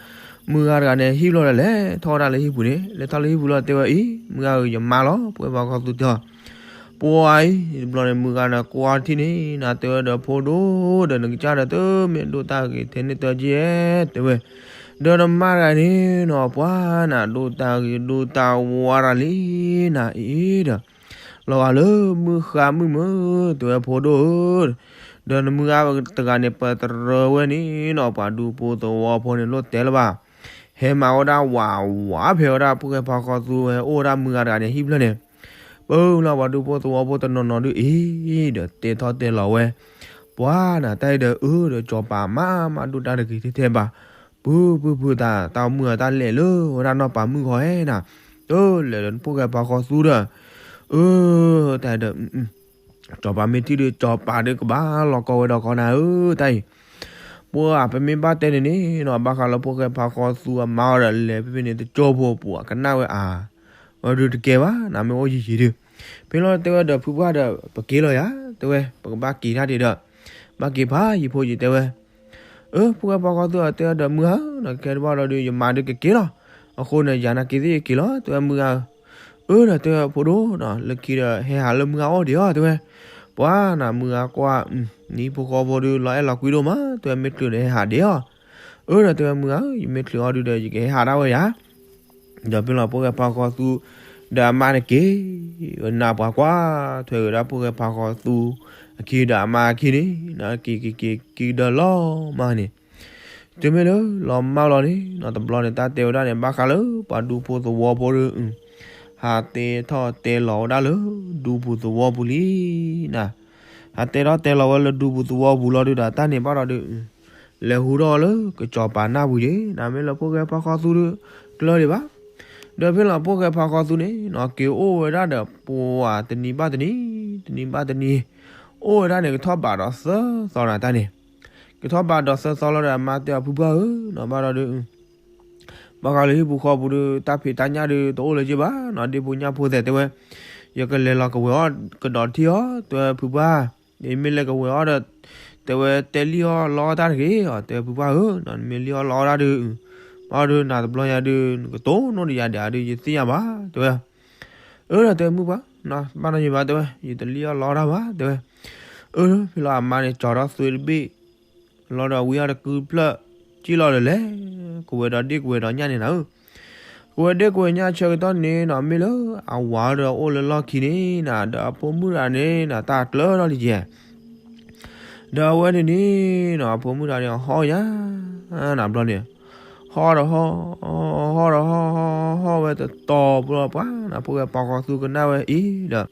မုၢ်ဂၤတဂၤန့ၣ် ဟံၣ်ဘျီဒီးလဲၤထီၣ်ဝဲဒၣ်လၢဟံၣ်ပူၤန့ၣ် လဲၤထီၣ်လၢဟံၣ်ပူၤလီၤ တဲဝဲအံၤ မုၢ်ဂၤဧၢ ယမါလီၤ ဖိၣ်ဃဲဖါဃီသူတဲအီၤ ပှၤအံၤ တဘျီန့ၣ် မုၢ်ဂၤန့ၣ်ကွၢ်ထံၣ်န့ၣ် နၤတဲဝဲဒီးဖိဒိၣ်ဒီး နကစၢ်ဒီးတမ့ၢ်ဒိၣ်တၢ်ဂ့ၤထဲန့ၣ်တက့ၢ် တဲဝဲ ဒီးနမါတဂၤန့ၣ်နီၤ ပှၤနၤဒိၣ်တၢ်ဂ့ၤဒိၣ်တၢ်ဝါတၢ်လံနၤအံၤဒီး လီၤဂာ်လၢမုၢ်ဃါမုၢ်မုၢ် တဲဝဲဖိဒိၣ်ဧၢ ဒီးနမုၢ်ဂၤတဂၤန့ၣ် ပတရၢဝဲန့ၣ်နီၤ ပှၤဒူဖိသဝီဖိန့ၣ်လိၣ်တဲလၢၤဘၣ် ဟဲမၤဝဲဒၣ်ဝးဝးဖဲဝဲဒၣ် ဖိၣ်ဃဲဖါဃီသူဝဲအိၣ်ဝဲဒၣ်မုၢ်ဂၤတဂၤန့ၣ် ဟံၣ်ဖျၢၣ်န့ၣ် ပၢလီၤပှၤဒူဖိသဝီဖိတနီၤနီၤဒုအံၤ ဒီးတဲထီၣ်တဲလီၤဝဲ ပှၤနၤတၢ်အံၤဒီးအၢ ဒီးစီၤပၤမါမးဒိၣ်တၢ်တဂ့ၤထဲထဲဘၣ် ပုၢ်ပုၢ်ပုၢ်တၢ် တၢ်အိၣ်မုၢ်အတၢ်လဲၤလၢဝဲဒၣ်နီၢ်ပၤမုၢ်ဂီၤဧဲနၤ တလဲၤဒီးဖိၣ်ဃဲဖါဃီသူဒီး အၢ တၢ်အံၤဒီး စီၤပၤမ့ၢ်ထံၣ်ဒီး စီၤပၤဒီးကဘၣ်လီၤကီဝဲဒီးကီနၤဧၢ တၢ်အံၤ ပှၤပမ့ၢ်ဘၣ်တဲန့ၣ်န့ၣ်နီၤ ဘၣ်ဃးလၢဖိၣ်ဃဲဖါဃီသူအမါအီၤဒီး လဲၤဖဲဖဲန့ၣ်တကၠိဖိပူၤ အကနၣ်ဝဲအါ ဝဲဒုးတကဲဘၣ် နမ့ၢ်အိၣ်ယံာ်ယံာ်ဒုး ဖဲလီၤတဲဝဲဒီးဖုပှၢ်ဒီး ပက့ၤလီၤယၤ တဲဝဲ ပကဘၣ်က့ၤတၢ်ဒံးဒီး ဘၣ်က့ၤဖးယံၤဖိယံၤတဲဝဲ အၢ ဖိၣ်ဃဲဖါဃီသူတဲဝဲဒီးမုၢ်ဂၤဧၢ နကဲတဘၣ်ဒီးဒုး ယမါဒုးကက့ၤလီၤ အဃိန့ၣ် ယၤနာ်က့ၤသ့ၣ်ယက့ၤလီၤ တဲဝဲမုၢ်ဂၤဧၢ အၢ ဒီးတဲဝဲဖိဒိၣ်နီၤ လၢခံဒီးဟဲဟးလၢမုၢ်ဂၤအအိၣ်ဒံးအီၤ တဲဝဲ ပှၤနၤမုၢ်ဂၤကွၢ် နဟံၣ်ဖိဃီဖိဒုး လီၤအဲၣ်လီၤကွံဒိၣ်မး တဲဝဲမ့ၢ်ချုးန့ၣ်ဟဲဟးဒံးအီၤ အၢ ဒီးတဲဝဲမုၢ်ဂၤဧၢ ယမ့ၢ်ချုးအီၤဒုးဒီး ယကဟဲဟးဒၣ်ဝဲယၤ ဒီးဖဲလီၤဖိၣ်ဃဲဖါဃီသူ ဒီးအမါန့ၣ်က့ၤ နၤပှၤကွၢ်ထွဲဝဲဒၣ်ဖိၣ်ဃဲဖါဃီသူ အခံဒီးအမါအခံန့ၣ် နက့ၤက့ၤက့ၤက့ၤဒီးလီၤမၢ်န့ၣ် တုၤမ့ၢ်လၢလီၤမၢ်လီၤန့ၣ်နီၤ တဘျီန့ၣ် တၢ်တဲဝဲဒၣ်န့ၣ် ဘၣ်ဃးလၢပှၤဒူဖိသဝီဖိဒီး ဟးတဲထီၣ်တဲလီၤဝဲဒၣ်လၢ ဒူပူၤသဝီပူၤလံနၤ ဟးတဲထီၣ်တဲလီၤဝဲလၢဒူပူၤသဝီပူၤလီၤဒုးဒီး တၢ်န့ၣ်ဘၣ်ဒီးဒုး လဲၤဟူထီၣ်လၢကစီၤပၤနၢ်ပူၤယ့ၤ နမ့ၢ်လၢဖိၣ်ဃဲဖါဃီသူဒီး ကျၢၤဒံးဘၣ် ဒီးဖဲလီၤဖိၣ်ဃဲဖါဃီသူန့ၣ်နီၤ က့ၤအိၣ်ဝဲဒၣ်ဒီးပှၤတနံၤဘၣ်တနံၤ တနံၤဘၣ်တနံၤ အိၣ်ဝဲဒၣ်န့ၣ် ကထီၣ်ဘးဒီးသၢသီနၤတၢ်န့ၣ် ကထီၣ်ဘးဒီးသၢသီလီၤဒီး အမါတဲအီၤဖုပှၢ်ဧၢနီၤ ဘၣ်ဒီးဒုး ဘၣ်ဃးလၢဟံၣ်ပူၤဃီပူၤဒီး တၢ်ဖံးတၢ်ညၣ်ဒီး တအိၣ်လၢၤက့ၤဘၣ်နီၤ ဒ့ဖိညၣ်ဖိသဲးတဲဝဲ ယကလဲၤလီၤကဝဲၤအီၣ်ကဒီးထံအီၤ တဲဝဲဖုပှၢ် ယမ့ၢ်လဲၤကဝဲၤအီၣ်ဒီး တဲဝဲတဲလံၣ်အီၣ်လီအီၣ်တၢ်တဂ့ၤအီၤ တဲဝဲဖုပှၢ်ဧၢ နမ့ၢ်လံၣ်အီၣ်လီအီၣ်တၢ်ဒီး ဘၣ်ဒီးနၤတဘျီညါဒီး နကတိၢ်နီၣ်ဒီးယၤဒံးဒီး ယသ့ၣ်ညါဘၣ် တဲဝဲ အၢ ဒီးတဲမုၢ်ပှၢ် ဘၣ်နီၢ်ယံၤဘၣ် တဲဝဲ ယတလံၣ်အီၣ်လီအီၣ်တၢ်ဘၣ် တဲဝဲ အၢ ဖဲလီၤအမါန့ၣ် ကၠီထီၣ်သွ့တဘ့ၣ် လီၤဒီးဝံအီၣ်တကုဖျၢၣ် ကံၣ်လီၤဒီးလဲၤ ကဝဲၤဒီးဒ့ၣ်ကဝဲၤဒီးညၣ်န့ၣ်နၤဧၢ ကဝဲၤဒ့ၣ်ကဝဲၤညၣ်ဆၢကတီၢ်န့ၣ်နီၤ မ့ၢ်လၢအဝၤဒီးအိၣ်လၢလီၢ်ခံန့ၣ်နၤ ဒီးအဖိမုၣ်တဂၤန့ၣ်နၤ တၢ်ကျၢၤထီၣ်လံကဲ ဒီးအဝဲန့ၣ်န့ၣ်နီၤ အဖိမုၣ်တဂၤန့ၣ် ဟီၣ်ယၤ နၤဘျီန့ၣ် ဟီၣ်ဒီးဟီၣ် ဟီၣ်ဒီးဟီၣ် ဟီၣ်ဝဲတတီၤပှၢ်ပှၢ်နၤ ဖိၣ်ဃဲဖါဃီသူကနၣ်ဝဲအံၤဒီး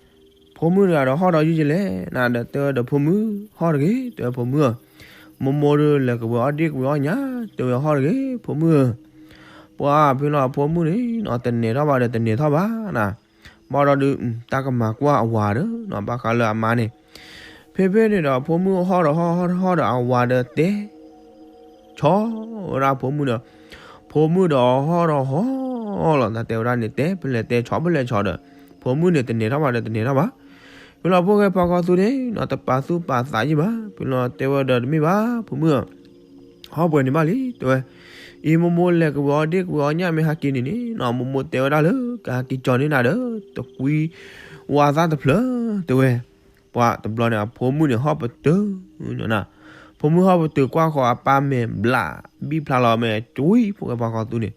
ဖိမုၣ်တဂၤဒီးဟီၣ်ဒီးယုၢ်ယလဲၣ်နၤ ဒီးတဲဝဲဒီးဖိမုၣ် ဟီၣ်တဂ့ၤ တဲဝဲဖိမုၣ်ဧၢ မိၢ်မိၢ်ဒီးလဲၤကဝဲၤအီၣ်ဒ့ၣ်ကဝဲၤအီၣ်ညၣ် တဲဝဲဟီၣ်တဂ့ၤ ဖိမုၣ်ဧၢ ပှၤဖဲလီၤအဖိမုၣ်န့ၣ်နီၤ တနဲၤထီၣ်ဘၣ်ဒီးတနဲၤထီၣ်ဘၣ်နၤ ဘၣ်ဒီးဒုး တၢ်ကမၤကွၢ်အဝၤဒီးနီၤ ဘၣ်ဃးလၢအမါန့ၣ် ဖဲဖဲန့ၣ်ဒီး ဖိမုၣ်ဟီၣ်ဒီးဟီၣ် ဟီၣ်ဒီးဟီၣ်ဒီးအဝၤဒီးတဲ ဆီဝဲဒၣ်ဖိမုၣ်ဒီး ဖိမုၣ်ဒီးဟီၣ်ဒီးဟီၣ်လီၤ တၢ်တဲဝဲဒၣ်န့ၣ် တဲဖဲလဲၣ်တဲဆီဖဲလဲၣ်ဆီဒီး ဖိမုၣ်န့ၣ်တနဲၤထီၣ်ဘၣ်ဒီးတနဲၤထီၣ်ဘၣ် ဖဲလီၤဖိၣ်ဃဲဖါဃီသူန့ၣ်နီၤ တပာ်သူၣ်ပာ်သးယံၣ်ဘၣ် ဖဲလီၤတဲဝဲဒီးတမ့ၢ်ဘၣ် ဖိမုၣ်ဧၢ ဟီၣ်ပှဲၤန့ၣ်ဘၣ်လံ တဲဝဲ အံၤမိၢ်မိၢ်လဲၤကဝဲၤအီၣ်ဒ့ၣ်ကဝဲၤအီၣ်ညၣ်မ့ၢ်ဟဲက့ၤန့ၣ်န့ၣ်နီၤ မိၢ်မိၢ်တဲဝဲဒၣ်လၢ ကဟဲက့ၤကၠီၤန့ၢ်နၤဒီး တကွံဝါသၣ်တဖျၢၣ် တဲဝဲ ပှၤတဘျီန့ၣ် အဖိမုၣ်န့ၣ်ဟီၣ်ပတုာ် ဖိမုၣ်ဟီၣ်ပတုာ်ကွၢ်ဃီၤအပၢ်မဲာ်ဘျး ဘံၣ်ဖျါလီၤမဲာ်ကွံ ဖိၣ်ဃဲဖါဃီသူန့ၣ်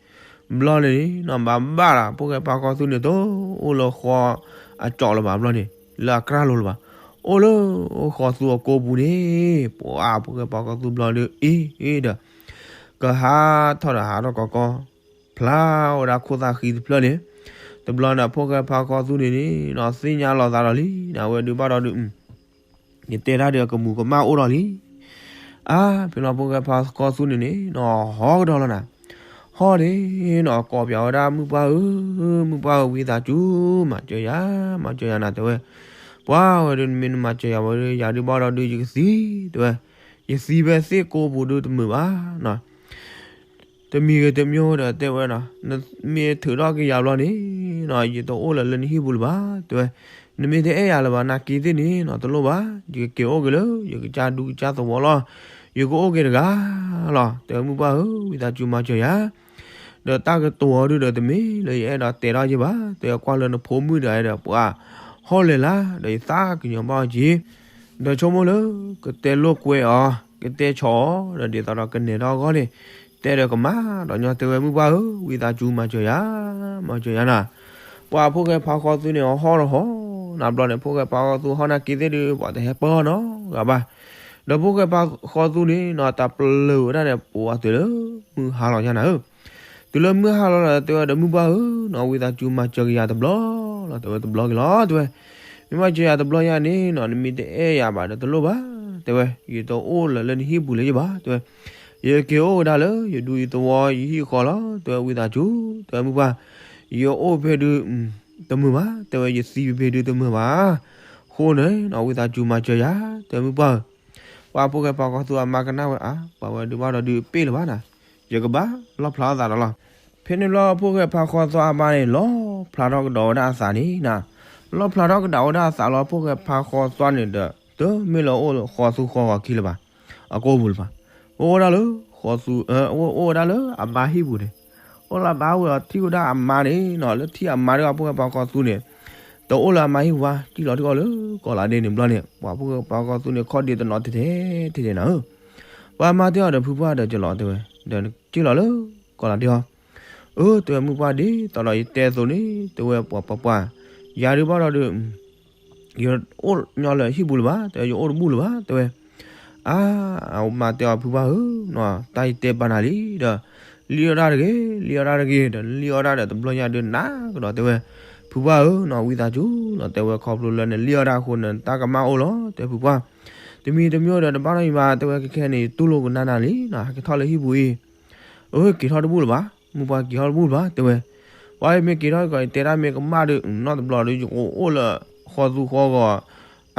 ဘျီန့ၣ်နီၤ ဘၣ်ဘၣ်လီၤ ဖိၣ်ဃဲဖါဃီသူန့ၣ် တအိၣ်လၢဃီအကၠီလၢၤဘၣ်ဘျီန့ၣ် လၢအကြၢးလိၤလၢၤဘၣ် အိၣ်လၢဃီသူအကိပူၤန့ၣ် ပှၤဖိၣ်ဃဲဖါဃီသူဘျီဒီး အ့ဒီး ကဟးထီၣ်ဒီးဟးထီၣ်ကီကီ ဖျါဝဲဒၣ်ခိၣ်သၣ်ဃံတဖျၢၣ်န့ၣ် တဘျီန့ၣ် ဖိၣ်ဃဲဖါဃီသူန့ၣ်န့ၣ်နီၤ သ့ၣ်ညါလီၤသးဒီးလံ နဝဲဒုးဘၣ်ဒီးဒုး ယတဲတၢ်ဒီးအကမူးကမၣ်အိၣ်ဒီးလံ အါ ဖဲလီၤဖိၣ်ဃဲဖါဃီသူန့ၣ်န့ၣ်နီၤ ဟီၣ်ကဒီးလီၤနၤ ဟီၣ်န့ၣ်နီၤ ကိးပၠးဝဲဒၣ်မုၢ်ပှၢ်ဧၢ မုၢ်ပှၢ်ဧၢ ဝံသးစူၤ မၤစၢၤယၤ မၤစၢၤယၤနၤ တဲဝဲ ပှၤဝဲဒုး နမ့ၢ်နမၤစၢၤယၤဝဲဒုး ယၤဒုးဘၣ်ဒီးဒုး ယကသံ တဲဝဲ ကသံဖဲသ့ၣ်ကိးပူၤဒုးတမုာ်ဘၣ်နီၤ. တမံၤဂ့ၤတမံၤဒီးတဲဝဲနီၤ, နမ့ၢ်ထုးထီၣ်က့ၤယၤဘျီန့ၣ်နီၤ, ယတအိၣ်လၢၤလၢနဟံၣ်ပူၤလၢၤဘၣ် တဲဝဲ. နမ့ၢ်တအဲၣ်ယၤလၢၤဘၣ် နာ်က့သ့ၣ်န့ၣ်နီၤ တလိၣ်ဘၣ်, ယကက့ၤအိၣ်က့ၤလၢ ယကစၢ်ဒူကစၢ်သဝီလီၤ. ယကအိၣ်က့ၤတဂၤလီၤ တဲဝဲ. မုၢ်ပှၢ်ဧၢ, ဝံသးစူၤမၤစၢၤယၤ ဒီးတၢ်ကတိၤအီၤဒုးဒီး တမ့ၢ်လၢယအဲၣ်ဒိးတဲထီၣ်ယဲဘၣ်, တဲကွၢ်လၢနဖိမုၣ်တဂၤဒီး ပှၤဟီၣ်လဲၤလၢ ဒီးယသးကညီၤဘၣ်အီၤက့ၤ, ဒီးဆိကမိၣ်လၢ ကတဲလိာ်ကွဲအီၤ ကတဲဆီၣ်အီၤ ဒီးဒ်သိးဒီးကနဲၣ်ထီၣ်အဂီၢ်န့ၣ် တဲဒီးကမၣ်ဒီးညီ တဲဝဲ. မုၢ်ပှၢ်ဧၢ, ဝံသးစူၤမၤစၢၤယၤ, မၤစၢၤယၤနီၤ. ပှၤဖိၣ်ဃဲဖါဃီသူန့ၣ် အဟီၣ်တဟီၣ်နီၤဘျီန့ၣ် ဖိၣ်ဃဲဖါဃီသူဟီၣ်နာ်က့သ့ၣ်ဒုး ပှၤတဟဲပၢၢ်နီတဂၤဘၣ်. ဒီးဖိၣ်ဃဲဖါဃီသူန့ၣ်နီၤ တၢ်ပျၢၤဝဲဒၣ်န့ၣ် ပှၤတုၤလၢမုၢ်ဟါလီၤညါနၤဧၢ. တုၤလၢမုၢ်ဟါလီၤလီၤ တဲဝဲဒီး မုၢ်ပှၢ်ဧၢနီၤ, ဝံသးစူၤမၤစၢၤက့ၤယၤတဘျီလီၤ တဲဝဲ. တဘျီက့ၤလီၤ တဲဝဲ. မ့ၢ်မၤစၢၤယၤတဘျီညါန့ၣ်နီၤ နမ့ၢ်တအဲၣ်ယၤဘၣ်ဒီးတလိၣ်ဘၣ် တဲဝဲ, ယတအိၣ်လၢၤလၢနဟံၣ်ပူၤလၢၤယဲဘၣ် တဲဝဲ. ယက့ၤအိၣ်ကဒါလၢ ယဒူယသဝီယဟံၣ်ဃီလီၤ တဲဝဲ. ဝံသးစူၤ တဲဝဲ မုၢ်ပှၢ်, ယအိၣ်ဖဲဒုး တမုာ်ဘၣ် တဲဝဲ, ယသံဖဲဒုးတမုာ်ဘၣ်. အဃိန့ၣ်နီၤ ဝံသးစူၤမၤစၢၤယၤ တဲဝဲ မုၢ်ပှၢ်ဧၢ. ပှၤဖိၣ်ဃဲဖါဃီသူအမါကနၣ်ဝဲအါ ပှၤဝဲဒုးဘၣ်ဒီးဒုးပ့ၢ်လၢၤဘၣ်နၤ, ယကဘၣ်လီၣ်ဖျါထီၣ်သးဒီးလီၤ. ဖဲန့ၣ်ဘျီဖိၣ်ဃဲဖါဃီသူအမါန့ၣ် လီၣ်ဖျါထီၣ်ကဒီးဝဲဒၣ်အသးန့ၣ်နၤ, လီၣ်ဖျါထီၣ်ကဒီးဝဲဒၣ်အသးလီၤ. ဖိၣ်ဃဲဖါဃီသူန့ၣ်ဒီး တမ့ၢ်လၢအိၣ်ဃီသူဃီဂီၤခံလၢၤဘၣ်, အကိာ်ပူၤလၢၤဘၣ်, အိၣ်ဝဲဒၣ်လၢဃီသူ, အိၣ်ဝဲဒၣ်လၢအမါဟံၣ်ပူၤန့ၣ်, အိၣ်လၢအမါဝဲအီၤထံၣ်ဝဲဒၣ်အမါန့ၣ်နီၤ, လၢထံၣ်အမါဒီး ဖိၣ်ဃဲဖါဃီသူန့ၣ် တအိၣ်လၢအမါဟံၣ်ပူၤဘၣ်, စံၣ်လီၤထံၣ်အီၤလၢကီၢ်လးဒ့န့ၣ်ဘျီန့ၣ်, ပှၤဖိၣ်ဃဲဖါဃီသူန့ၣ် ခီၣ်ဒ့တနီၤထဲထဲထဲထဲနၤဧၢ. ပှၤမါတဲအီၤဒီး ဖုပှၢ်ဒီး ကလီၤတဲဝဲ, ဒီးနစံၣ်လီၤလၢကီၢ်လးဒ့ဟီ, အၢ တဲဝဲ မုၢ်ပှၢ်ဒ်သိးဒီးယတဲအသိးန့ၣ် တဲဝဲ ပှၤပှၤပှၢ်, ယၤဒုးဘၣ်ဒီးဒုး ယအိၣ်ညီလၢဟံၣ်ပူၤလၢၤဘၣ် တဲဝဲ, ယအိၣ်တဘူၣ်လၢၤဘၣ် တဲဝဲ. အါ, အမါတဲအီၤ ဖုပှၢ်ဧၢ, တၢ်ယတဲပာ်နၤလံဒီး လံၣ်အီၣ်ဒၣ်တဂ့ၤ, လံၣ်အီၣ်ဒၣ်တဂ့ၤ, ဒီးလံၣ်အီၣ်ဒၣ်ဒီးတဘျီညါဒုးနးကဒီး တဲဝဲ, ဖုပှၢ်ဧၢ, ဝံသးစူၤလီၤ တဲဝဲ, ခီဖျိလၢနလံၣ်အီၣ်ဒၣ်အဃိန့ၣ် တၢ်ကမၣ်အိၣ်လီၤ တဲဖုပှၢ်. တမံၤတမံၤဒီးတဘၣ်နီတမံၤဘၣ် တဲဝဲ, ခဲခဲန့ၣ် ယတူၢ်လိာ်ကနၣ်နၤလံ, ဟဲက့ၤထီၣ်လၢဟံၣ်ပူၤအံၤ, အၢ က့ၤထီၣ်တဘူၣ်လၢၤဘၣ်, မုၢ်ပှၢ်က့ၤထီၣ်တဘူၣ်လၢၤဘၣ် တဲဝဲ. ပှၤမ့ၢ်က့ၤထီၣ်ကီး ယတဲဒၣ်မ့ၢ်ကမၣ်ဒီး နီတဘျီဒီး ယကအိၣ်လၢဃီသူဃီဂီၤ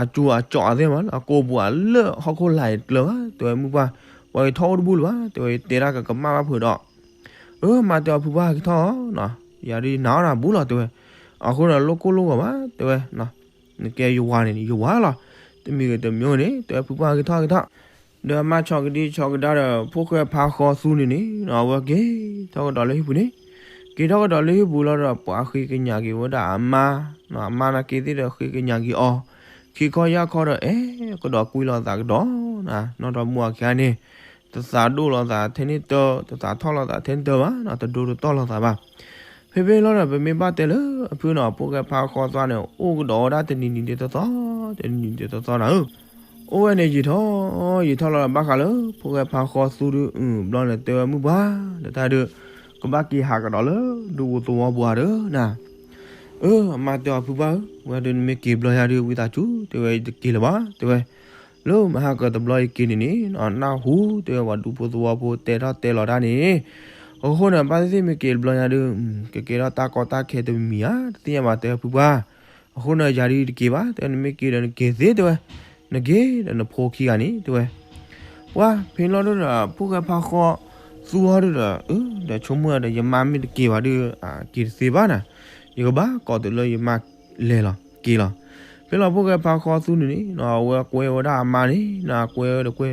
အကၠိအကၠီအသ့ၣ်မး အကိာ်ပူၤအလၢၢ်ဟီၣ်ခိၣ်လာ်တကျၢၤဘၣ် တဲဝဲ, မုၢ်ပှၢ်, ပှၤက့ၤထီၣ်အိၣ်တဘူၣ်လၢၤဘၣ် တဲဝဲ, ယတဲဒၣ်ကကမၣ်ဘၣ်ဖုးဒီး, အၢ မါတဲအီၤ ဖုပှၢ် က့ၤထီၣ်အီၤ, ယၤဒုးယနာ်အီၣ်နၤဘူၣ်လီၤ တဲဝဲ. အဃိန့ၣ် လိၣ်ကိၢ်လိၣ်ဂီၤဘၣ် တဲဝဲ, နကဲယဝၤန့ၣ် ယဝၤလီၤ, တမံၤဂ့ၤတမံၤဂ့ၤန့ၣ် တဲဝဲ ဖုပှၢ် က့ၤထီၣ်က့ၤထီၣ်. ဒီးမါဆီၣ်ကဒံဆီၣ်ကဒါဒီး ဖိၣ်ဃဲဖါဃီသူန့ၣ်န့ၣ် အဝဲက့ၤထီၣ်ကဒီးလၢဟံၣ်ပူၤန့ၣ်, က့ၤထီၣ်ကဒီးလၢဟံၣ်ပူၤလီၤဒီး ပှၤဃ့ကညးက့ၤဝဲဒၣ်အမါ, အမါနာ်က့သ့ၣ်ဒီးဃ့ကညးက့ၤအီၤ, ခံခီယၢ်ခီဒီး အဲၣ်ကဒီးကွံလီၤသးကဒီး, နီၢ်ဒီမူအခါန့ၣ် တသးဒိၣ်လီၤသးထဲန့ၣ်တၢ, တသးထီၣ်လီၤသးထဲန့ၣ်တၢဘၣ်, တဒိတတီၢ်လီၤသးဘၣ်. ဖဲဖဲလီၤဒီး ပမ့ၢ်ဘၣ်တဲလၢအဖုနီၤ ဖိၣ်ဃဲဖါဃီသူန့ၣ် အိၣ်ကဒီးဝဲဒၣ်တနံၤနံၤဒ်သိးသိး, တနံၤနံၤဒ်သိးသိးနၤဧၢ. အိၣ်ဝဲန့ၣ်ယံာ်ထီၣ်ယံာ်ထီၣ်လီၤဒီး ဘၣ်ဃးလၢဖိၣ်ဃဲဖါဃီသူဒုး ဘျီန့ၣ်တဲဝဲ မုၢ်ပှၢ်, ဒီးတၢ်ဒုး ကဘၣ်က့ၤဟးကဒီးလၢဒူပူၤသဝီပူၤဧါဒီးနၤ. အၢ အမါတဲအီၤ ဖုပှၢ်ဧၢ, ဝဲဒုးနမ့ၢ်က့ၤဘျီယၤဒုး ဝံသးစူၤ တဲဝဲ ယတက့ၤလၢၤဘၣ် တဲဝဲ. လၢမဟါကတဘျီယက့ၤန့ၣ်န့ၣ် နၢ်ဟူတဲဝဲ ပှၤဒူဖိသဝီဖိတဲထီၣ်တဲလီၤတၢ်န့ၣ်, အဃိန့ၣ် ဘၣ်သ့ၣ်သ့ၣ်မ့ၢ်က့ၤတဘျီညါဒုး ကကဲထီၣ်တၢ်ကီတၢ်ခဲတမံၤမံၤဧါ တသ့ၣ်ညါဘၣ် တဲဖုပှၢ်. အဃိန့ၣ် ယၤဒုးယတက့ၤဘၣ် တဲဝဲ, နမ့ၢ်က့ၤဒီးနက့ၤသ့ တဲဝဲ, နက့ၤဒီးနဖိခံဂၤန့ၣ် တဲဝဲ. ပှၢ် ဖဲန့ၣ်လီၤဒုးဒီး ဖိၣ်ဃဲဖါဃီသူအီၤဒုးဒီး အၢ ဒီးဆိကမိၣ်ဒီး ယမါမ့ၢ်တက့ၤဘၣ်ဒုး က့ၤတသ့ဘၣ်နၤ, ယကဘၣ်ကိးတုၤလၢယမါလဲၤလီၤက့ၤလီၤ. ဖဲလီၤဖိၣ်ဃဲဖါဃီသူန့ၣ်န့ၣ် အဝဲကွဲဝဲဒၣ်အမါန့ၣ် ကွဲဝဲဒီးကွဲ,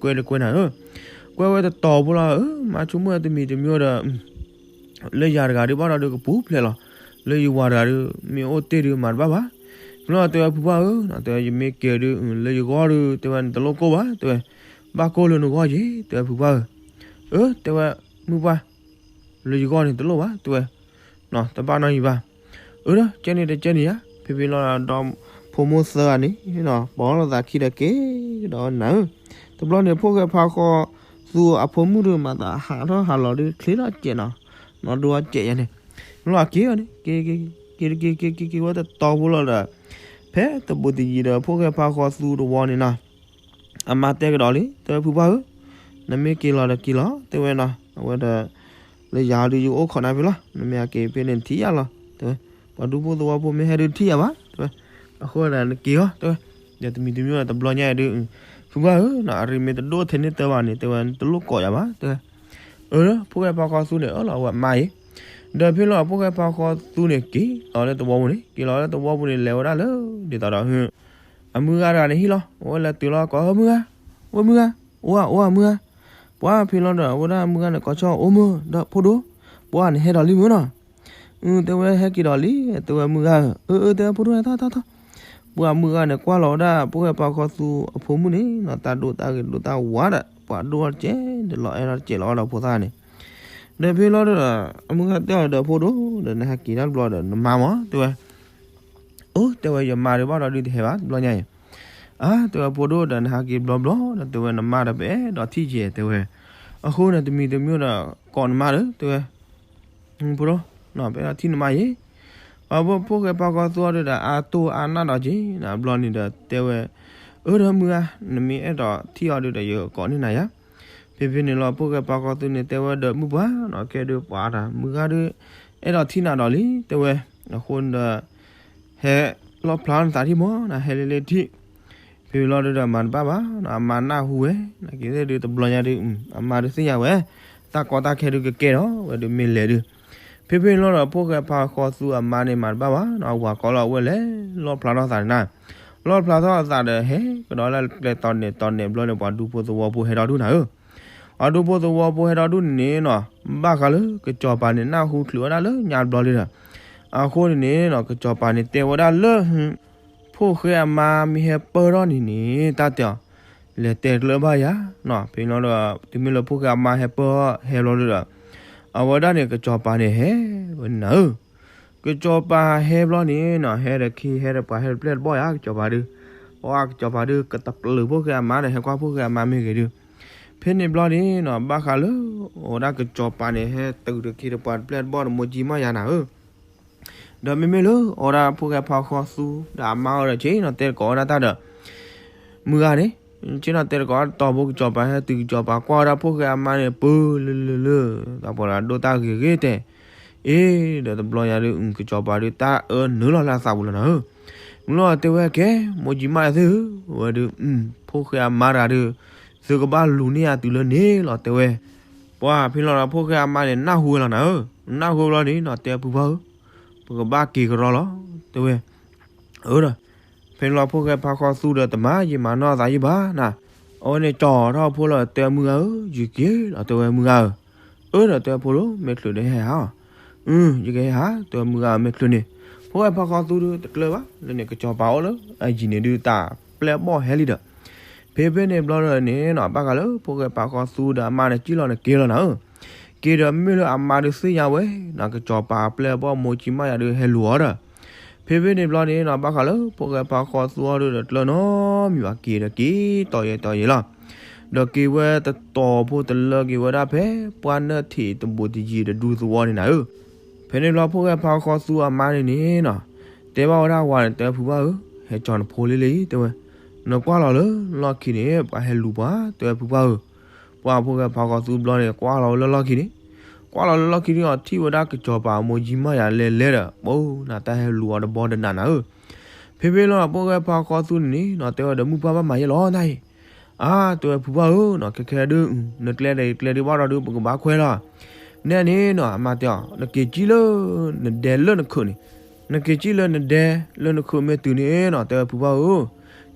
ကွဲဒီးကွဲနၤဧၢ, ကွဲဝဲတတီၤဖိလီၤဧၢ, မါဆိကမိၣ်တမံၤတမံၤဒီး လၢယၤတဂၤဒုးဘၣ်ဒီးဒုးကပူၤဖျဲးလီၤ, လၢယဝၤတဂၤဒုး မ့ၢ်အိၣ်တ့ၢ်ဒုးမၤတဘၣ်ဘၣ်. ဖဲလီၤတဲဝဲ ဖုပှၢ်ဧၢ, တဲဝဲ ယမ့ၢ်က့ၤဒုး လၢယဂီၢ်ဒုး တဲဝဲ နတလိၣ်ကိၢ်ဘၣ် တဲဝဲ, ဘၣ်ကိၢ်လၢနဂီၢ်က့ၤ တဲဝဲ ဖုပှၢ်ဧၢ. အၢ တဲဝဲ မုၢ်ပှၢ်, လၢယဂီၢ်န့ၣ်တလိၣ်ဘၣ် တဲဝဲ, တဘၣ်နီတမံၤဘၣ်. အၢ ကဲန့ၣ်တကဲန့ၣ်ဧါ, ဖဲဖဲလီၤဒီး ဖိမုၣ်သၢဂၤန့ၣ် ပိာ်လိာ်သးခံဒီးက့ၤကဒီးနၤဧၢ. တဘျီန့ၣ် ဖိၣ်ဃဲဖါဃီသူအဖိမုၣ်ဒုး မၤသးဟးထီၣ်ဟးလီၤဒုး ချ့ထီၣ်စဲးနီၤ, နီၢ်ဒိၣ်စဲးယါန့ၣ်, ဖဲလီၤက့ၤအီၤန့ၣ် က့ၤ က့ၤ က့ၤ က့ၤ က့ၤ က့ၤဝဲတတီၤဖိလီၤဒီး ဖဲတဘူးတယံၤဒီး ဖိၣ်ဃဲဖါဃီသူတဝီန့ၣ်နီၤ အမါတဲကဒီးလံ တဲဝဲ ဖုပှၢ်ဧၢ, နမ့ၢ်က့ၤလီၤဒီးက့ၤလီၤ တဲဝဲနီၤ, အဝဲဒီး လၢယၤဒုးယအိၣ်ခိးနၤဖဲလီၤ, နမ့ၢ်ဟဲက့ၤဖဲန့ၣ်နထံၣ်ယၤလီၤ တဲဝဲ, ပှၤဒူဖိသဝီဖိမ့ၢ်ဟဲဒုးထံၣ်ယၤဘၣ် တဲဝဲ, အဃိဒီးနက့ၤအီၤ တဲဝဲ, ဒီးတမံၤတမံၤဒီးတဘျီညါဒုး ဖုဘၣ်ဧၢ, အရ့မ့ၢ်တဒိၣ်ထဲန့ၢ်တၢ်ဘၣ်န့ၣ် တဲဝဲ တလိၣ်ကိးယၤဘၣ် တဲဝဲ. အၢ ဖိၣ်ဃဲဖါဃီသူန့ၣ် အၢၣ်လီၤဝဲအမါအံၤ, ဒီးဖဲလီၤဖိၣ်ဃဲဖါဃီသူန့ၣ် က့ၤလီၤလၢသဝီပူၤန့ၣ်, က့ၤလီၤလၢသဝီပူၤန့ၣ် လဲၤဝဲဒၣ်လၢ ဒ်သိးဒီး အမုၢ်ဂၤတဂၤန့ၣ်ဟံၣ်လီၤ, အဝဲလဲၤတုၤလီၤကိး မုၢ်ဂၤ, ဝဲမုၢ်ဂၤ, အိၣ်ဧါ အိၣ်ဧါမုၢ်ဂၤ. ပှၤဖဲလီၤဒီး အဝဲဒၣ်မုၢ်ဂၤန့ၣ်ကိးဆီအိၣ်မုၢ်, ဒီးဖိဒိၣ်, ပှၤန့ၣ်ဟဲဒီးလံမုၢ်နီၤ. အၢ တဲဝဲဟဲက့ၤဒီးလံ, တဲဝဲမုၢ်ဂၤဧၢ, အၢ အၢ တဲဖိဒိၣ် ထီၣ်ထီၣ်ထီၣ်. ပှၤမုၢ်ဂၤန့ၣ်ကွၢ်လီၤဝဲဒၣ်ဖိၣ်ဃဲဖါဃီသူအဖိမုၣ်န့ၣ်နီၤ, တၢ်ဒိၣ်တၢ်ဂ့ၤဒိၣ်တၢ်ဝါဒီး ပှၤဒိၣ်တကဲး, ဒီးလီၤအဲၣ်ထီၣ်တကဲးလီၤအီၣ်ဒီးဖိသၣ်န့ၣ်. ဒီးဖဲလီၤဒီး အမုၢ်ဂၤတဲအီၤဒီးဖိဒိၣ်ဒီး နဟဲက့ၤတၢ်တဘျီဒီးနမါမး တဲဝဲ. အိၣ် တဲဝဲ ယမါဒုးဘၣ်ဒီးဒုးတဟဲဘၣ်တဘျီညါအံၤ. အါ တဲဝဲဖိဒိၣ်ဒီး နဟဲက့ၤဘျီဘျီဒီး တဲဝဲနမါဒီးပအဲၣ်ဒိးထံၣ်ကဲ တဲဝဲ. အဃိန့ၣ် တမံၤတမံၤဒီးကိးနမါဒီး တဲဝဲ ဖိဒိၣ်, ပအဲၣ်ဒိးထံၣ်နမါယဲ. ပှၤဖိၣ်ဃဲဖါဃီသူအီၤဒီး အါတိၢ်အါနၢ်ဒီးက့ၤ ဘျီန့ၣ်ဒီးတဲဝဲ, အၢ ဒီးမုၢ်ဂၤ, နမ့ၢ်အဲၣ်ဒိးထံၣ်အီၤဒီး ယကိးန့ၢ်နၤယၤ. ဖဲဖဲန့ၣ်လီၤ ဖိၣ်ဃဲဖါဃီသူန့ၣ် တဲဝဲဒီးမုၢ်ပှၢ်နီၤ, ကဲဒုးပှၤတၢ်မုၢ်ဂၤဒီး အဲၣ်ဒိးထံၣ်နၤဒီးလံ တဲဝဲ. အဃိန့ၣ်ဒီး ဟဲလီၣ်ဖျါနသးထံၣ်မး, နဟဲလၢလၢထံၣ်. ဖဲလီၤဒီး အမါတဘၣ်ဘၣ်, အမါနၢ်ဟူဝဲ, နက့ၤသ့ၣ်ဒုးတဘျီညါဒီး အမါဒုးသ့ၣ်ညါဝဲ, တၢ်ကီတၢ်ခဲဒုးကကဲထီၣ်ဝဲဒုးမ့ၢ်လဲၤဒုး. ဖဲဖဲန့ၣ်လီၤဒီး ဖိၣ်ဃဲဖါဃီသူအမါန့ၣ် မၤတဘၣ်ဘၣ်နီၤ, အဝၤကိးလီၤအဝဲလဲၤလီၣ်ဖျါထီၣ်သးန့ၣ်နၤ. လီၣ်ဖျါထီၣ်အသးဒီး ဟဲကဒီးလၢကျဲတီၤနဲၣ်တီၤနဲၣ်ဘျီန့ၣ် ပှၤဒူဖိသဝီဖိဟဲဒီဒူၣ်နၤဧၢ. အဒူဖိသဝီဖိဟဲဒီဒူၣ်န့ၣ်နီၤ, ဘၣ်ဃးလၢကစီၤပၤန့ၣ် နၢ်ဟူချုးဝဲဒၣ်လၢညါတဘျီလံဒီး အဃိန့ၣ်န့ၣ်နီၤ ကစီၤပၤန့ၣ်တဲဝဲဒၣ်လၢ ဖိၣ်ဃဲအမါမ့ၢ်ဟဲပၢၢ်ထီၣ်န့ၣ်န့ၣ် တၢ်တဲအီၤ, လဲၤတဲကျၢၤဘၣ်ယၤနီၤ. ဖဲလီၤဒီး တုၤမ့ၢ်လၢဖိၣ်ဃဲအမါဟဲပၢၢ် ဟဲဘျီဒုးဒီး အဝဲဒၣ်န့ၣ် ကစီၤပၤန့ၣ်ဟဲဝဲန့ၣ်နၤဧၢ. ကစီၤပၤဟဲဘျီန့ၣ်နီၤ, ဟဲဒီးခံ ဟဲဒီးပှၤ ဟဲဒီးပျဲၢ်တဘီၣ်ယၤ ကစီၤပၤဒုး. ပှၤကစီၤပၤဒုး ကတပျုာ်ဖိၣ်ဃဲအမါဒီး ဟဲကွၢ်ဖိၣ်ဃဲအမါမ့ၢ်ဂ့ၤဒုး. ဖဲန့ၣ်ဘျီန့ၣ်နီၤ, ဘၣ်ဃးလၢ အဝဲဒၣ်ကစီၤပၤန့ၣ် ဟဲတုၤဒီးခံဒီးပှၤတပျဲၢ်တဘီၣ်ဒီး မိၢ်ကၠံမါယၤနၤဧၢ. ဒီးမ့မ့ၢ်လၢအဝဲဒၣ်ဖိၣ်ဃဲဖါဃီသူဒီးအမါအီၤဒီး ဆ့ၣ်နီၤတဲတကိးဝဲဒၣ်တၢ်ဒီး မုၢ်ဂၤန့ၣ်, ဆ့ၣ်နီၤတဲတကိးတီၤဖိကစီၤပၤ ဟဲတုၤကစီၤပၤကွၢ်ဝဲဒၣ်ဖိၣ်ဃဲအမါန့ၣ် ပၢလၢလၢလၢ သးပှၢ်လၢအဒိၣ်တၢ်ဂ့ၤဂ့ၤတဲ, အ့ ဒီးတဘျီညါဒုး ကစီၤပၤဒုး တၢ်အၢနုာ်လီၤလၢအသးပူၤလီၤနၤဧၢ. မုၢ်လီၤတဲဝဲကဲ မိၢ်ကၠံမါယၤသ့ၣ်ဧၢ, ဝဲဒုး ဖိၣ်ဃဲအမါတဂၤဒုး သုကဘၣ်လူၤန့ၢ်ယၤတုၤလၢန့ၣ်လီၤ တဲဝဲ. ပှၤဖဲလီၤဒီးဖိၣ်ဃဲအမါန့ၣ် နၢ်ဟူဝဲလီၤနၤဧၢ. နၢ်ဟူဘျီန့ၣ်နီၤ တဲဖုဖါဧၢ, ပကဘၣ်က့ၤကရီလီၤ တဲဝဲ. အၢဒီး ဖဲန့ၣ်လီၤဖိၣ်ဃဲဖါဃီသူဒီး တမၤယံာ်မၤနီၢ်အသးယံာ်ဘၣ်နၤ, အဝဲန့ၣ်ကၠီထီၣ်ဖိလီၤ တဲမုၢ်ဂၤဧၢ, ယက့ၤလီၤ တဲဝဲမုၢ်ဂၤဧၢ. အၢဒီးတဲဖိဒိၣ် မ့ၢ်ချုးဒီးဟဲဟး, ယကဟဲဟး တဲဝဲမုၢ်ဂၤဧၢ မ့ၢ်ချုးန့ၣ်. ဖိၣ်ဃဲဖါဃီသူဒုးတကျၢၤဘၣ်လၢန့ၣ် ကစီၤပၤအိၣ်လၢအယံၤန့ၣ်ဒုး တၢ်ပျဲၢ်ဘီၣ်ဟဲလံဒီး ဖဲဖဲန့ၣ်ဘျီဒီးန့ၣ်နီၤ ဘၣ်ဃးလၢဖိၣ်ဃဲဖါဃီသူဒီးအမါန့ၣ် ကံၣ်လီၤန့ၣ်က့ၤလီၤနၤဧၢ. က့ၤဒီးမ့ၢ်လၢအမါဒုးသ့ၣ်ညါဝဲနီၤ ကစီၤပၤအပျဲၢ်အဘီၣ်မိၢ်ကၠံမါယၤဒုးဟဲလူၤအီၤဒီး ဖဲဖဲန့ၣ်ဘျီန့ၣ်နီၤ ဘၣ်ဃးလၢဖိၣ်ဃဲဖါဃီသူအီၤဒုးဒီး တကျၢၤနီတမံၤဘၣ် က့ၤဒီးက့ၤတီၤယဲၢ်တီၤယဲၢ်လီၤ. ဒီးက့ၤဝဲတတီၤဖိတလၢ က့ၤဝဲဒၣ်ဖဲ ပှၢ်နၢၣ်ထံးတဘူးတယံၤတဒူသဝီန့ၣ်နၤဧၢ. ဖဲန့ၣ်ဘျီဖိၣ်ဃဲဖါဃီသူအမါန့ၣ်န့ၣ်နီၤ တဲဘၣ်ဝဲဒၣ်ဝၤန့ၣ် တဲဖုဖါဧၢ, ဟဲကၠီနဖိလံလံ တဲဝဲ, နကွၢ်လီၤလၢလီၢ်ခံန့ၣ် ပှၤဟဲလူၤပှၤ တဲဝဲဖုဖါဧၢ. ပှၤဖိၣ်ဃဲဖါဃီသူဘျီန့ၣ် ကွၢ်လီၤဝဲလၢလီၢ်ခံန့ၣ်, ကွၢ်လီၤလၢလီၢ်ခံန့ၣ်အီၤ ထံၣ်ဝဲဒၣ်ကစီၤပၤမိၢ်ကၠံမါယၤလဲၤလဲၤဒီး ပိနၤတၢ်ဟဲလူၤအီၤတဘီတနးနၤဧၢ. ဖဲဖဲလီၤဖိၣ်ဃဲဖါဃီသူန့ၣ်န့ၣ်နီၤ တဲဝဲဒီးမုၢ်ပှၢ်ဘၣ်မၤယဲၢ်လီၤနၤအံၤ. အါ တဲဝဲဖုဖါဧၢနီၤ ခဲခဲဒုး နကျဲဒီးယကျဲဒုးဘၣ်ဒီးဒုး ပကဘၣ်ခွဲလီၤ. နဲန့ၣ်နီၤ အမါတဲအီၤ နက့ၤကံၣ်လၢ နဒဲလၢနခုးန့ၣ်, နက့ၤကံၣ်လၢနဒဲလၢနခုးမ့ၢ်တုၤန့ၣ်နီၤ တဲဝဲဖုဖါဧၢ,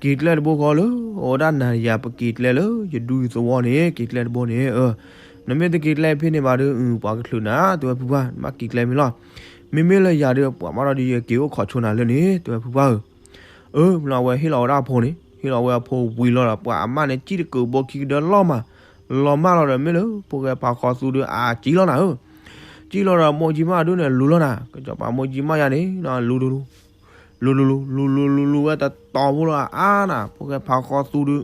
က့ၤကျဲတဘိဃီလၢ အဝဲဒၣ်နၤယၤ ပက့ၤကျဲလၢယဒူယသဝီန့ၣ် က့ၤကျဲတဘိန့ၣ်, နမ့ၢ်တက့ၤကျဲဖဲန့ၣ်ဘၣ်ဒီး ပှၤကချုးနၤ တဲဝဲဖုဖါ နဘၣ်က့ၤကျဲမ့ၢ်လီၤ. မ့မ့ၢ်လၢယၤဒီး ပှၤဘၣ်ဒီးဒုး ယက့ၤအိၣ်ခိးဆိနၤလၢန့ၣ် တဲဝဲဖုဖါဧၢ. အၢ မ့ၢ်လီၤဝဲဟ့ၣ်လီၤဝဲဒၣ်အဖိန့ၣ်, ဟ့ၣ်လီၤဝဲအဖိဝံၤလီၤဒီး ပှၤအမါန့ၣ် ကံၣ်တကုးဘိခံကဒၢလီၤမး, လီၤမၢ်လီၤဒီး မ့ၢ်လၢဖိၣ်ဃဲဖါဃီသူဒီး အကံၣ်လီၤနၤဧၢ. ကံၣ်လီၤဒီးမိၢ်ကၠံမါဒုးန့ၣ် လူၤလီၤနၤ, ကစီၤပၤမိၢ်ကၠံမါယၤန့ၣ် လူၤလူၤ လူၤလူၤလူၤလူၤလူၤဝဲတတီၤဖိလီၤအါနၤ, ဖိၣ်ဃဲဖါဃီသူဒုး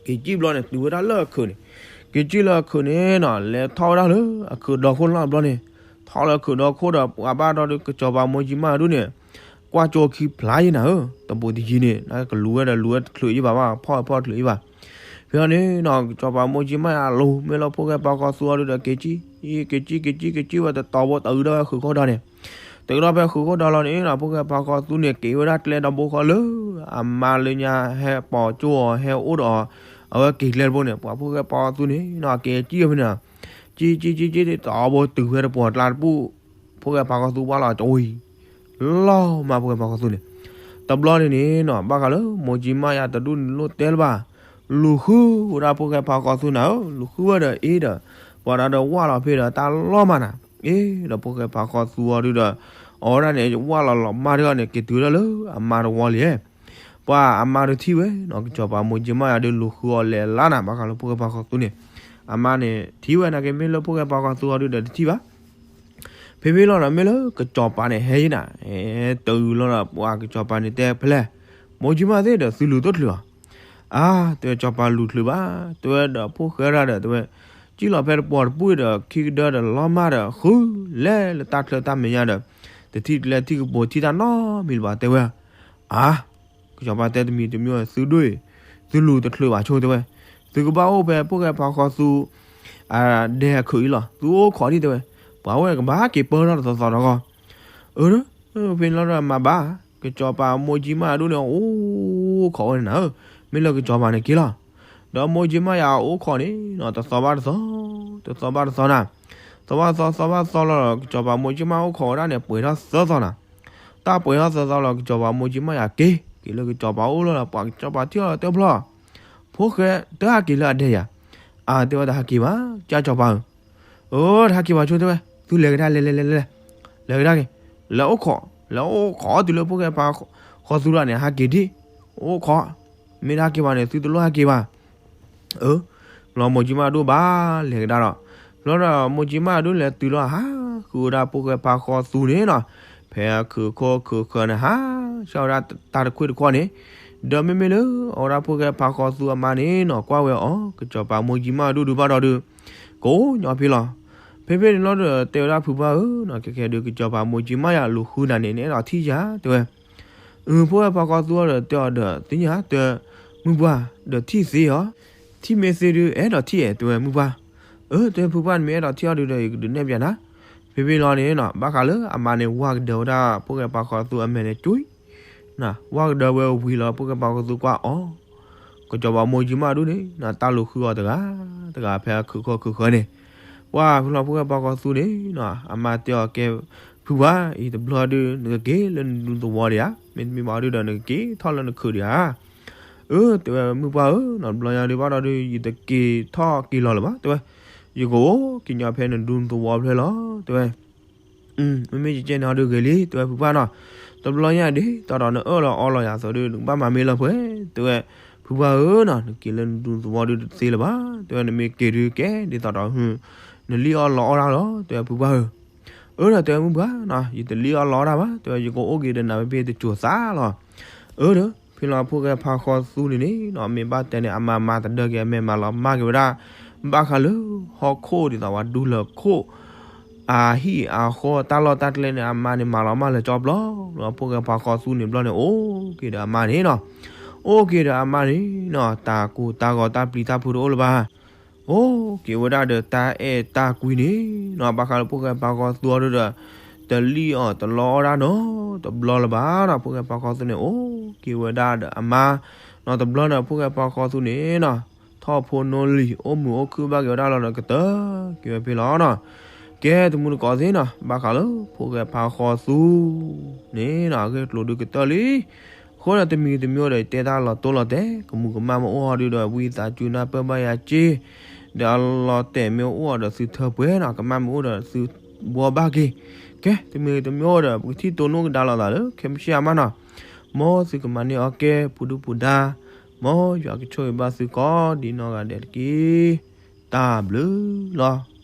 က့ၤကံၣ်ဘျီန့ၣ် တုၤဝဲဒၣ်လၢအခုးန့ၣ်, က့ၤကံၣ်လၢအခုးန့ၣ်နီၤ လဲၤထီၣ်ဝဲဒၣ်လၢအခုးဒီခိၣ်လီၤဘျီန့ၣ်, ထီၣ်လၢအခုးဒီခိၣ်ဒီး ပှၤဘၣ်ဒီးဒုး ကစီၤပၤမိၢ်ကၠံမါဒုးန့ၣ် ကွၢ်ကၠိခံဖျါယဲၢ်နၤဧၢ, တဘူးတယံၤန့ၣ် ကလူၤဝဲဒီးလူၤဝဲတချုးယံၣ်ဘၣ်ဘၣ် ဖီၣ်ဝဲဖီၣ်ချုးယံၣ်ဘၣ်. ဖဲအံၤန့ၣ်နီၤ ကစီၤပၤမိၢ်ကၠံမါယၤအလိၤ မ့ၢ်လၢဖိၣ်ဃဲဖါဃီသူအီၤဒုးဒီး က့ၤကံၣ် က့ၤကံၣ် က့ၤကံၣ် က့ၤကံၣ်ဝဲတတီၤဖိ တအုးဒၣ်ဝဲအခုးခိၣ်ဒီးန့ၣ်, တကတီၢ်ဖဲဃုာ်ခိၣ်ဒီလီၤန့ၣ်နီၤ ဖိၣ်ဃဲဖါဃီသူန့ၣ် က့ၤဝဲဒၣ်ကျဲဒီဘိဃီလၢ အမါလၢညါဟဲပိာ်ကၠိအီၤ ဟဲအိၣ်ဒီးအီၤ အဝဲက့ၤကျဲတဘိန့ၣ် ပှၤဖိၣ်ဃဲဖါဃီသူန့ၣ်နီၤ က့ၤက့ၤက့ၤဖဲန့ၣ် က့ၤက့ၤက့ၤက့ၤ တအီဘိတုၤဖဲတပှီၤကျါတပူၤ ဖိၣ်ဃဲဖါဃီသူဝၣ်လီၤကဝံၤ လီၤမးဖိၣ်ဃဲဖါဃီသူန့ၣ် တဘျီန့ၣ်န့ၣ်နီၤ ဘၣ်ဃးလၢမိၢ်ကၠံမးယၤတဒူၣ်န့ၣ်လိၣ်တဲလၢၤဘၣ် လူၤဃုဝဲဒၣ်ဖိၣ်ဃဲဖါဃီသူနၤဧၢ လူၤဃုဝဲဒီးအ့ဒီး ပှၤတၢ်ဒီးဝၣ်လီၤဖဲဒီးတၢ်လီၤမးနၤ အ့ဒီးဖိၣ်ဃဲဖါဃီသူအီၤဒုဒီး အဝဲဒၣ်န့ၣ် ဝၣ်လီၤလီၤမးတဂၤန့ၣ် က့ၤတုၤဒၣ်လၢအမါတဝီလံ ပှၤအမါတထံၣ်ဝဲနီၤ ကစီၤပၤမိၢ်ကၠံမးယၤဒုလူၤဃုအီၤလဲၤလၢ်နၤ ဘၣ်ဃးလၢဖိၣ်ဃဲဖါဃီသူန့ၣ် အမါန့ၣ်ထံၣ်ဝဲနာ်က့ မ့ၢ်လၢဖိၣ်ဃဲဖါဃီသူအီၤဒုဒီးတထံၣ်ဘၣ် ဖဲဖဲလီၤဒီး မ့ၢ်လၢကစီၤပၤန့ၣ်ဟဲယံၤနၤ တဂုၤလီၤဒီး ပှၤကစီၤပၤန့ၣ်တဲဖဲလဲၣ် မိၢ်ကၠံမးသ့ၣ်ဒီးသုလူၤတချုးအီၤ အါ တဲဝဲ စီၤပၤလူၤချုးဘၣ် တဲဝဲဒီးဖိၣ်ဃဲရၣ်ဒီး တဲဝဲ ကံၣ်လီၤဖဲတပှီၤတပူၤဒီး ခံကဒၢဒီးလီၤမးဒီး ဃုလဲၤလၢတၢ်ချၢတၢ်မဲာ်ညါဒီး တထံၣ်ကျဲထံၣ်ကပိၤထံၣ်တၢ်နီတမံၤလၢၤဘၣ် တဲဝဲ အါ ကစီၤပၤတဲတမံၤတမံၤ သုဒိၣ်အံၤ သုလူၤတချုးဘၣ်ဆိ တဲဝဲ သုကဘၣ်အိၣ်ဖဲဖိၣ်ဃဲဖါဃီသူ အဒဲအခုးအံၤလီၤ သုအိၣ်ခိးဒံး တဲဝဲ ပှၤဝဲကဘၣ်က့ၤပၢထီၣ်တသီသီဒီးဂီၢ် အၢ ဖဲန့ၣ်လီၤဒီးမၤဘၣ် ကစီၤပၤမိၢ်ကၠံမးဒိၣ်န့ၣ် အိၣ်ခိးဝဲန့ၣ်နၤဧၢ မ့ၢ်လၢကစီၤပၤန့ၣ်က့ၤလီၤ ဒီးမိၢ်ကၠံမးယၤအိၣ်ခိးန့ၣ်နီၤ တသီဘၣ်တသီ တသီဘၣ်တသီနၤ သီဘၣ်သီ သီဘၣ်သီလီၤဒီး ကစီၤပၤမိၢ်ကၠံမးအိၣ်ခိးဝဲဒၣ်န့ၣ် ပှဲၤထီၣ်သၢသီနၤ တၢ်ပှဲၤထီၣ်သၢသီလီၤ ကစီၤပၤမိၢ်ကၠံမးယၤက့ၤ က့ၤလၢကစီၤပၤအိၣ်လီၤဒီး ပှၤကစီၤပၤထံၣ်အီၤလီၤတဲဖျီ ဖိၣ်ဃဲ တဟးက့ၤလၢအဒဲယၤ အါ တဲဝဲ တဟးက့ၤဘၣ် ကၢ်စီၤပၤဧၢ အၢ တဟးက့ၤဘၣ်ဆိ တဲဝဲ သုလဲၤကဒါ လဲၤလဲၤလဲၤလဲၤ လဲၤကဒါက့ၤ လဲၤအိၣ်ခိး လဲၤအိၣ်ခိးတုၤလၢဖိၣ်ဃဲဖါဃီသူရၣ်န့ၣ် ဟးက့ၤဒံး အိၣ်ခိး မ့ၢ်တဟးက့ၤဘၣ်န့ၣ် သုတလိၣ်ဟးက့ၤဘၣ် အၢ ဘျီမိၢ်ကၠံမးဒိၣ်ဘၣ်လဲၤကဒါဒီး ဘျီဒီးမိၢ်ကၠံမးဒိၣ်လဲၤတုၤလီၤ ဟးဃုာ်ဝဲဒၣ်ဖိၣ်ဃဲဖါဃီသူန့ၣ်နီၤ ဖဲအခုးခိၣ်ခုးဃၢၤန့ၣ် ဟးဆှၢဝဲဒၣ်တၢ်တခွံၣ်တခွီၣ်န့ၣ် ဒီးမ့မ့ၢ်လၢ အဝဲဒၣ်ဖိၣ်ဃဲဖါဃီသူအမါန့ၣ်နီၤ ကွၢ်ဝဲအီၤ ကစီၤပၤမိၢ်ကၠံမးဒိၣ်ဒုးဘၣ်ဒီးဒုး ကအိၣ်ညီဖဲလီၤ ဖဲဖဲန့ၣ်လီၤဒီး တဲဝဲဒၣ်ဖုပှၢ်ဧၢနီၤ ခဲခဲဒုး ကစီၤပၤမိၢ်ကၠံမးယၤလူၤဃုနၤန့ၣ် နအဲၣ်ဒိးထံၣ်ယၤ တဲဝဲ အု ဖိၣ်ဃဲဖါဃီသူအီၤဒီးတဲအီၤဒီး သ့ၣ်ညါ တဲ မုၢ်ပှၢ် ဒီးထံၣ်သ့အီၤ ထံၣ်မ့ၢ်သ့ဒုး အဲၣ်ဒိးထံၣ်အဲၣ် တဲဝဲ မုၢ်ပှၢ် အၢ တဲဖုပှၢ် နမ့ၢ်အဲၣ်ဒိးထံၣ်အီၤဒုးဒီး ယကဒုးနဲၣ်ပၠးနၤ ဖဲဖဲလီၤန့ၣ်နီၤ ဘၣ်ဃးလၢအမါန့ၣ် ဝၢ်ကဒၢဝဲဒၣ် ဖိၣ်ဃဲဖါဃီသူအမဲာ်န့ၣ် ကွံ ဝၢ်ကဒၢဝဲဝံၤလီၤ ဖိၣ်ဃဲဖါဃီသူကွၢ်အီၤ ကစီၤပၤမိၢ်ကၠံမးဒိၣ်န့ၣ်နီၤ တၢ်လူၤဃုအီၤတဂၤ တဂၤဖဲအခုးခိၣ်ခုးဃၢၤန့ၣ် ပှၤဖဲလီၤဖိၣ်ဃဲဖါဃီသူန့ၣ်နီၤ အမါတဲအီၤကဲ ဖုပှၢ်အံၤ တဘျီဒုး နကက့ၤလၢနဒူသဝီဒံးဧါ မ့တမ့ၢ်ဘၣ်ဒုးဒီး နကက့ၤထီၣ်လၢနခုးဒံးဧါ အၢ တဲဝဲ မုၢ်ပှၢ်ဧၢနီၤ တဘျီညါဒုးဘၣ်ဒီးဒုး ယတက့ၤထီၣ်က့ၤလီၤလၢၤဘၣ် တဲဝဲ ယကအိၣ်က့ၤညီဖဲနဒူသဝီဖျဲၣ်လီၤ တဲဝဲ မ့မ့ၢ်ယကဲန့ၣ်ဟီဒုးဂ့ၤလံ တဲဝဲဖုပှၢ်နီၤ တဘျီညါဒ်သိးဒီးနအၢၣ်လီၤအီလီၤယၤအသိးဒုး နကဘၣ်မၤမ့ၢ်လၢပှဲၤ တဲဝဲ ဖုပှၢ်ဧၢနီၤ နက့ၤလၢနဒူသဝီဒုးတသ့လၢၤဘၣ် တဲဝဲ နမ့ၢ်က့ၤဒုးကဲ ဒ်သိးဒီး နလံၣ်အီၣ်လီအီၣ်တၢ်လီၤ တဲဝဲဖုပှၢ်ဧၢ အၢ ဒီးတဲဝဲမုၢ်ပှၢ်နီၤ ယတလံၣ်အီၣ်လီအီၣ်တၢ်ဘၣ် တဲဝဲ ယကအိၣ်က့ၤဒီးနၤဖဲဖဲတစိၤသးလီၤ အၢ ဒီး ဖဲလီၤဖိၣ်ဃဲဖါဃီသူန့ၣ်န့ၣ်နီၤ မ့ၢ်ဘၣ်တဲန့ၣ် အမါမၤတဒၢက့ၤ အမဲာ်မၤလီၤမၢ်က့ၤဝဲဒၣ် ဘၣ်ဃးလၢ ဟီၣ်ခိၣ်ဒ်သိးပှၤဒူလၢာ်ခိၣ် အဟံၣ်အဃီတၢ်လီၢ်တၢ်ကျဲန့ၣ် အမါန့ၣ်မၤလီၤမၢ်လၢာ်ကၠီဘျီ လီၤဖိၣ်ဃဲဖါဃီသူန့ၣ်ဘျီန့ၣ် အိၣ်က့ၤဒီးအမါန့ၣ်နီၤ အိၣ်က့ၤဒီးအမါန့ၣ်နီၤ တၢ်ကိၢ်တၢ်ဂီၤတၢ်ပျံၤတၢ်ဖုးတအိၣ်လၢၤဘၣ် အိၣ်က့ၤဝဲဒၣ်ဒီးတၢ်အဲၣ်တၢ်ကွံန့ၣ်နီၤ ဘၣ်ဃးလၢဖိၣ်ဃဲဖါဃီသူအီၤဒုးဒီး တလံၣ်အီၣ်တလီအီၣ်ဒၣ်နီတဘျီလၢၤဘၣ်နီၤ ဖိၣ်ဃဲဖါဃီသူန့ၣ် အိၣ်က့ၤဝဲဒၣ်ဒီးအမါ နီတဘျီန့ၣ် ဖိၣ်ဃဲဖါဃီသူန့ၣ်နီၤ ထီၣ်ဖိနီလံၤ အိၣ်မုာ်အိၣ်ခုၣ်ဘၣ်က့ၤဝဲဒၣ်လီၤဒီးကတၢၢ်က့ၤဝဲဖဲလီၤနီၤ ကဲတမူတကိးသ့ၣ်နီၤ ဘၣ်ဃးလၢ ဖိၣ်ဃဲဖါဃီသူ န့ၣ်နီၤ အဂ့ၢ်ကျိၤဒုးကတၢၢ်လံ အဃိဒီးတမံၤတမံၤအိၣ်ဒီး ယတဲတၢ်လီၤတိၢ်လီၤတဲာ် ကမူၤကမၣ်မ့ၢ်အိၣ်ဟီဒုးဒီး ဝံသးစူၤနၢ်ပၢၢ်ဘၣ်ယၤစ့ ဒီးအလီၤတဲာ်မ့ၢ်အိၣ်ဒီးသုထၢပှဲၤနီၤ ကမၣ်မ့ၢ်အိၣ်ဒီးသုဘှီဘၣ်က့ၤ ကဲ တမံၤတမံၤအိၣ်ဒီး ပကထံၣ်တိၢ်နီၣ်ကဒါလိာ်သးလၢ ခဲမုၢ်ဆ့ၣ်အါမးနီၤ မ်သုကမၤန့ၢ်အီၣ်ကဲပူၤဒုၣ်ပူၤဒါ မ်ယွၤကဆိၣ်ဂ့ၤဘၣ်သုကိးဒံးနီၢ်ဂၤဒဲးတက့ၢ် တၢ်ဘျုးလီၤ.